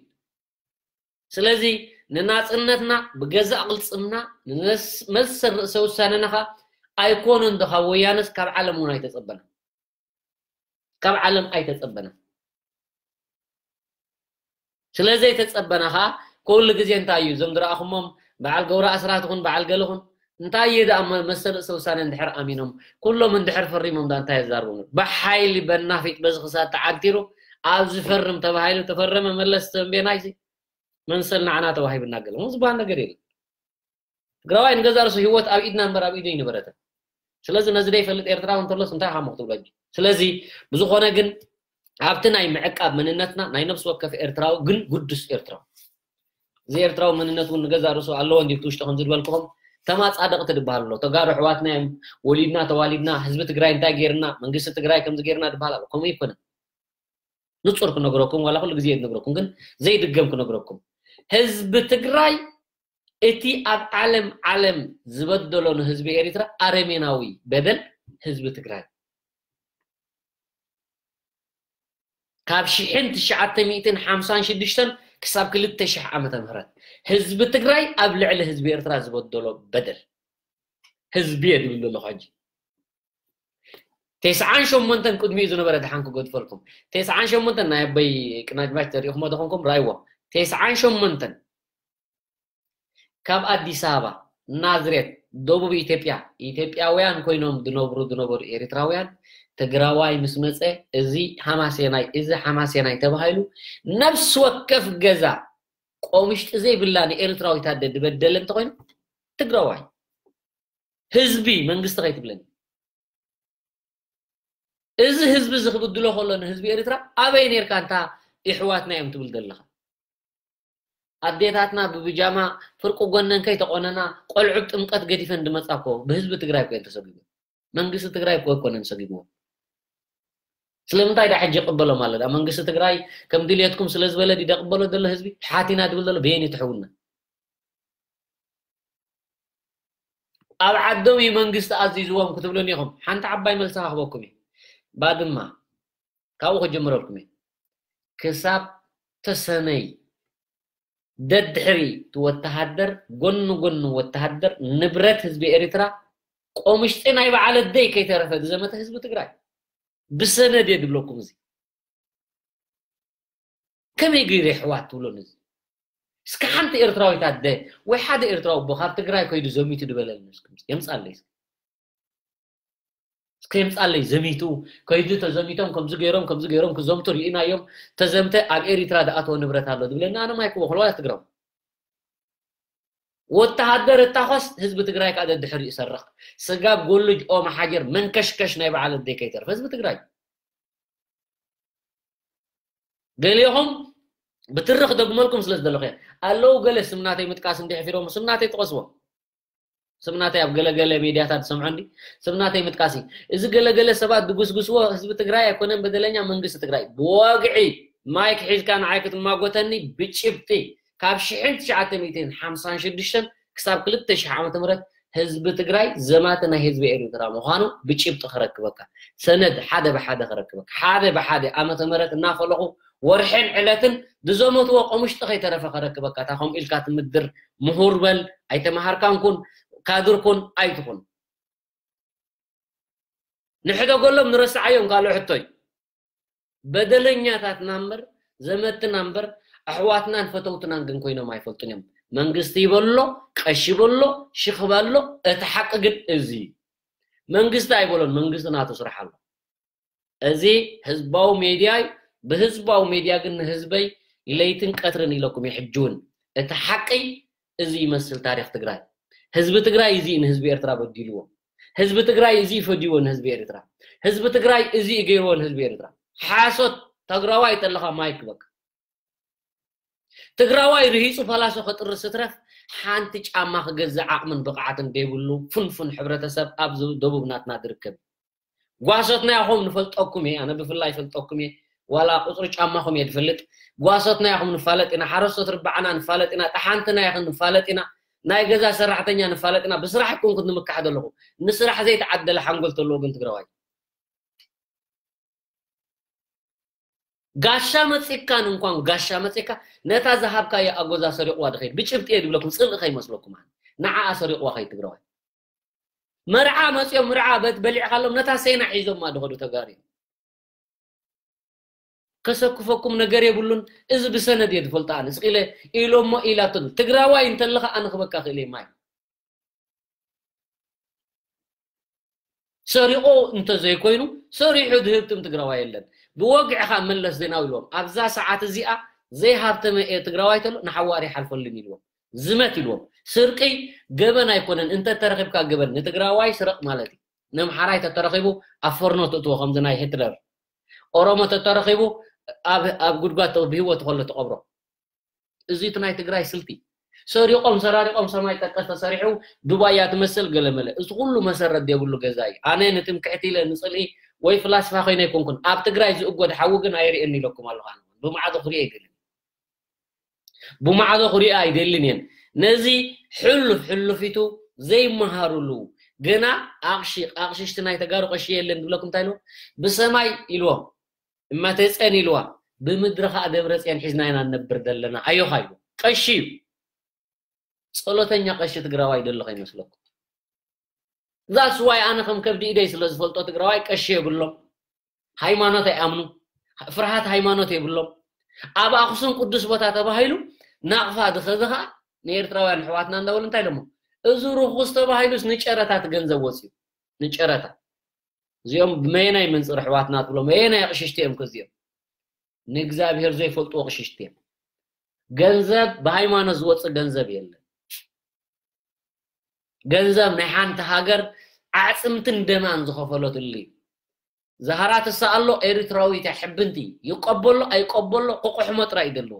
ስለዚ ንናፅነትና ብገዛእ ቅልፅምና መሰል ርእሰ ውሳነና ከዓ ኣይኮነን ዶ ካብ ወያነስ ካብ ዓለም እውን ኣይተፀበና ካብ ዓለም ኣይተፀበና ስለዘይተፀበና ከዓ ኩሉ ግዜ እንታይ እዩ እዞም ዝረኣኹሞም በዓል ገብረ ኣስራት ኹን በዓል ገለ ኹን እንታይ እዩ ደኣ መሰል ርእሰ ውሳነ እንድሕር ኣሚኖም ኩሎም እንድሕር ፈሪሞም ዳ እንታይ የዛርቡ ብሓይሊ በናፊጥ በዚ ክሳድ ተዓንቲሩ ኣብ ዝፈርም ተባሂሉ ተፈረመ መለስ ተንቤናይ መሰል ንዓና ተዋሂብና ገለ ዝበሃል ነገር የለን ትግራዋይ ንገዛ ርእሱ ህይወት ኣብ ኢድና እምበር ኣብ ኢዱ ይነበረትን ስለዚ ነዚ ዘይፈልጥ ኤርትራዊ እንተሎስ እንታይ ሃሞ ክትብሎ ሕጂ ስለዚ ብዝኾነ ግን ኣብቲ ናይ ምዕቃብ መንነትና ናይ ነብሲ ወከፍ ኤርትራዊ ግን ግዱስ ኤርትራዊ እዚ ኤርትራዊ መንነት እውን ንገዛ ርእሱ ኣለዎ እንዲ ውሽጡ ከም ዝድበልክኹም ተማፃደቕቲ ዝበሃል ኣሎ ተጋሩ ኣሕዋትና እዮም ወሊድና ተዋሊድና ህዝቢ ትግራይ እንታይ ገይርና መንግስቲ ትግራይ ከምዚ ገይርና ዝበሃል ኣሎ ከምኡ ይኮነ ንፁር ክነግረኩም ዋላ ኩሉ ግዜ ዝነግረኩም ግን ዘይድገም ክነግረኩም ህዝቢ ትግራይ እቲ ኣብ ዓለም ዓለም ዝበደሎ ንህዝቢ ኤሪትራ ኣረሜናዊ በደል ህዝቢ ትግራይ ካብ ሽሕን ትሽዓተ ሚእትን ሓምሳን ሽዱሽተን ክሳብ ክልተ ሽሕ ዓመተ ምህረት ህዝቢ ትግራይ ኣብ ልዕሊ ህዝቢ ኤርትራ ዝበደሎ በደል ህዝቢ እየ ዝብል ዘለኹ ሕጂ ተስዓን ሸሞንተን ቅድሚኡ ዝነበረ ድሓን ክገድፈልኩም ተስዓን ሸሞንተን ናይ ኣበይ ቅናጅማች ተሪእኹሞ ተኾንኩም ራይዎ ተስዓን ሸሞንተን ካብ ኣዲስ ኣበባ ናዝሬት ደቡብ ኢትዮጵያ ኢትዮጵያውያን ኮይኖም ዝነብሩ ዝነበሩ ኤርትራውያን ትግራዋይ ምስ መፀ እዚ ሓማሴናይ እዚ ሓማሴናይ ተባሂሉ ነብሲ ወከፍ ገዛ ቆምሽጢ ዘይብላ ንኤርትራዊት ኣደ ዝበደለ እንተኮይኑ ትግራዋይ ህዝቢ መንግስቲ ከይትብለኒ እዚ ህዝቢ እዚ ክብድሎ ከሎ ንህዝቢ ኤርትራ ኣበይ ነርካ እንታ ይሕዋትና እዮም ትብል ዘለኻ ኣዴታትና ብብጃማ ፍርቂ ጎነን ከይተቆነና ቆልዑ ጥምቀት ገዲፈን ድመጻ እኮ ብህዝቢ ትግራይ እኮ ተሰጊቡ። መንግስቲ ትግራይ እኮ ኣይኮነን ሰጊቡ። ስለምንታይ ዳ ሕጂ ይቅበሎ ማለት ዳ መንግስቲ ትግራይ ከም ድልየትኩም ስለ ዝበለ ድደ ቅበሎ ዘሎ ህዝቢ ሓቲና ድብል ዘሎ በየን ይትሕውና። ኣብ ዓዶም እዩ መንግስቲ ኣዚዝዎም ክትብሉን ኢኹም። ሓንቲ ዓባይ መልሲ ክህበኩም እዩ። ባድማ ካብኡ ክጅምረልኩም እዩ። ክሳብ ተሰነይ ደድሕሪ እቲ ወተሃደር ጎኒ ጎኒ ወተሃደር ንብረት ህዝቢ ኤርትራ ቆምሽጢ ናይ በዓል ኣደይ ከይተረፈ ዝዘመተ ህዝቢ ትግራይ ብሰነድ እየ ድብለኩም። እዚ ከመይ ገይሩ የሕዋት ትብሎን እዚ እስከ ሓንቲ ኤርትራዊት ኣደ ወይ ሓደ ኤርትራዊ ኣቦ ካብ ትግራይ ከይዱ ዘሚቱ ድበለልኒ እስኪ የምፃለይ እስኪ እስከ የምፃለይ ዘሚቱ ከይዱ ተዘሚቶም ከምዚ ገይሮም ከምዚ ገይሮም ክዘምቱ ርኢናዮም ተዘምተ ኣብ ኤሪትራ ዝኣተወ ንብረት ኣሎ ዝብለና ኣነ ማይክ ወክሎ ዋላ ትግራው ወተሃደር እታኾስ ህዝቢ ትግራይ ከዓ ደድሕሪ ይሰርቕ ስጋብ ጎልጅ ኦም ሓጀር መንከሽከሽ ናይ በዓል ኣደይ ከይተርፍ ህዝቢ ትግራይ ገሊኹም ብትርኽ ደግመልኩም ስለ ዝደለኹ ኣለዉ ገለ ስምናተይ ምጥቃስ እንዲሕፊሮም ስምናተይ ጥቐስዎም ስምናተይ ኣብ ገለገለ ሚድያታት ዝሰምዖ እንዲ ስምናተይ ምጥቃስ እዩ። እዚ ገለገለ ሰባት ዝጉስጉስዎ ህዝቢ ትግራይ ኣይኮነን በደለኛ መንግስቲ ትግራይ ብወግዒ ማይክ ሒዝካ ንዓይ ክትማጎተኒ ብጭብጢ ካብ ሽሕን ትሽዓተ ሚእትን ሓምሳን ሽዱሽተን ክሳብ ክልተ ሽሕ ዓመተ ምህረት ህዝቢ ትግራይ ዘማተ ናይ ህዝቢ ኤርትራ ምዃኑ ብጭብጢ ከረክበካ ሰነድ ሓደ ብሓደ ከረክበካ ሓደ ብሓደ ዓመተ ምህረት እናፈለኹ ወርሕን ዕለትን ዝዘመትዎ ቆምሽጢ ከይተረፈ ከረክበካ እታ ከምኡ ኢልካ ትምድር ምሁር በል ኣይተመሃርካን ኩን ካድር ኩን ኣይትኹን ንሕደገሎም ንረስዓዮም ካልኦ ሕቶይ በደለኛታትና እምበር ዘመትና እምበር ኣሕዋትናን ፈተውትናን ግን ኮይኖም ኣይፈልጡን እዮም መንግስቲ ይበሎ ቀሺ በሎ ሽኽበሎ እቲ ሓቂ ግን እዚ መንግስቲ ኣይበሎን መንግስቲ ናቱ ስራሕ ኣሎ እዚ ህዝባዊ ሜድያ እዩ። ብህዝባዊ ሜድያ ግን ንህዝበይ ለይትን ቀትርን ኢለኩም እየ ሕጂ እውን እቲ ሓቂ እዚ ይመስል ታሪክ ትግራይ። ህዝቢ ትግራይ እዚ እዩ ንህዝቢ ኤርትራ በዲልዎ። ህዝቢ ትግራይ እዚ እዩ ፈዲዎ ንህዝቢ ኤርትራ። ህዝቢ ትግራይ እዚ እዩ ገይርዎ ንህዝቢ ኤርትራ። ሓሶት ተግራዋይ ተለኻ ማይክ በቃ። ትግራዋይ ርሂፁ ፈላሶ ከጥርስ ትረፍ ሓንቲ ጫማ ክገዝእ ዓቕምን ብቕዓትን ዘይብሉ ፍንፉን ሕብረተሰብ ኣብ ደቡብ ናትና ዝርከብ እዩ። ጓሶትና ኢኹም ንፈልጠኩም እየ ኣነ ብፍላይ ይፈልጠኩም እየ ዋላ ቁፅሪ ጫማኹም እየ ዝፈልጥ ጓሶትና ኢኹም ንፋለጥ ኢና ሓረስቶት ርባዕና ንፋለጥ ኢና ጠሓንትና ኢኹም ንፋለጥ ኢና ናይ ገዛ ሰራሕተኛ ንፋለጥ ኢና ብስራሕ ይኮንኩ ንምካሕ ዘለኹ ንስራሕ ዘይተዓደለ ሓንጎል ተለዎ ግን ትግራዋይ ጋሻ መፂካን እንኳን ጋሻ መፂካ ነታ ዝሃብካዮ ኣጎዛ ሰሪቕዋ ድኸይድ ብጭብጢ እየ ዝብለኩም ፅልኢ ከይመስለኩም ንዓኣ ሰሪቕዋ ከይድ ትግራዋይ መርዓ መፅኦም ምርዓ በት በሊዕካሎም ነታ ሴና ሒዞማ ድኸዱ ተጋሩ ከሰክፈኩም ነገር የብሉን እዚ ብሰነድ እየ ዝፈልጣ ኣነ ስቂለ ኢሎሞ ኢላቶ ትግራዋይ እንተለካ ኣነ ክበካ ክእል ማይ ሰሪቆ እንተዘይኮይኑ ሰሪሑ ዝህብትም ትግራዋይ የለን ብወግዕኻ መለስ ዜናዊ ኢልዎም ኣብዛ ሰዓት እዚኣ ዘይሃብተመ እየ ትግራዋይ ተሎ ንሓዋር ይሓልፈሉን ኢልዎም ዝመት ኢልዎም ስርቂ ገበን ኣይኮነን እንተተረኺብካ ገበን ንትግራዋይ ስረቕ ማለት እዩ ነምሓራይ ተተረኺቡ ኣብ ፈርኖ ትእትዎ ከምዚ ናይ ሂትለር ኦሮሞ ተተረኺቡ ኣብ ጉድጓድ ብህይወት ከሎ ተቐብሮ እዚ እቲ ናይ ትግራይ ስልቲ ሰሪቆም ሰራሪቆም ሰማይ ጠቀስ ተሰሪሑ ዱባይ እያ ትመስል ገለመለ እዚ ኩሉ መሰረት የብሉ ገዛ እዩ ኣነ ንትምክሕቲ ኢለ ንፅልኢ ወይ ፍላስፋ ኮይነ ኣይኮንኩን ኣብ ትግራይ ዝእጎድ ሓዊ ግን ኣይርእየን ኢለኩም ኣለኹ ኣነ ብማዕዶ ክሪኦ ኣይደልን ብማዕዶ ክሪኦ ኣይደልን እየን ነዚ ሕሉፍ ሕሉፊቱ ዘይመሃሩሉ ገና ኣቕሺ ኣቕሽሽቲ ናይ ተጋሩ ቀሺ የለን ዝብለኩም እንታይ ኢልዎ ብሰማይ ኢልዎም እማተፀን ኢልዋ ብምድሪ ከዓ ደብረፅዮን ሒዝና ኢና ንነብር ዘለና ኣዮኻ ኢሉ ቀሺ እዩ ፀሎተኛ ቀሺ ትግራዋይ ደሎ ከይመስለኩም that's why ኣነ ከም ከብዲ ኢደይ ስለ ዝፈልጦ ትግራዋይ ቀሺ የብሎም ሃይማኖት ኣይኣምኑ ፍርሃት ሃይማኖት የብሎም ኣብ ኣክሱም ቅዱስ ቦታ ተባሂሉ ናቕፋ ዝኸዘ ከዓ ንኤርትራውያን ኣሕዋትና እንዳበሉ እንታይ ኢሎሞ እዚ ርኹስ ተባሂሉስ ንጨረታ እቲ ገንዘብ ወፅዩ ንጨረታ እዚኦም ብመየናይ መንፅር ኣሕዋትና ትብሎም መየናይ ኣቕሽሽቲ እዮም ከዚኦም ንእግዚኣብሔር ዘይፈልጥዎ ኣቕሽሽቲ እዮም ገንዘብ ብሃይማኖት ዝወፅእ ገንዘብ የለን ገንዘብ ናይ ሓንቲ ሃገር ኣዕፅምትን ደማን ዝኸፈለትሉ እዩ ዛህራ ትሰኣሎ ኤርትራዊት ሕብንቲ ይቀበሎ ኣይቀበሎ ክቁሕሞ ጥራይ ይደልዎ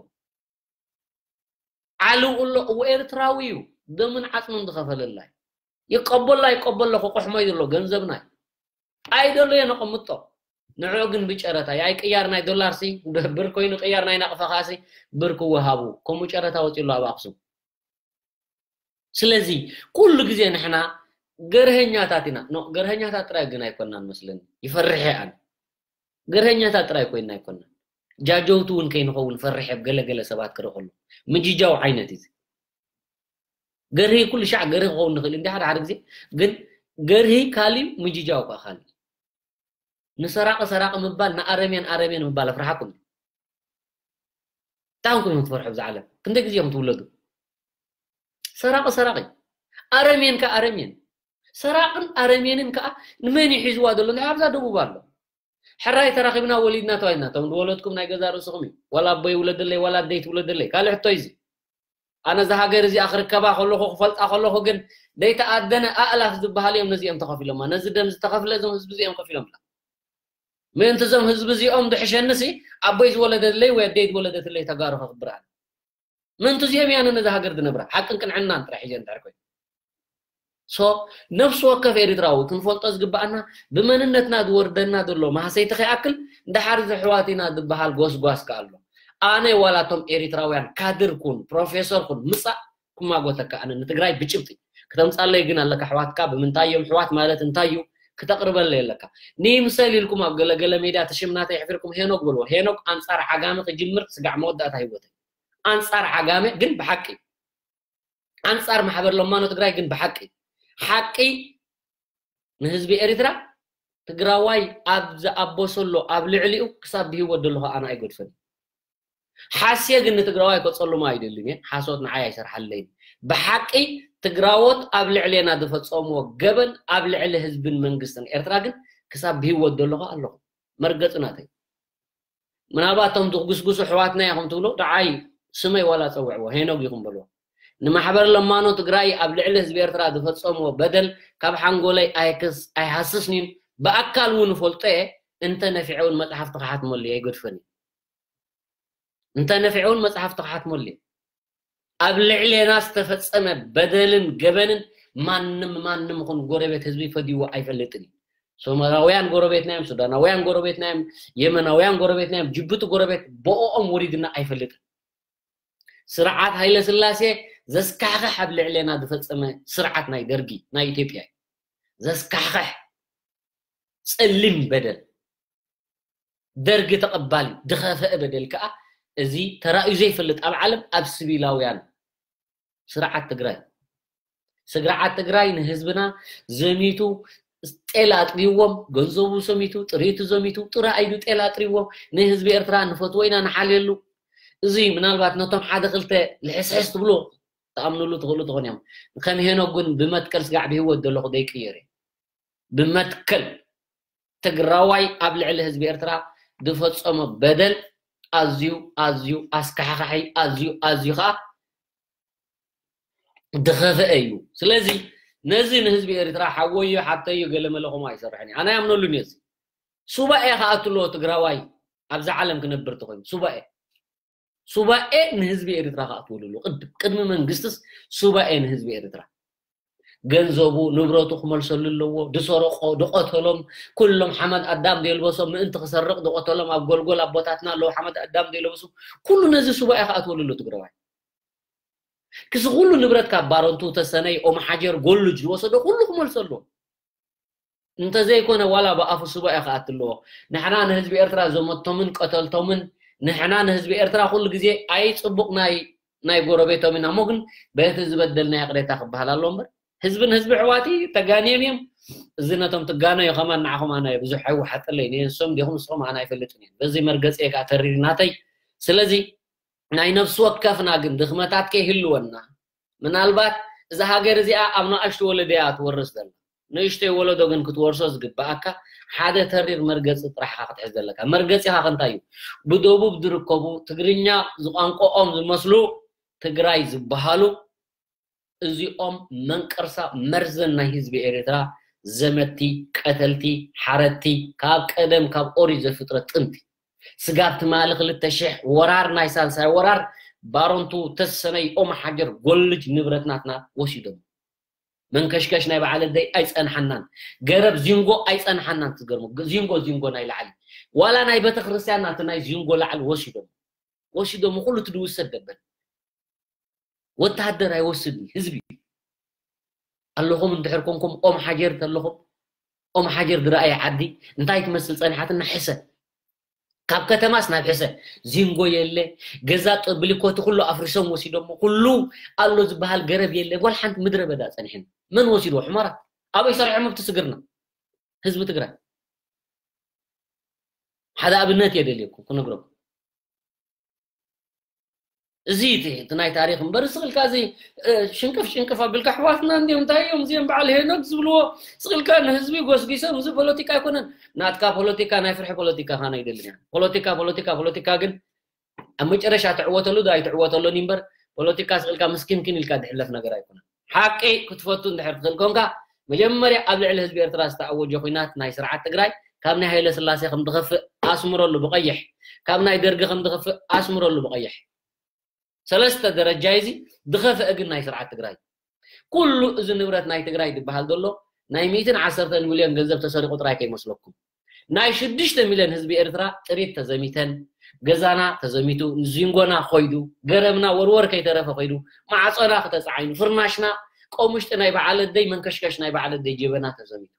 ዓልው ኣሎ። እዎ ኤርትራዊ እዩ፣ ደምን ዓጽሙን ዝኸፈለላይ። ይቀበላ ይቀበሎ ክቆሕሞ እዩ ዘሎ ገንዘብና እዩ። ኣይደሎ የነቐምጦ። ንዕኡ ግን ብጨረታ፣ ኣይ ቅያር ናይ ዶላር ሲ ብር ኮይኑ፣ ቅያር ናይ ናቕፋ ኸዓ ሲ ብር ክወሃቡ። ከምኡ ጨረታ ወፂኡ ኣሎ ኣብ ኣክሱም። ስለዚ ኩሉ ግዜ ንሕና ገርሀኛታት ኢና። ኖ፣ ገርሀኛታት ጥራይ ግን ኣይኮናን መስለኒ። ይፈርሕ እየ ኣነ። ገርሀኛታት ጥራይ ኮይና ኣይኮናን። ጃጀውቲ እውን ከይንኸውን ፈርሕ እየ፣ ገለገለ ሰባት ክርኢ ከሎ። ምጅጃው ዓይነት እዩ። ገርሂ ኩሉ ሻዕ ገርሂ ክኸውን ንኽእል እንዲ ሓደ ሓደ ግዜ፣ ግን ገርሂ ካሊ ምጅጃው ከዓ ካሊ። ንሰራቂ ሰራቂ ምባል፣ ንኣረሜን ኣረሜን ምባል ኣፍርሓኩም። እንታይ ኮንኩም ትፈርሑ ብዛ ዓለም? ክንደይ ግዜ ኢኹም ትውለዱ? ሰራቂ ሰራቂ፣ ኣረሜን ከ ኣረሜን። ሰራቅን ኣረሜንን ከኣ ንመን እዩ ሒዝዋ ዘሎ? እንታይ ኣብዛ ደቡብ ኣሎ? ሕራይ ተራኺብና ወሊድና ተባሂልና፣ እቶም ዝወለድኩም ናይ ገዛ ርእስኹም እዩ። ዋላ ኣቦይ ይውለደለይ፣ ዋላ ኣደይ ትውለደለይ። ካልእ ሕቶ እዩ እዚ። ኣነ እዛ ሃገር እዚኣ ክርከባ ከለኹ፣ ክፈልጣ ከለኹ ግን ደይተኣደነ ኣእላፍ ዝበሃል እዮም ነዚኦም ተኸፊሎማ። ነዚ ደም ዝተኸፍለ እዞም ህዝቢ እዚኦም ከፊሎምና። ምእንቲ እዞም ህዝቢ እዚኦም ድሕሸንሲ ኣቦይ ዝወለደለይ ወይ ኣደይ ዝወለደትለይ ተጋሩ ከኽብር ኣነ። ምእንቲ እዚኦም እያ ነዛ ሃገር ዝነብራ። ሓቅን ቅንዕናን ጥራሕ ሒዘ እንድሕር ኮይኑ። ሶ ነፍሲ ወከፍ ኤርትራዊ ክንፈልጦ ዝግባኣና ብመንነትና ዝወርደና ዘሎ ማህሰይቲ ከይኣክል፣ እንድሓር እዚ ኣሕዋት ኢና ዝበሃል ጎስጓስ ከኣ ኣሎ። ኣነ ዋላ እቶም ኤርትራውያን ካድር ኩን፣ ፕሮፌሰር ኩን፣ ምጻእ ክማጎተካ ኣነ ንትግራይ ብጭብጢ ክተምጻለይ ግን ኣለካ። ኣሕዋትካ ብምንታይ እዮም ኣሕዋት ማለት እንታይ እዩ ክተቕርበለይ ኣለካ። ንይምሰል ኢልኩም ኣብ ገለገለ ሜድያ እቲ ሽም ናተይ ኣሕፊርኩም ሄኖክ በልዎ። ሄኖክ ኣንጻር ዓጋመ ክጅምር ስጋዕ መወዳእታ ህይወተይ። ኣንጻር ዓጋመ ግን ብሓቂ፣ ኣንጻር ማሕበር ለማኖ ትግራይ ግን ብሓቂ፣ ሓቂ ንህዝቢ ኤርትራ፣ ትግራዋይ ኣብ ዝኣበሰሎ ኣብ ልዕሊኡ ክሳብ ብህይወት ዘለኹ ኣነ ኣይገድፈን። ሓስየ ግን ንትግራዋይ ከጸልሞ ኣይደልን እየ። ሓሶት ንዓይ ኣይሰርሓለይን። ብሓቂ ትግራዎት ኣብ ልዕሌና ዝፈጸምዎ ገበን ኣብ ልዕሊ ህዝብን መንግስትን ኤርትራ ግን ክሳብ ብህይወት ዘለኹ ኣለኹ። መርገጺ ናተይ። ምናልባት እቶም ዝጉስጉሱ ኣሕዋትና ኢኹም ትብሉ፣ ደዓይ ስመይ ዋላ ጸውዕዎ፣ ሄኖግ ኢኹም በልዎ። ንማሕበር ለማኖ ትግራይ ኣብ ልዕሊ ህዝቢ ኤርትራ ዝፈጸምዎ በደል ካብ ሓንጎለይ ኣይክስ-፣ ኣይሃስስን እዩ። ብኣካል እውን እፈልጦ እየ። እንተ ነፊዐ እውን መጽሓፍቲ ክሓትመሉ እየ፣ ኣይገድፈን እዩ። እንተ ነፊዐ እውን መጽሓፍቲ ክሓትመሉ እየ። ኣብ ልዕሌና ዝተፈጸመ በደልን ገበንን ማንም፣ ማንም ይኹን ጎረቤት ህዝቢ ፈዲዎ ኣይፈልጥን እዩ። ሶማላውያን ጎረቤትና እዮም፣ ሱዳናውያን ጎረቤትና እዮም፣ የመናውያን ጎረቤትና እዮም፣ ጅቡቲ ጎረቤት ብኦኦም ወሪድና ኣይፈልጥን። ስርዓት ሃይለ ስላሴ ዘስካሕክሕ ኣብ ልዕሌና ዝፈጸመ ስርዓት ናይ ደርጊ፣ ናይ ኢትዮጵያ እዩ። ዘስካሕክሕ ጸሊም በደል። ደርጊ ተቐባሊ፣ ዝኸፈአ በደል ከኣ እዚ ተራእዩ ዘይፈልጥ ኣብ ዓለም፣ ኣብ ሲቪላውያን ስርዓት ትግራይ። ስርዓት ትግራይ ንህዝብና ዘሚቱ፣ ጤል ኣጥሪዎም፣ ገንዘቡ ሰሚቱ፣ ጥሪቱ ዘሚቱ፣ ጥረ ኣይዱ ጤል ኣጥሪዎም፣ ንህዝቢ ኤርትራ ንፈትዎ ኢና ንሓልየሉ። እዚ ምናልባት ነቶም ሓደ ክልተ ልሕስሕስ ትብሉ፣ ተኣምኑሉ ትኽእሉ ትኾኑ እዮም። ከም ሄኖክ ግን ብመትከል ስጋዕ ብህይወት ዘለኹ ዘይቅየር እየ። ብመትከል ትግራዋይ ኣብ ልዕሊ ህዝቢ ኤርትራ ዝፈጸሞ በደል ኣዝዩ፣ ኣዝዩ ኣስካሕካሒ፣ ኣዝዩ፣ ኣዝዩ ኸኣ ዝኸፍአ እዩ። ስለዚ ነዚ ንህዝቢ ኤርትራ ሓወዮ፣ ሓተዮ፣ ገለመለ ከምኡ ኣይሰርሕን እዩ። ኣነ ኣይኣምነሉን እየ። እዚ ሱባኤ ክኣቱ ኣለዎ ትግራዋይ፣ ኣብዛ ዓለም ክነብር ተኾይኑ ሱባኤ። ሱባኤ ንህዝቢ ኤርትራ ክኣትወሉ ኣለዎ። ቅድም-፣ ቅድሚ መንግስትስ ሱባኤ ንህዝቢ ኤርትራ። ገንዘቡ፣ ንብረቱ ክመልሰሉ ኣለዎ። ዝሰረቆ፣ ዝቐተሎም፣ ኩሎም ሓመድ ኣዳም ዘይልበሶም ምእንቲ ክሰርቕ ዝቐተሎም ኣብ ጎልጎል ኣቦታትና ኣለዉ፣ ሓመድ ኣዳም ዘይለበሱ። ኩሉ ነዚ ሱባኤ ክኣትወሉ ኣለዎ ትግራዋይ። ክዚ ኩሉ ንብረት ካብ ባረንቱ፣ ተሰነይ፣ ኦም ሓጀር፣ ጎልጅ ዝወሰዶ ኩሉ ክመልሰሉ። እንተዘይኮነ ዋላ ብኣፉ ሱባኤ ክኣቲ ኣለዎ። ንሕና ንህዝቢ ኤርትራ ዘመቶምን ቀተልቶምን፣ ንሕና ንህዝቢ ኤርትራ ኩሉ ግዜ ኣይጽቡቕ ናይ፣ ናይ ጎረቤቶም ኢና እሞ፣ ግን በቲ ዝበደልናዮ ይቕሬታ ክበሃል ኣለዎ እምበር፣ ህዝቢ ንህዝቢ ኣሕዋት እዩ፣ ተጋንዮም እዮም። እዚ ነቶም ትጋነዩ ከማን ንዓኹም ኣነ ብዙሕ ኣይወሓጠለይን እየ። ንሶም ዲኹም ንስኹም ኣነ ኣይፈልጥን እየ። በዚ መርገጺ እየ ከኣ ተሪር ናተይ። ስለዚ ናይ ነፍሲ ወከፍና ግን ድኽመታት ከይህልወና፣ ምናልባት እዛ ሃገር እዚኣ ኣብ ንኣሽቱ ወለዶ እያ ትወርስ ዘላ። ንእሽተይ ወለዶ ግን ክትወርሶ ዝግብኣካ ሓደ ተሪር መርገጺ ጥራሕ ኢኻ ክትሕዝ ዘለካ። መርገጺኻ ከ እንታይ እዩ? ብደቡብ ዝርከቡ ትግርኛ ዝቋንቋኦም ዝመስሉ ትግራይ ዝበሃሉ፣ እዚኦም መንቀርሳ መርዘን ናይ ህዝቢ ኤርትራ፣ ዘመቲ፣ ቀተልቲ፣ ሓረድቲ፣ ካብ ቀደም ካብ ኦሪት ዘፍጥረት ጥንቲ። ስጋብ ትማሊ ክልተ ሽሕ ወራር ናይ ሳልሳይ ወራር ባሮንቱ ተሰነይ ኦም ሓጀር ጎልጅ ንብረት ናትና ወሲዶም። መንከሽከሽ ናይ በዓል ኣደይ ኣይጸንሓናን፣ ገረብ ዚንጎ ኣይጸንሓናን። ትገርሙ ዚንጎ ዚንጎ ናይ ላዕሊ ዋላ ናይ ቤተክርስትያን ናቲ ናይ ዚንጎ ላዕሊ ወሲዶም ወሲዶም ኩሉ ትድውሰድ ደበል ወተሃደር ኣይወስድን ህዝቢ ኣለኹም። እንድሕር ኮንኩም ኦም ሓጀር ተለኹም ኦም ሓጀር ዝረኣየ ዓዲ እንታይ ትመስል ጸኒሓትና ሕሰ ካብ ከተማስ ናብ ሕሰ ዚንጎ የለ ገዛ ብሊኮቲ ኩሉ ኣፍሪሶም ወሲዶሞ ኩሉ ኣሎ ዝበሃል ገረብ የለ ጓል ሓንቲ ምድረ በዳ ጸኒሕን መን ወሲድዎ ሕመራ ኣበይ ሰሪሖም ኣብቲ ስግርና ህዝቢ ትግራይ ሓደ ኣብነት የደልየኩም ክነግረኩም እዚ እቲ ናይ ታሪክ እምበር ስቕልካ እዚ ሽንቅፍ ሽንቅፍ ኣቢልካ ኣሕዋትና እንዲዮም እንታይ እዮም እዚኦም በዓል ሄኖክ ዝብልዎ ስቕልካ ንህዝቢ ጎስጊሶም እዚ ፖለቲካ ኣይኮነን ናትካ ፖለቲካ ናይ ፍርሒ ፖለቲካ ካን ኣይደልን እያ ፖለቲካ ፖለቲካ ፖለቲካ ግን ኣብ መጨረሻ ትዕወተሉ ዶ ኣይትዕወተሉን እምበር ፖለቲካ ስቕልካ ምስኪንኪን ኢልካ ዝሕለፍ ነገር ኣይኮነን ሓቂ ክትፈቱ እንድሕር ትኽእል ኮንካ መጀመርያ ኣብ ልዕሊ ህዝቢ ኤርትራ ዝተኣወጀ ኩናት ናይ ስርዓት ትግራይ ካብ ናይ ሃይለ ስላሴ ከም ድኸፍእ ኣስምረሉ ብቐይሕ ካብ ናይ ደርጊ ከም ድኸፍእ ኣስምረሉ ብቐይሕ ሰለስተ ደረጃ እዚ ድኸፍእ ግን ናይ ስርዓት ትግራይ ኩሉ እዚ ንብረት ናይ ትግራይ ዝበሃል ዘሎ ናይ ሚእትን ዓሰርተን ሚልዮን ገንዘብ ተሰሪቑ ጥራይ ከይመስለኩም ናይ ሽዱሽተ ሚልዮን ህዝቢ ኤርትራ ጥሪት ተዘሚተን ገዛና ተዘሚቱ ዚንጎና ኮይዱ ገረብና ወርወር ከይተረፈ ኮይዱ ማዕጾና ክተጻዓይኑ ፍርናሽና ቆሙሽጢ ናይ በዓል ኣደይ መንከሽከሽ ናይ በዓል ኣደይ ጀበና ተዘሚቱ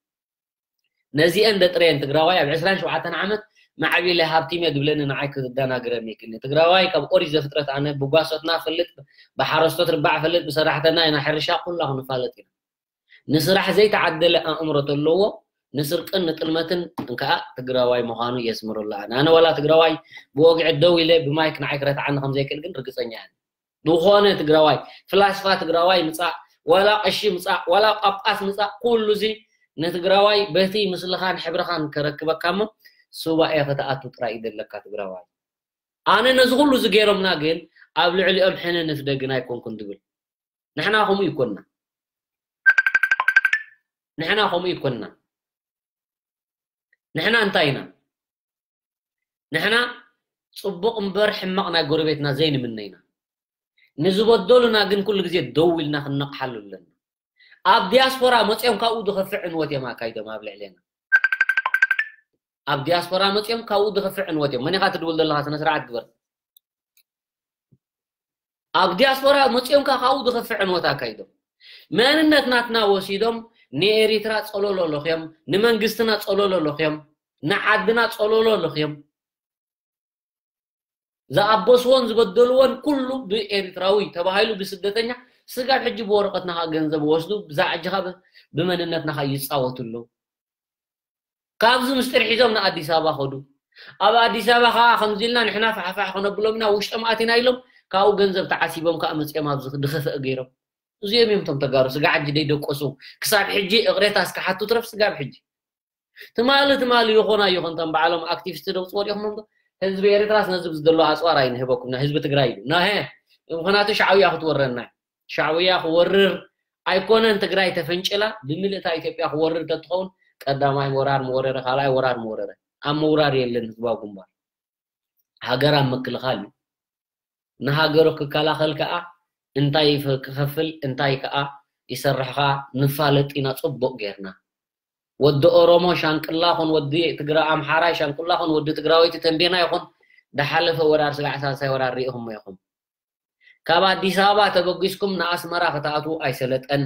ነዚአን ደጥረየን ትግራዋይ ኣብ ዕስራን ሸውዓተን ዓመት ማዕቢለ ሃብቲም እየ ዝብለኒ ንዓይ ክደናግረኒ ይክእልኒ ትግራዋይ ካብ ኦሪት ዘፍጥረት ኣነ ብጓሶትና ፈልጥ ብሓረስቶት ርባዕ ፈልጥ ብሰራሕተና ኢና ሕርሻ ኩላ ክንፋለጥ ኢና ንስራሕ ዘይተዓደለ ኣእምሮ ተለዎ ንስርቅን ንጥልመትን እንከኣ ትግራዋይ ምዃኑ የስምረሉ ኣነ ኣነ ዋላ ትግራዋይ ብወግዒ ደው ኢለ ብማይክ ንዓይ ክረትዓኒ ከም ዘይክእል ግን ርግፀኛ እየ ዝኾነ ትግራዋይ ፍላስፋ ትግራዋይ ምፃእ ዋላ ቀሺ ምፃእ ዋላ ጳጳስ ምፃእ ኩሉ እዚ ንትግራዋይ በቲ ምስልኻን ሕብርኻን ከረክበካ እሞ ሱባኤ ከተኣቱ ጥራይ ይደለካ ትግራዋይ ኣነ ነዚ ኩሉ እዚ ገይሮምና ግን ኣብ ልዕሊኦም ሕነ ንፍደ ግን ኣይኮንኩን ድብል ንሕና ከምኡ ይኮንና ንሕና ከምኡ ይኮንና ንሕና እንታይ ኢና ንሕና ጽቡቕ እምበር ሕማቕ ናይ ጎረቤትና ዘይንምነ ኢና ንዝበደሉና ግን ኩሉ ግዜ ደው ኢልና ክንነቕሓሉ ኣለና ኣብ ዲያስፖራ መፅኦም ካብኡ ዝኸፍዕ ዕንወት እዮም ኣካይዶም ኣብ ልዕሌና ኣብ ዲያስፖራ መፅኦም ካብኡ ዝኸፍዕ ዕንወት እዮም መን ኢኻ ትድውል ዘለኻ ስነ ስርዓት ግበር ኣብ ዲያስፖራ መፅኦም ከዓ ካብኡ ዝኸፍዕ ዕንወት ኣካይዶም መንነት ናትና ወሲዶም ንኤሪትራ ፀሎሎ ለኽዮም ንመንግስትና ፀሎሎ ለኽዮም ንዓድና ፀሎሎ ለኽዮም ዝኣበስዎን ዝበደልዎን ኩሉ ብኤሪትራዊ ተባሂሉ ብስደተኛ ስጋብ ሕጂ ብወረቀትና ከዓ ገንዘብ ወስዱ ብዛዕጅኻ ብመንነትና ከዓ ይፃወቱ ኣለዉ ካብዚ ምስጢር ሒዞም ንኣዲስ ኣበባ ከዱ ኣብ ኣዲስ ኣበባ ከዓ ከምዚ ኢልና ንሕና ፋሕፋሕ ከነብሎም ኢና ውሽጦም ኣቲና ኢሎም ካብኡ ገንዘብ ተዓሲቦም ከዓ መፅኦም ኣብዚ ድኸፍእ ገይሮም እዚኦም እዮም ቶም ተጋሩ ስጋ ዓጂ ደይደቆሱ ክሳብ ሕጂ እቕሬታ እስክሓቱ ትረፍ ስጋብ ሕጂ ትማሊ ትማሊ ይኾና ይኹን ቶም በዓሎም ኣክቲቪስት ደውፅዎ ዲኹም ዶ ህዝቢ ኤርትራስ ነዚ ዝደሎ ኣፅዋር ኣይንህበኩም ንህዝቢ ትግራይ እዩ ናሀ ምክንያቱ ሻዕውያ ክትወረና ሻዕውያ ክወርር ኣይኮነን ትግራይ ተፈንጭላ ብምልእታ ኢትዮጵያ ክወርር ተትኸውን ቀዳማይ ወራር መወረረ ካልኣይ ወራር መወረረ ኣብ ምውራር የለን ህዝባዊ ግንባር ሃገር ኣብ ምክልኻል እዩ ንሃገሩ ክከላኸል ከዓ እንታይ ክኸፍል እንታይ ከዓ ይሰርሕ ከዓ ንፋለጥ ኢና ፅቡቅ ጌርና ወዲ ኦሮሞ ሻንቅላ ኹን ወዲ ትግራ ኣምሓራይ ሻንቅላ ኹን ወዲ ትግራወይቲ ተንቤና ይኹን ድሓለፈ ወራር ስጋዕ ሳልሳይ ወራር ሪኢኹሞ ኢኹም ካብ ኣዲስ ኣበባ ተበጊስኩም ንኣስመራ ክትኣትዉ ኣይሰለጠን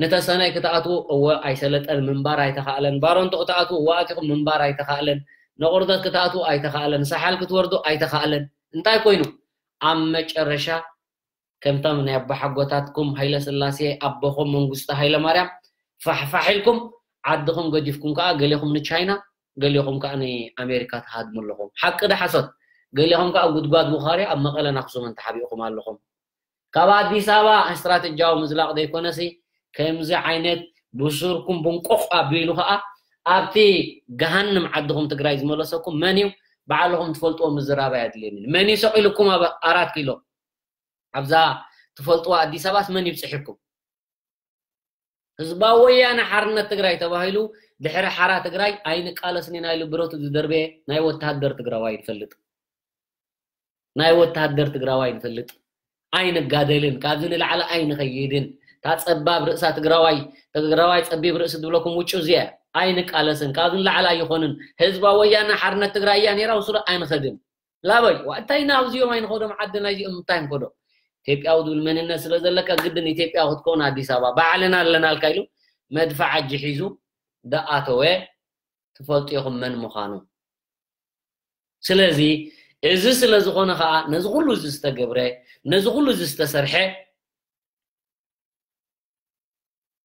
ንተሰነይ ክትኣትዉ እወ ኣይሰለጠን ምንባር ኣይተኻእለን ባሮንቱ ክትኣትዉ እወ ኣቲኹም ምንባር ኣይተኻእለን ንቑርደት ክትኣትዉ ኣይተኻእለን ሳሓል ክትወርዱ ኣይተኻእለን እንታይ ኮይኑ ኣብ መጨረሻ ከምቶም ናይ ኣቦሓጎታትኩም ሃይለስላሴ ኣቦኹም መንግስቱ ሃይለማርያም ፋሕፋሕ ኢልኩም ዓድኹም ገዲፍኩም ከዓ ገሌኹም ንቻይና ገሌኹም ከዓ ንኣሜሪካ ትሃድሙ ኣለኹም ሓቂ ዶ ሓሶት ገሌኹም ከዓ ጉድጓድ ውኻርያ ኣብ መቐለን ኣክሱምን ተሓቢእኹም ኣለኹም ካብ ኣዲስ ኣበባ ስትራተጂያዊ ምዝላቕ ዘይኮነሲ ከምዚ ዓይነት ብሱርኩም ብንቆቕ ኣቢሉ ከዓ ኣብቲ ገሃንም ዓድኹም ትግራይ ዝመለሰኩም መን እዩ ባዕልኹም ትፈልጥዎ ምዝራብ ኣየድልየንን መን እዩ ሰቂልኩም ኣብ ኣራት ኪሎ ኣብዛ ትፈልጥዋ ኣዲስ ኣበባስ መን ይብፅሕኩም ህዝባዊ ወያነ ሓርነት ትግራይ ተባሂሉ ድሕሪ ሓራ ትግራይ ኣይንቃለስን ኢና ኢሉ ብረቱ ዝደርበየ ናይ ወተሃደር ትግራዋይ ይፈልጥ ናይ ወታደር ትግራዋይ ንፈልጥ። ኣይንጋደልን፣ ካብዚ ንላዕሊ ኣይንኸይድን። እታ ጸባብ ርእሳ ትግራዋይ፣ ትግራዋይ ጸቢብ ርእሲ ዝብለኩም ውጭ እዚኣ፣ ኣይንቃለስን። ካብዚ ንላዕሊ ኣይኾንን። ህዝባዊ ወያነ ሓርነት ትግራይ እያ ነይራ፣ ውስዶ ኣይንኸድን። ላበይ? ዋ፣ እንታይ ኢና ኣብዚኦም ኣይንኸዶም? ዓዲ ናይዚኦም እንታይ ንኸዶ? ኢትዮጵያዊ ዝብል መንነት ስለ ዘለካ ግድን ኢትዮጵያ ክትከውን ኣዲስ ኣበባ ባዕልና ኣለናልካ ኢሉ መድፋዕ እጅ ሒዙ ደኣተወ። ትፈልጡ ኢኹም መን ምዃኑ። ስለዚ እዚ ስለ ዝኾነ ኸዓ ነዚ ኩሉ እዚ ዝተገብረ፣ ነዚ ኩሉ እዚ ዝተሰርሐ፣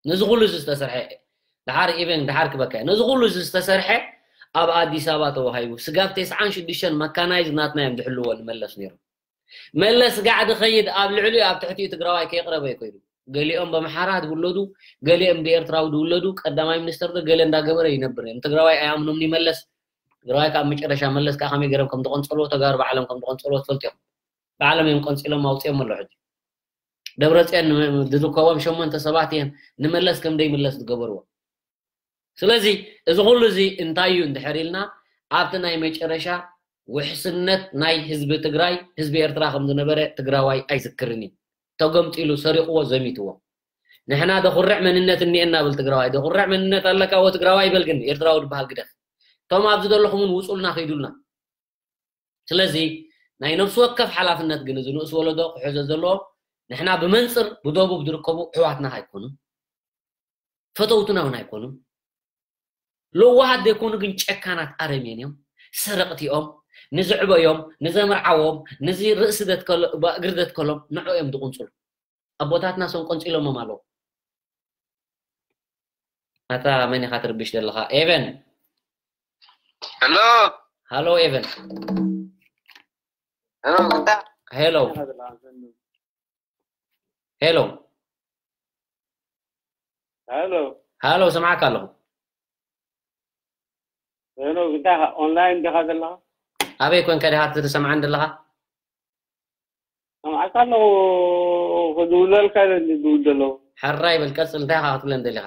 ነዚ ኩሉ እዚ ዝተሰርሐ፣ ድሓር ኢቨን ድሓር ክበካ እየ። ነዚ ኩሉ እዚ ዝተሰርሐ ኣብ ኣዲስ ኣበባ ተዋሂቡ። ስጋብ ተስዓን ሽዱሽተን መካናይዝ ናትና እዮም ዝሕልዎ ንመለስ ነይሮም። መለስ ጋዕ ድኸይድ ኣብ ልዕሊኡ ኣብ ትሕቲኡ ትግራዋይ ከየቕረበ እዩ ከይዱ። ገሊኦም በምሓራ ዝውለዱ፣ ገሊኦም ብኤርትራዊ ዝውለዱ፣ ቀዳማይ ሚኒስተር ዶ ገለ እንዳገበረ ይነብር እዮም። ትግራዋይ ኣይኣምኖም ይመለስ። ትግራዋይ ካብ መጨረሻ መለስ ከዓ ከመይ ገይሮም ከም ተቆንጸልዎ፣ ተጋሩ ባዕሎም ከም ተቆንጸልዎ ትፈልጡ እዮም። ባዕሎም እዮም ቆንጺሎም ኣውጺኦም ኣለዉ። ሕጂ ደብረጽዮን ን-፣ ዝርከቦም ሸሞንተ ሰባት እዮም ንመለስ ከም ደይምለስ ዝገበርዎ። ስለዚ እዚ ኩሉ እዚ እንታይ እዩ እንድሕር ኢልና፣ ኣብቲ ናይ መጨረሻ ውሕስነት ናይ ህዝቢ ትግራይ፣ ህዝቢ ኤርትራ ከም ዝነበረ ትግራዋይ ኣይዝክርን እዩ። ተገምጢሉ ሰሪቕዎ፣ ዘሚትዎ። ንሕና ደኹርዕ መንነት እኒኤና ብል ትግራዋይ። ደኹርዕ መንነት ኣለካ ወ ትግራዋይ በል፣ ግን ኤርትራዊ ዝበሃል ግደፍ። እቶም ኣብዚ ዘለኹም እውን ውጹልና፣ ከይዱልና። ስለዚ ናይ ነፍሲ ወከፍ ሓላፍነት ግን እዚ ንኡስ ወለዶ ክሕዞ ዘለዎ፣ ንሕና ብመንጽር ብደቡብ ዝርከቡ ኣሕዋትና ኣይኮኑን፣ ፈተውትና እውን ኣይኮኑን። ለዋሃት ዘይኮኑ ግን ጨካናት ኣረሜን እዮም፣ ሰረቕቲ እዮም። ንዝዕበዮም፣ ንዘምርዓዎም፣ ንዚ ርእሲ ዘትከሎ-፣ እግሪ ዘትከሎም ንዕኡ እዮም ዝቕንጽሉ። ኣቦታትና ሶም ቆንጺሎሞም ኣለዉ። ኣታ መን ኢኻ ትርብሽ ዘለኻ? ኤቨን። ሄሎ። ሃሎ ኤቨን። ሄሎ፣ ግዳ። ሄሎ። ሄሎ። ሄሎ። ሃሎ፣ ሰማዕካ ኣለኹ። ሄሎ፣ ግዳ ኦንላይን ዲኻ ዘለኻ? ኣበይ ኮንካ ዲኻ ትሰምዓን ዘለኻ? ሰማዕካ ኣለኹ። ክድውለልካ ኢለ ዝድውል ዘለኹ። ሕራይ በል፣ ቀጽል። እንታይ ኢኻ ክትብለን ደሊኻ?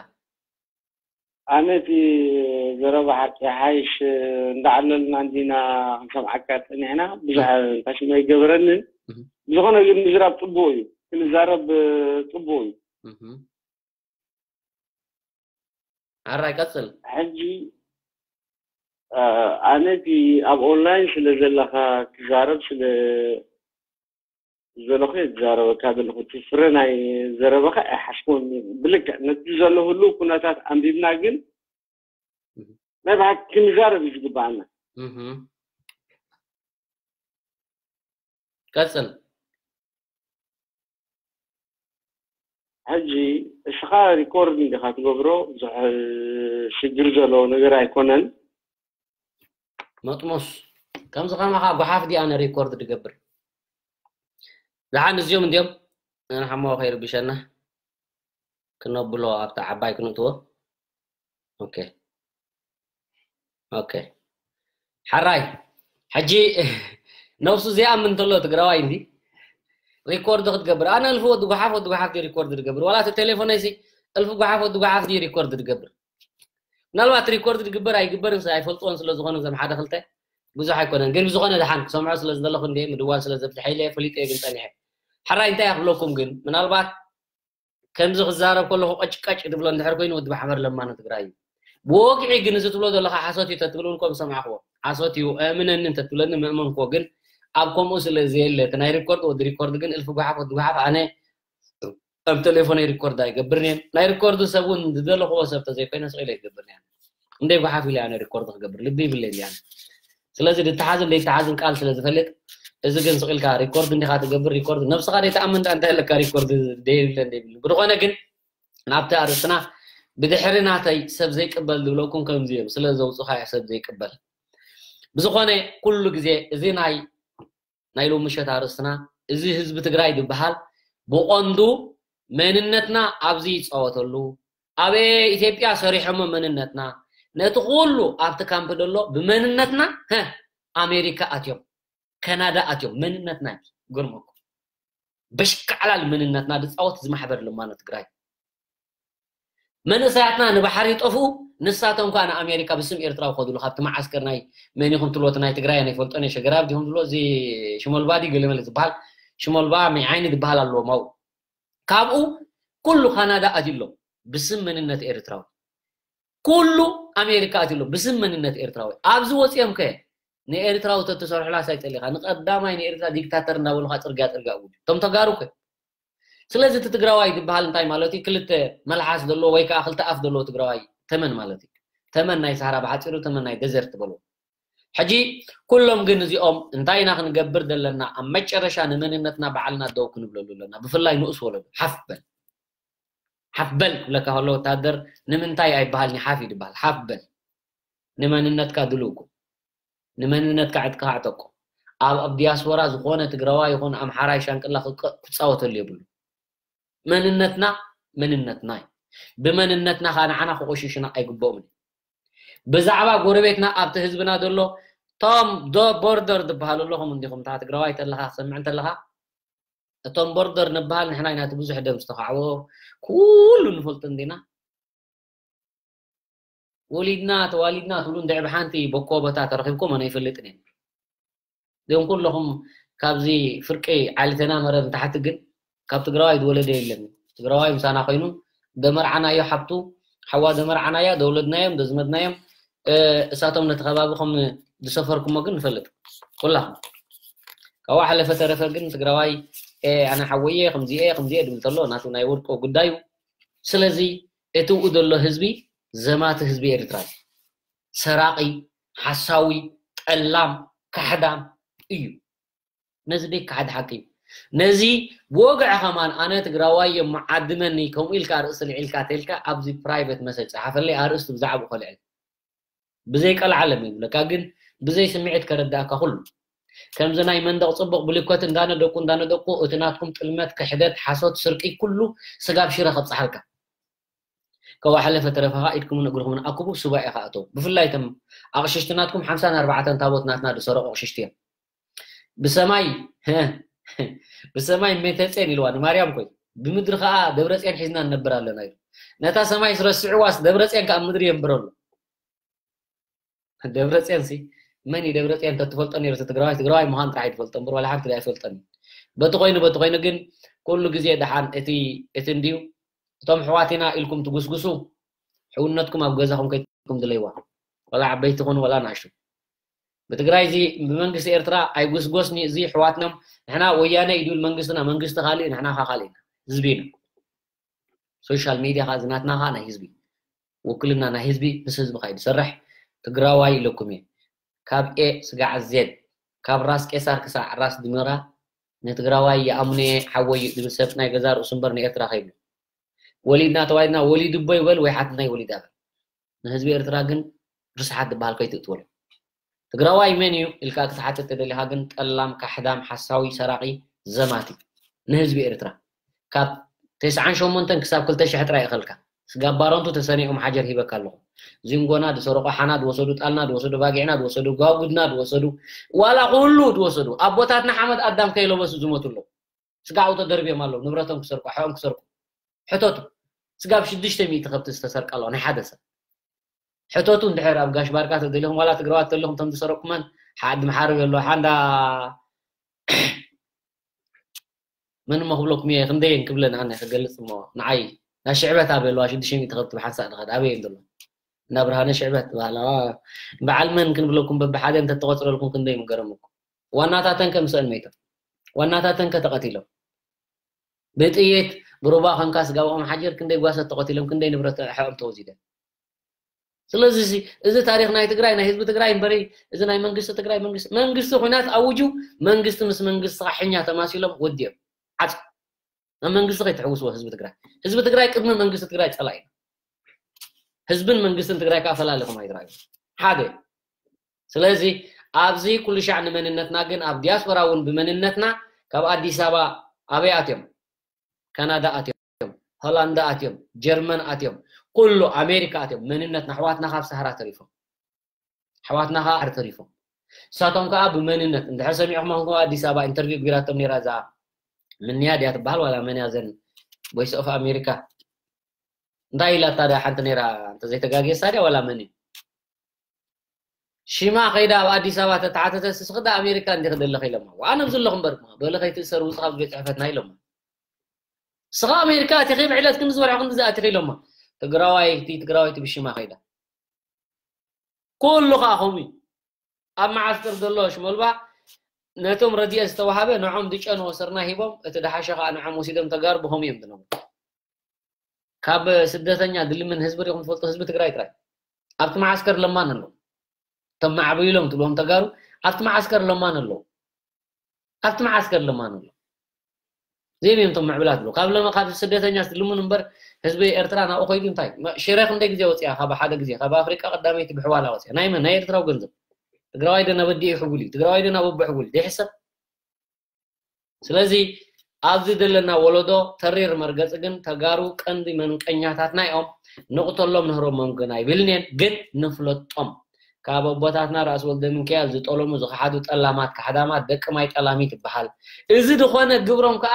ኣነ እቲ ዘረባ ሓቂ ሓይሽ እንዳዓለልና እንዲና ክንሰምዓካ ጸኒሕና። ብዙሕ ታሽም ኣይገበረንን። እህ። ብዝኾነ ግን ምዝራብ ጽቡቕ እዩ። ክንዛረብ ጽቡቕ እዩ። እህ። ኣራይ ቀጽል። ሕጂ፣ እ፣ ኣነ እቲ ኣብ ኦንላይን ስለ ዘለኻ ትዛረብ ስለ ዘለኹ እየ ዝዛረበካ ዘለኹ። እቲ ፍረ ናይ ዘረባኻ ኣይሓስቦን። ብልክዕ ነቲ ዘሎ ህሉው ኩነታት ኣንቢብና ግን እህ። ናይ ብሓቂ ክንዛረብ እዩ ዝግባኣና። እህ። ቀጽል። ሕጂ እስኻ ሪኮርድ እንዲኻ ትገብሮ፣ ብዙሕ ሽግር ዘለዎ ነገር ኣይኮነን። መጥሙስ፣ ከምዚ ከማኻ ጓሓፍ ድየ ኣነ ሪኮርድ ድገብር? ደሓን እዚኦም እንድዮም፣ ንሓሞ ከይርብሸና ክነብሎ ኣብታ ዓባይ ክንእትዎ። ኦኬ። ኦኬ። ሓራይ፣ ሕጂ ነብሱ ዘይኣምን እንተሎ ትግራዋይ እንዲ ሪኮርድ ክትገብር፣ ኣነ እልፊ ወዲ ጓሓፍ፣ ወዲ ጓሓፍ ድዩ ሪኮርድ ዝገብር? ዋላ እቲ ቴሌፎነይሲ እልፊ ጓሓፍ፣ ወዲ ጓሓፍ ድዩ ሪኮርድ ዝገብር? ምናልባት ሪኮርድ ዝግበር ኣይግበርን ስ-፣ ኣይፈልጥዎን ስለ ዝኾነ እዞም ሓደ ክልተ ብዙሕ ኣይኮነን። ግን ብዝኾነ ደሓን ክሰምዖ ስለ ዝደለኹ እንዲ ምድዋል ስለ ዘብዝሐ ኢለ ፈሊጠ ግን ጸኒሐ። ሓራይ እንታይ እያ ክብለኩም ግን፣ ምናልባት ከምዚ ክዛረብ ከለኹ ቀጭ ቀጭ ዝብሎ እንድሕር ኮይኑ ወዲ ማሕበር ለማ ንትግራይ እዩ። ብወግዒ ግን እዚ ትብሎ ዘለኻ ሓሶት እዩ ተትብል እውን ከም ሰማዕኽዎ። ሓሶት እዩ፣ እእምነኒ እንተትብለኒ ምእመንክዎ። ግን ኣብ ከምኡ ስለ ዘየለ፣ እቲ ናይ ሪኮርድ ወዲ ሪኮርድ ግን እልፊ ጓሓፍ ወዲ ጓሓፍ ኣነ ኣብ ቴሌፎነይ ሪኮርድ ኣይገብርን እየ። ናይ ሪኮርድ ሰብ እውን ዝደለኽዎ ሰብ ተዘይኮይነ ስቕ ኢለ ኣይገብርን እየ። እንደ ጓሓፍ ኢለ ኣነ ሪኮርድ ክገብር ልቢ ይብለይ እንዲ ኣነ። ስለዚ ድተሓዝን ደይተሓዝን ቃል ስለ ዝፈልጥ፣ እዚ ግን ስቕ ኢልካ ሪኮርድ እንዲኻ ትገብር፣ ሪኮርድ ነብስኻ ደይተኣምን ዳ እንታይ ኣለካ ሪኮርድ ደይብለ እንደይብሉ። ብዝኾነ ግን ናብቲ ኣርእስትና ብድሕሪ ናተይ ሰብ ዘይቅበል ዝብለኩም ከምዚ እዮም፣ ስለ ዘውፅኻ እየ ሰብ ዘይቅበል። ብዝኾነ ኩሉ ግዜ እዚ ናይ፣ ናይ ሎሚ ምሸት ኣርእስትና እዚ ህዝቢ ትግራይ ዝበሃል ብቐንዱ መንነትና ኣብዚ ይፃወተሉ፣ ኣብ ኢትዮጵያ ሰሪሖሞ መንነትና፣ ነቲ ኩሉ ኣብቲ ካምፕ ዘሎ ብመንነትና፣ ሀ፣ ኣሜሪካ ኣትዮም፣ ካናዳ ኣትዮም፣ መንነትና እዩ። ግርመኩም። በሽካዕላል መንነትና ዝፃወት እዚ ማሕበር ለማኖ ትግራይ። መንእሰያትና ንባሕሪ ይጠፍኡ። ንሳቶም ከዓ ንኣሜሪካ ብስም ኤርትራዊ ከድሉ ካብቲ መዓስከር ናይ መን ይኹም ትብሎ፣ እቲ ናይ ትግራይ ናይ ፈልጦ ናይ ሸገራብ ዲኹም ትብሎ፣ እዚ ሽመልባ ድዩ ገለ መለ ዝበሃል፣ ሽመልባ መይ ዓይኒ ዝበሃል ኣለዎም ኣብኡ። ካብኡ ኩሉ ካናዳ ኣትዩሎም ብስም መንነት ኤርትራዊ፣ ኩሉ ኣሜሪካ ኣትዩሎም ብስም መንነት ኤርትራዊ። ኣብዚ ወፂኦም ከ ንኤርትራዊ ተትሰርሑላ ሳይ ፀሊኻ፣ ንቀዳማይ ንኤርትራ ዲክታተር እንዳበሉካ ፅርግያ ፅርግያ እውጁ እቶም ተጋሩ ከ። ስለዚ እቲ ትግራዋይ ዝበሃል እንታይ ማለት እዩ? ክልተ መልሓስ ዘለዎ ወይ ከዓ ክልተ ኣፍ ዘለዎ ትግራዋይ ተመን ማለት እዩ። ተመን ናይ ሳህራ ብሓፂሩ፣ ተመን ናይ ደዘርት በሎ። ሕጂ ኩሎም ግን እዚኦም እንታይ ኢና ክንገብር ዘለና? ኣብ መጨረሻ ንመንነትና ባዕልና ደው ክንብለሉ ኣለና። ብፍላይ ንኡስ ወለዶ ሓፍ በል፣ ሓፍ በል ክብለካ ከሎ ወታደር ንምንታይ ኣይበሃልን፣ ሓፍ እዩ ዝበሃል። ሓፍ በል፣ ንመንነትካ ድልው ኩን፣ ንመንነትካ ዕጥቅኻ ዕጠቆ። ኣብ ኣብ ዲያስፖራ ዝኾነ ትግራዋይ ይኹን ኣምሓራይ ሻንቅላ ክቀ- ክፃወተሉ የብሉ። መንነትና መንነትና እዩ። ብመንነትና ከዓ ንዓና ክቆሽሽና ኣይግብኦምን እዩ። ብዛዕባ ጎረቤትና ኣብቲ ህዝብና ዘሎ ቶም ዶ ቦርደር ዝበሃሉ ኣለኹም እንዲኹም፣ እታ ትግራዋይ ተለኻ ክሰምዕ እንተለኻ፣ እቶም ቦርደር ንበሃል ንሕና ኢና እቲ ብዙሕ ደም ዝተኻዕቦ ኩሉ ንፈልጦ እንዲና። ወሊድና ተዋሊድና ትብሉ እንድዒ ብሓንቲ በኮ ቦታ ተረኺብኩም ኣነ ኣይፈልጥን እየ። እዚኦም ኩለኹም ካብዚ ፍርቂ ዓሊተና መረብ ንታሕቲ ግን ካብ ትግራዋይ ዝወለደ የለን። ትግራዋይ ምሳና ኮይኑ ደመርዓናዮ ሓብቱ ሓዋ ደመርዓናያ ደውለድናዮም ደዝመድናዮም። እ፣ እሳቶም ነቲ ከባቢ ከም ዝሰፈርኩሞ ግን ንፈልጥ ኩላኹም። ካብኡ ሓለፈ ተረፈ ግን ትግራዋይ፣ እ፣ ኣነ ሓወየ ከምዚኤ ከምዚኤ ድብል ተሎ ናቱ ናይ ወድቆ ጉዳዩ። ስለዚ እቲ ኡ ዘሎ ህዝቢ ዘማቲ ህዝቢ ኤርትራ እዩ። ሰራቒ፣ ሓሳዊ፣ ጠላም፣ ካሕዳም እዩ። ነዚ ደይ ካሕድ ሓቂ እዩ። ነዚ ብወግዒ ከማን ኣነ ትግራዋይ እዮም መዓድመኒ ከምኡ ኢልካ ርእሲ ልዒልካ ተልካ ኣብዚ ፕራይቬት መሰጅ ጸሓፈለይ ኣርእስቲ ብዛዕባኡ ከልዕል። ብዘይ ቀልዓለም ይብለካ ግን ብዘይ ስምዒት ከረዳእካ ኩሉ። ከምዚ ናይ መንደቕ ጽቡቕ ብሊኮት እንዳነደቁ እንዳነደቁ እቲ ናትኩም ጥልመት፣ ክሕደት፣ ሓሶት፣ ስርቂ ኩሉ ስጋብ ሽረ ከብጽሓልካ። ከዋ ሓለፈ ተረፈኻ ኢድኩምን እግርኩምን ኣክቡ፣ ሱባኤ ከኣተው። ብፍላይ እቶም ኣቕሽሽቲ ናትኩም ሓምሳን ኣርባዕተን ታቦት ናትና ዝሰረቑ ኣቕሽሽቲ እዮም። ብሰማይ ብሰማይ ሜተጼን ኢልዋ ንማርያም ኮይ፣ ብምድሪ ከኣ ደብረጼን ሒዝና ንነብር ኣለና ኢሉ። ነታ ሰማይ ስረስዕዋስ ደብረጼን ከኣ ምድሪ የንብረሉ። ደብረጼን ሲ መን እዩ? ደብረጼን እንተትፈልጦ ነይሩ እቲ ትግራዋይ ትግራዋይ ምዃን ጥራሕ እዩ ትፈልጦ እምበር ዋላ ሓንቲ ኣይፈልጦን እዩ። በቲ ኮይኑ በቲ ኮይኑ ግን ኩሉ ግዜ ደሓን እቲ እቲ እንድዩ እቶም ኣሕዋት ኢና ኢልኩም ትጉስጉሱ፣ ሕውነትኩም ኣብ ገዛኹም ከይትኩም ድለይዋ። ዋላ ዓበይቲ ኮኑ ዋላ ንኣሽቱ። ብትግራይ እዚ ብመንግስቲ ኤርትራ ኣይጉስጎስኒ፣ እዚ ኣሕዋትኖም ንሕና ወያነ እዩ ድብል መንግስትና፣ መንግስቲ ካልእ እዩ፣ ንሕና ኻ ካልእ ኢና፣ ህዝቢ ኢና። ሶሻል ሚድያ ኻ እዚ ናትና ኻ ናይ ህዝቢ፣ ውክልና ናይ ህዝቢ ምስ ህዝቢ ኻ እዩ ዝሰርሕ። ትግራዋይ ኢለኩም እየ። ካብ ኤ ስጋዕ ዜድ፣ ካብ ራስ ቄሳር ክሳዕ ራስ ድመራ ንትግራዋይ ይኣምኖ እየ፣ ሓወይ እዩ ድብል ሰብ ናይ ገዛ ርእሱ እምበር ንኤርትራ ከይብሎ። ወሊድና ተዋሊድና ወሊዱ እቦ ይበል ወይ ሓትናይ ወሊዳ በል። ንህዝቢ ኤርትራ ግን ርስሓት ዝበሃል ከይትእትወሉ። ትግራዋይ መን እዩ ኢልካ ክትሓትት ተደሊኻ ግን ጠላም፣ ካሕዳም፣ ሓሳዊ፣ ሰራቒ፣ ዘማቲ ንህዝቢ ኤርትራ ካብ ተስዓን ሸሞንተን ክሳብ ክልተ ሽሕ ጥራይ እኸልካ። ስጋ ባሮንቱ ተሰኒኦም ሓጀር ሂበካ ኣለኹ። ዚንጎና ዝሰረቆ፣ ሓና ዝወሰዱ፣ ጣልና ዝወሰዱ፣ ባጊዕና ዝወሰዱ፣ ጓጉድና ዝወሰዱ፣ ዋላ ኩሉ ዝወሰዱ፣ ኣቦታትና ሓመድ ኣዳም ከይለበሱ ዝሞቱ ኣለዉ። ስጋኡ ተደርብዮም ኣለዉ። ንብረቶም ክሰርቁ፣ ኣሕኦም ክሰርቁ። ሕተቱ። ስጋብ ሽዱሽተ ሚእቲ ከብቲ ዝተሰርቀ ኣለዋ ናይ ሓደ ሰብ። ሕተቱ እንድሕር ኣብ ጋሽ ባርካ ተደሊኹም፣ ዋላ ትግራዋት ተለኹም፣ እቶም ዝሰረቁመን ሓዲ መሓርብ ኣለዋ። ሓንዳ መን እሞ ክብለኩም እየ፣ ክንደየን ክብለን ኣነ ክገልጽ እሞ፣ ንዓይ ናይ ሽዕበት ኣበ ኣለዋ፣ ሽዱሽተ ሚእቲ ከብቲ ብሓንሳእ ንኸድ፣ ኣበይ እየን ዘሎ? እንዳ ብርሃነ ሽዕበት ትበሃል። ኣዋ፣ በዓል መን ክንብለኩም፣ በብሓደ እንተተቆጽረልኩም ክንደይ ምገረምኩም። ዋናታተን ከ ምስአን መይቶም። ዋናታተን ከ ተቐቲሎም። ብጥይት፣ ብሩባ ኮንካ ስጋብኦም ሓጀር ክንደይ ጓሰት ተቐቲሎም፣ ክንደይ ንብረት ኣሕኦም ተወሲደ። ስለዚ እዚ፣ እዚ ታሪኽ ናይ ትግራይ፣ ናይ ህዝቢ ትግራይ እምበሪ፣ እዚ ናይ መንግስቲ ትግራይ፣ መንግስቲ፣ መንግስቲ ኹናት ኣውጁ፣ መንግስቲ ምስ መንግስቲ ኻሕኛ ተማሲሎም ወዲኦም። ዓጽ-፣ ናብ መንግስቲ ከይትሕውስዎ ህዝቢ ትግራይ። ህዝቢ ትግራይ ቅድሚ መንግስቲ ትግራይ ጸላኢ እዩ። ህዝብን መንግስትን ትግራይ ከኣ ፈላሊኹም ኣይትረኣዩ። ሓደ። ስለዚ ኣብዚ ኩሉ ሻዕ ንመንነትና ግን ኣብ ዲያስፖራ እውን ብመንነትና ካብ ኣዲስ ኣበባ ኣበይ ኣትዮም? ካናዳ ኣትዮም፣ ሆላንዳ ኣትዮም፣ ጀርመን ኣትዮም፣ ኩሉ ኣሜሪካ ኣትዮም። መንነትና ኣሕዋትና ካብ ሳህራ ተሪፎም። ኣሕዋትና ከዓ ኣር ተሪፎም። ንሳቶም ከዓ ብመንነት እንድሕር ሰሚዕኹም ኣኹም ኣዲስ ኣበባ ኢንተርቪው ቢራቶም ነይራ እዛ ምንያ ድያ ትበሃል ዋላ መን እያ ዘን ቮይስ ኦፍ ኣሜሪካ እንታይ ኢላ ታዲያ ሓንቲ ነይራ? እንተ ዘይተጋግየ ሳድያ ዋላ መን እዩ? ሽማ ከይዳ ኣብ ኣዲስ ኣበባ ተተሓተተ፣ ስስኺ ዳ ኣሜሪካ እንዲኺ ዘለኺ ኢሎማ። ኣነ ኣብዚ ኣለኹ እምበር፣ በለ ከይትእሰር ውፅእ ካብዚ ቤት ፅሕፈትና ኢሎማ። ስኻ ኣሜሪካ ኣቲኺ ብዕለት ክንዲ ዝበልዖ ክንዲ ዝኣቲኺ ኢሎማ። ትግራዋይቲ ትግራዋይቲ ብሽማ ከይዳ። ኩሉ ከዓ ከምኡ እዩ። ኣብ መዓስከር ዘሎ ሽመልባ ነቶም ረድኤት ዝተዋሃበ ንዖም ድጨን ወሰርና ሂቦም፣ እቲ ድሓሸ ከዓ ንዖም ወሲዶም። ተጋሩ ብኸምኡ እዮም ዝነብሩ። ካብ ስደተኛ ድልምን ህዝቢ ሪኹም ትፈልጡ? ህዝቢ ትግራይ ጥራይ ኣብቲ መዓስከር ለማን ኣሎ። እቶም ማዕበይሎም ትብሎም ተጋሩ ኣብቲ መዓስከር ለማን ኣሎ። ኣብቲ መዓስከር ለማን ኣሎ። ዘይም እዮም እቶም ምዕብላት ኣለዉ። ካብ ለማ ካብ ስደተኛ ልሙን እምበር ህዝቢ ኤርትራ ናብኡ ከይዱ እንታይ ሽረ ክንደይ ግዜ ወፅያ? ካብ ሓደ ግዜ ካብ ኣፍሪቃ ቀዳመይቲ ብሕዋላ ወፅያ። ናይ መን? ናይ ኤርትራዊ ገንዘብ። ትግራዋይ ደ ናብ ኣዲኡ ይሕጉል እዩ? ትግራዋይ ደ ናብ ኣቦ ይሕጉል እዩ? ዘይሕሰብ። ስለዚ ኣብዚ ዘለና ወለዶ ተሪር መርገፂ ግን ተጋሩ ቀንዲ መንቀኛታትና እዮም። ንቕተሎም ንህረሞም ግን ኣይብልን እየን፣ ግን ንፍለጦም። ካብ ኣቦታትና ራእሲ ወልደ ሚካኤል ዝጠለሙ ዝኸሓዱ ጠላማት ካሕዳማት ደቂ ማይ ጠላሚት ይበሃል። እዚ ዝኾነ ግብሮም ከዓ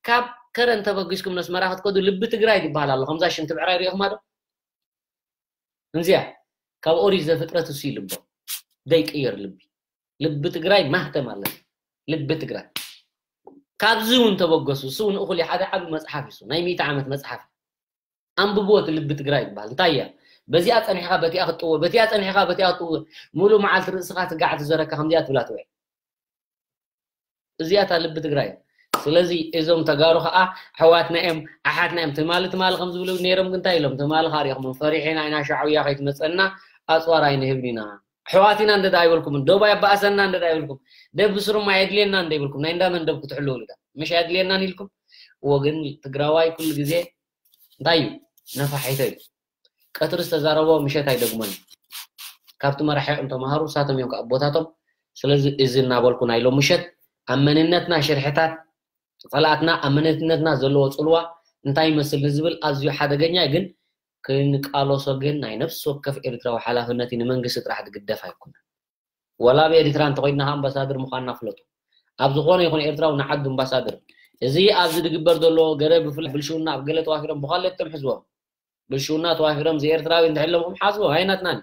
ካብ ከረን ተበጊስኩም ነስመራ ክትከዱ ልቢ ትግራይ ዝበሃል ኣሎ። ከምዛ ሽንቲ ብዕራይ ሪኢኹማ ዶ? እንዚኣ ካብ ኦሪት ዘፍጥረት እሱ ይልቦ ዘይቅየር ልቢ። ልቢ ትግራይ ማህተም ኣለት። ልቢ ትግራይ ካብዚ እውን ተበገሱ። እሱ እውን እኹል ሓደ ዓቢ መጽሓፍ እዩ። ናይ ሚእቲ ዓመት መጽሓፍ ኣንብቦ። እቲ ልቢ ትግራይ ይበሃል። እንታይ እያ? በዚኣ ጸኒሕካ በቲኣ ክትጥወ፣ በቲኣ ጸኒሕካ በቲኣ ክትጥወ። ሙሉ መዓልቲ ርእስኻ ትጋዕ ትዘረካ ከምዚኣ ትብላ ትውዕል። እዚኣታ ልቢ ትግራይ። ስለዚ እዞም ተጋሩ ከዓ ኣሕዋትና እዮም፣ ኣሓትና እዮም። ትማሊ ትማሊ ከም ዝብሉ ነይሮም ግን እንታይ ኢሎም? ትማሊ ካሪኹም ፈሪሕና ኢና ሻዕብያ ከይትመፀና ኣፅዋር ኣይንህብን ኢና። ኣሕዋት ኢና እንደ ኣይበልኩም፣ ደቡ ኣባእሰና እንደ ኣይበልኩም፣ ደብ ብስሩም ኣየድልየና እንደ ይብልኩም፣ ናይ እንዳ መንደብ ክትሕልው ልዳ ምሽ ኣየድልየናን ኢልኩም። እዎ ግን ትግራዋይ ኩሉ ግዜ እንታይ እዩ? ነፋሒቶ እዩ። ቀትሪ ዝተዛረቦ ምሸት ኣይደግሞን እዩ። ካብቲ መራሒኦም ተምሃሩ፣ እሳቶም እዮም ከዓ ኣቦታቶም። ስለዚ እዚ እናበልኩ ናይ ሎም ምሸት ኣብ መንነትና ሽርሕታት ጸላእትና ኣብ መንነትና ዘለዎ ጽልዋ እንታይ ይመስል ንዝብል ኣዝዩ ሓደገኛ እዩ። ግን ክንቃለሶ ግን ናይ ነፍሲ ወከፍ ኤርትራዊ ሓላፍነት እዩ። ንመንግስቲ ጥራሕ ዝግደፍ ኣይኮነን። ወላ ኣብ ኤርትራ እንተኾይንና ኣምባሳደር ምዃንና ፍለጡ። ኣብ ዝኾነ ይኹን ኤርትራዊ ንዓዱ ኣምባሳደር። እዚ ኣብዚ ዝግበር ዘሎ ገለ ብፍላይ ብልሽውና ኣብ ገለ ተዋፊሮም ብኻልኦትቶም ሕዝቦም። ብልሽውና ተዋፊሮም እዚ ኤርትራዊ እንድሕለምኹም ሓዝቦ ኣይናትናን።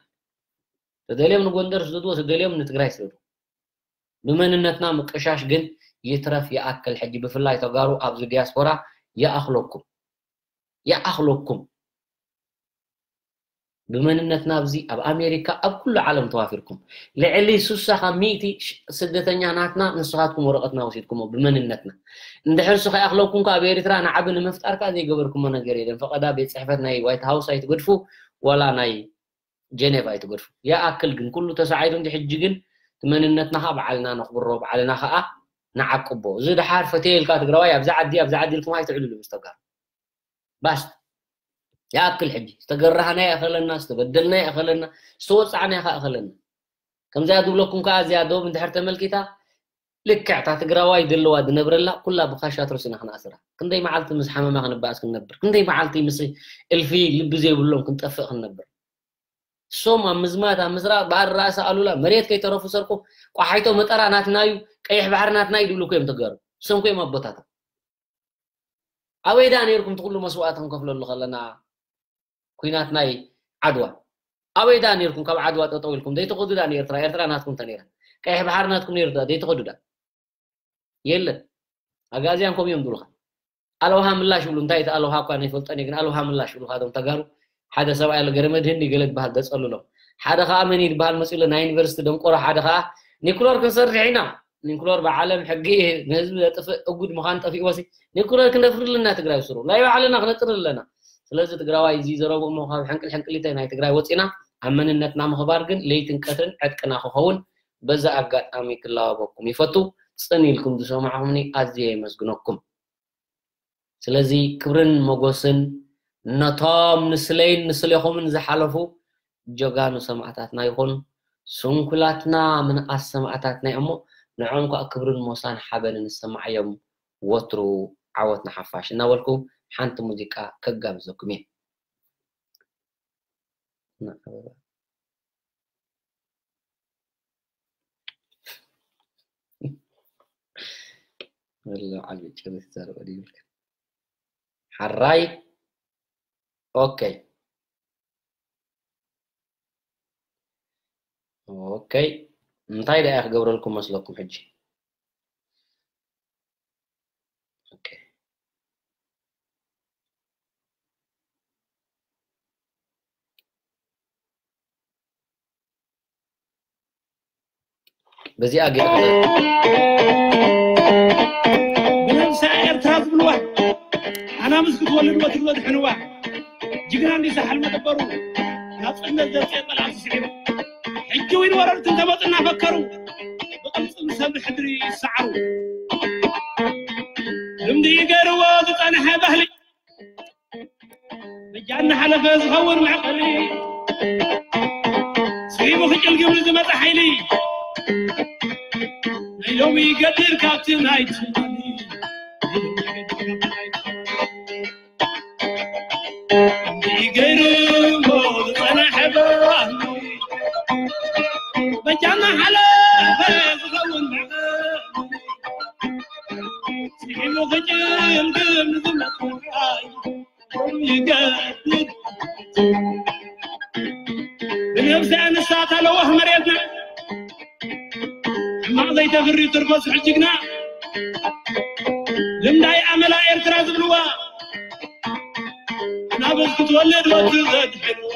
ተደልዮም ንጎንደር ስደድዎ፣ ተደልዮም ንትግራይ ስደዱ። ብመንነትና ምቅሻሽ ግን ይትረፍ ይኣክል። ሕጂ ብፍላይ ተጋሩ ኣብዚ ዲያስፖራ ይኣኽለኩም። ይኣኽለኩም። ብመንነትና ኣብዚ ኣብ ኣሜሪካ ኣብ ኩሉ ዓለም ተዋፊርኩም ልዕሊ ሱሳ ካብ ሚእቲ ስደተኛ ናትና ንስኻትኩም ወረቐትና ወሲድኩሞ ብመንነትና። እንድሕር እሱ ከይኣኽለኩም ከኣ ኣብ ኤርትራ ንዓቢ ንምፍጣር ከኣ ዘይገበርኩሞ ነገር የለን። ፈቐዳ ቤት ጽሕፈት ናይ ዋይት ሃውስ ኣይትገድፉ፣ ዋላ ናይ ጀኔቭ ኣይትገድፉ። ይኣክል ግን ኩሉ ተሳዒሩ እንዲ ሕጂ ግን እቲ መንነትና ከኣ ባዕልና ነኽብሮ፣ ባዕልና ከኣ ንዓቅቦ። እዚ ድሓር ፈትየ ኢልካ ትግራዋይ ኣብዚ ዓዲ ኣብዚ ዓዲ ኢልኩም ኣይትዕልሉ ምስ ተጋሩ። ባስ ይኣክል። ሕጂ ዝተገራህና ይኣኸለና፣ ዝተበደልና ይኣኸለና፣ ዝተወፃዕና ይኣኸለና። ከምዚኣ ዝብለኩም ከዓ እዚኣ ዶብ እንድሕር ተመልኪታ ልክዕ እታ ትግራዋይ ዘለዋ ዝነብረላ ኩላ ብካሻትሮስ ኢና ክነኣስራ። ክንደይ መዓልቲ ምስ ሓመማ ክንበኣስ ክንነብር፣ ክንደይ መዓልቲ ምስ እልፊ ልቢ ዘይብሎም ክንጠፍእ ክንነብር። እሶም ኣብ ምዝማት ኣብ ምስራቕ በዓል ራእሲ ኣሉላ መሬት ከይተረፉ ሰርቁ ቋሓይቶ መጠራ ናትና እዩ፣ ቀይሕ ባሕሪ ናትና እዩ ዝብሉ እኮ እዮም ተጋሩ። እሶም እኮ እዮም ኣቦታቶም። ኣበይ ዳ ነይርኩም እቲ ኩሉ መስዋእቲ ክንከፍለሉ ከለና? ኩናት ናይ ዓድዋ ኣበይ ዳ ነይርኩም? ካብ ዓድዋ ጠጠው ኢልኩም ዘይትኸዱ ዳ ንኤርትራ? ኤርትራ ናትኩም እንተ ነይራ ቀይሕ ባሕሪ ናትኩም ነይሩ ዳ ዘይትኸዱ ዳ? የለን። ኣጋዚያን ከምኡ እዮም ዝብሉኻ። ኣልውሃ ምላሽ ይብሉ። እንታይ እቲ ኣልውሃ እኳ ንፈልጦን እየ፣ ግን ኣልውሃ ምላሽ ይብሉኻ እዞም ተጋሩ። ሓደ ሰብኣይ ኣሎ ገረመድህን ገለ ዝበሃል ዘጸልሎም። ሓደ ኸኣ መን እዩ ዝበሃል መጺኡ ኣሎ ናይ ዩኒቨርሲቲ ደንቆሮ። ሓደ ኸኣ ኒኩለር ክንሰርሕ ኢና። ኒኩለር ብዓለም ሕጊ ንህዝቢ ዘጥፍእ እጉድ ምዃን ጠፊእዎሲ ኒኩለር ክነፍሪ ኣለና ትግራይ ስሩ። ናይ ባዕልና ክነጥሪ ኣለና። ስለዚ ትግራዋይ እዚ ዘረብኡ እሞ ካብ ሕንቅል ሕንቅሊተ ናይ ትግራይ ወፂና ኣብ መንነትና ምኽባር ግን ለይትን ቀትርን ዕጥቅና ክኸውን በዚ ኣጋጣሚ ክላበበኩም ይፈቱ። ጽን ኢልኩም ዝሰማዕኹምኒ ኣዝየ የመስግነኩም። ስለዚ ክብርን ሞጎስን ነቶም ንስለይን ንስሌኹምን ዝሓለፉ ጀጋኑ ሰማእታትና ይኹን። ስንኩላትና ምንኣስ ሰማእታትና እዮም እሞ ንዖም ከኣ ክብርን ሞሳን ሓበንን ይሰማዓዮም። ወትሩ ዓወት ንሓፋሽ እናበልኩ ሓንቲ ሙዚቃ ከጋብዘኩም እየ። ወላ ዓቢ ጭርት ዘርኦ ድዩ? ሓራይ ኦኬ። ኦኬ። እንታይ ደኣ ክገብረልኩም መስለኩም ሕጂ? ኦኬ። በዚኣ ገይረ ብነብሳ ኤርትራ ዝብልዋ ኣናብስ ክትወልድ ወትሩ ዘድሕንዋ ጅግና እንዲሳ ሓልመ ደበሩ ናጽነት ዘምጽእ ጸላእቲ ስዒሩ ሕጂ እውን ወረርቲ እንተመጹ እናፈከሩ ብቕልጽም ሰብ ሕድሪ ይሰዓሩ ልምዲ ገይርዎ ዝጸንሐ ባህሊ በጃ እናሓለፈ ዝኸውን መዕቐሊ ስዒቡ ክጭልግም ዝመፀ ሓይሊ ናይ ሎሚ ይገድል ካብቲ ናይ ትማሊ እንዲህ ገይሩ ዝፀናሐ ባህሊ በጃ እናሓለፈ ዝኸውን መዕቐሊ ስዒቡ ክጭልግም ዝመፀ ሓይሊ ብነብሲ ኣንስታት ኣለዋህ መሬትና ሕማቕ ዘይተፍሪ ትርፎ ስሕጅግና ልምዳይ ኣመላ ኤርትራ ዝብልዋ ናበዝ ክትወልድ ወትዘድሕልዋ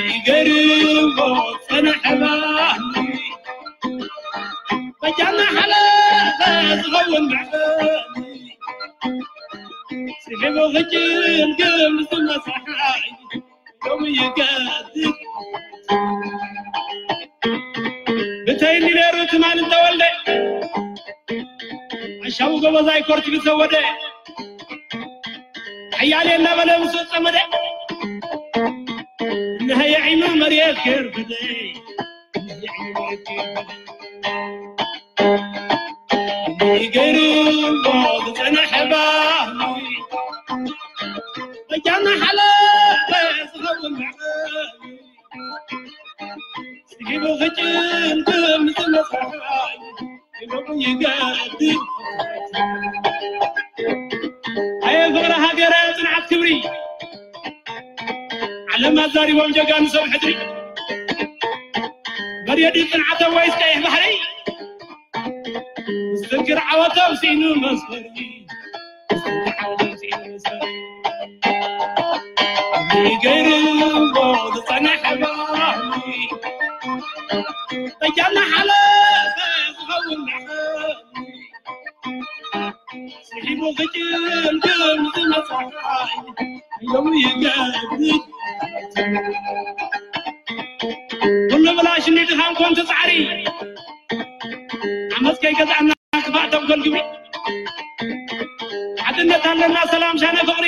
ይገርሞ ጸናሕባ በጃና ሓለፈ ዝኸውን መዕበል ስሒቡ ክጭልግም ዝመሳሓይ ሎም ይገድል ብተይኒ ነይሩ ትማል እንተወልደ ኣሻቡ ጎበዛይ ኮርቲቡ ተወደ ሓያሌ እናበለ ምስ ጸመደ እነሀ የዒኑ መርየት ገርብደይ ገይሩ ዝጸንሐ ባህሊ በጃና ሓለፈ ዝኸውን መዕበሊ ስሒቡ ክጭልግም ዝመጽእ ሓይሊ ይገብር ይገድል ኣየ ፍቕሪ ሃገረ ጽንዓት ክብሪ ዓለም ኣዛሪቦም ጀጋኑ ሰብ ሕድሪ መርየዲ ጽንዓተ ወይስ ቀይሕ ባሕሪ ምስትንክር ዓወቶም ስኢኑ መስፈሪ ገይርዎ ዝጸንሐ ባህሊ በጃና ሓለፈ ዝኸውን መዕበሊ ስሒቡ ክጭልግም ዝመጽእ ሓይሊ ኢሎም ይገብር ኩሉ ብላሽ ንድኻም ኮንቱ ጻዕሪ ዓመት ከይገዛእና ክፋእ ተንኮል ግብሪ ሓድነት ኣለና ሰላም ሻነ ፍቕሪ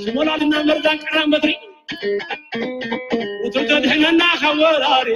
ሽሞላልና መርዛን ቀራን በትሪ ውትር ተድሕነና ካብ ወራሪ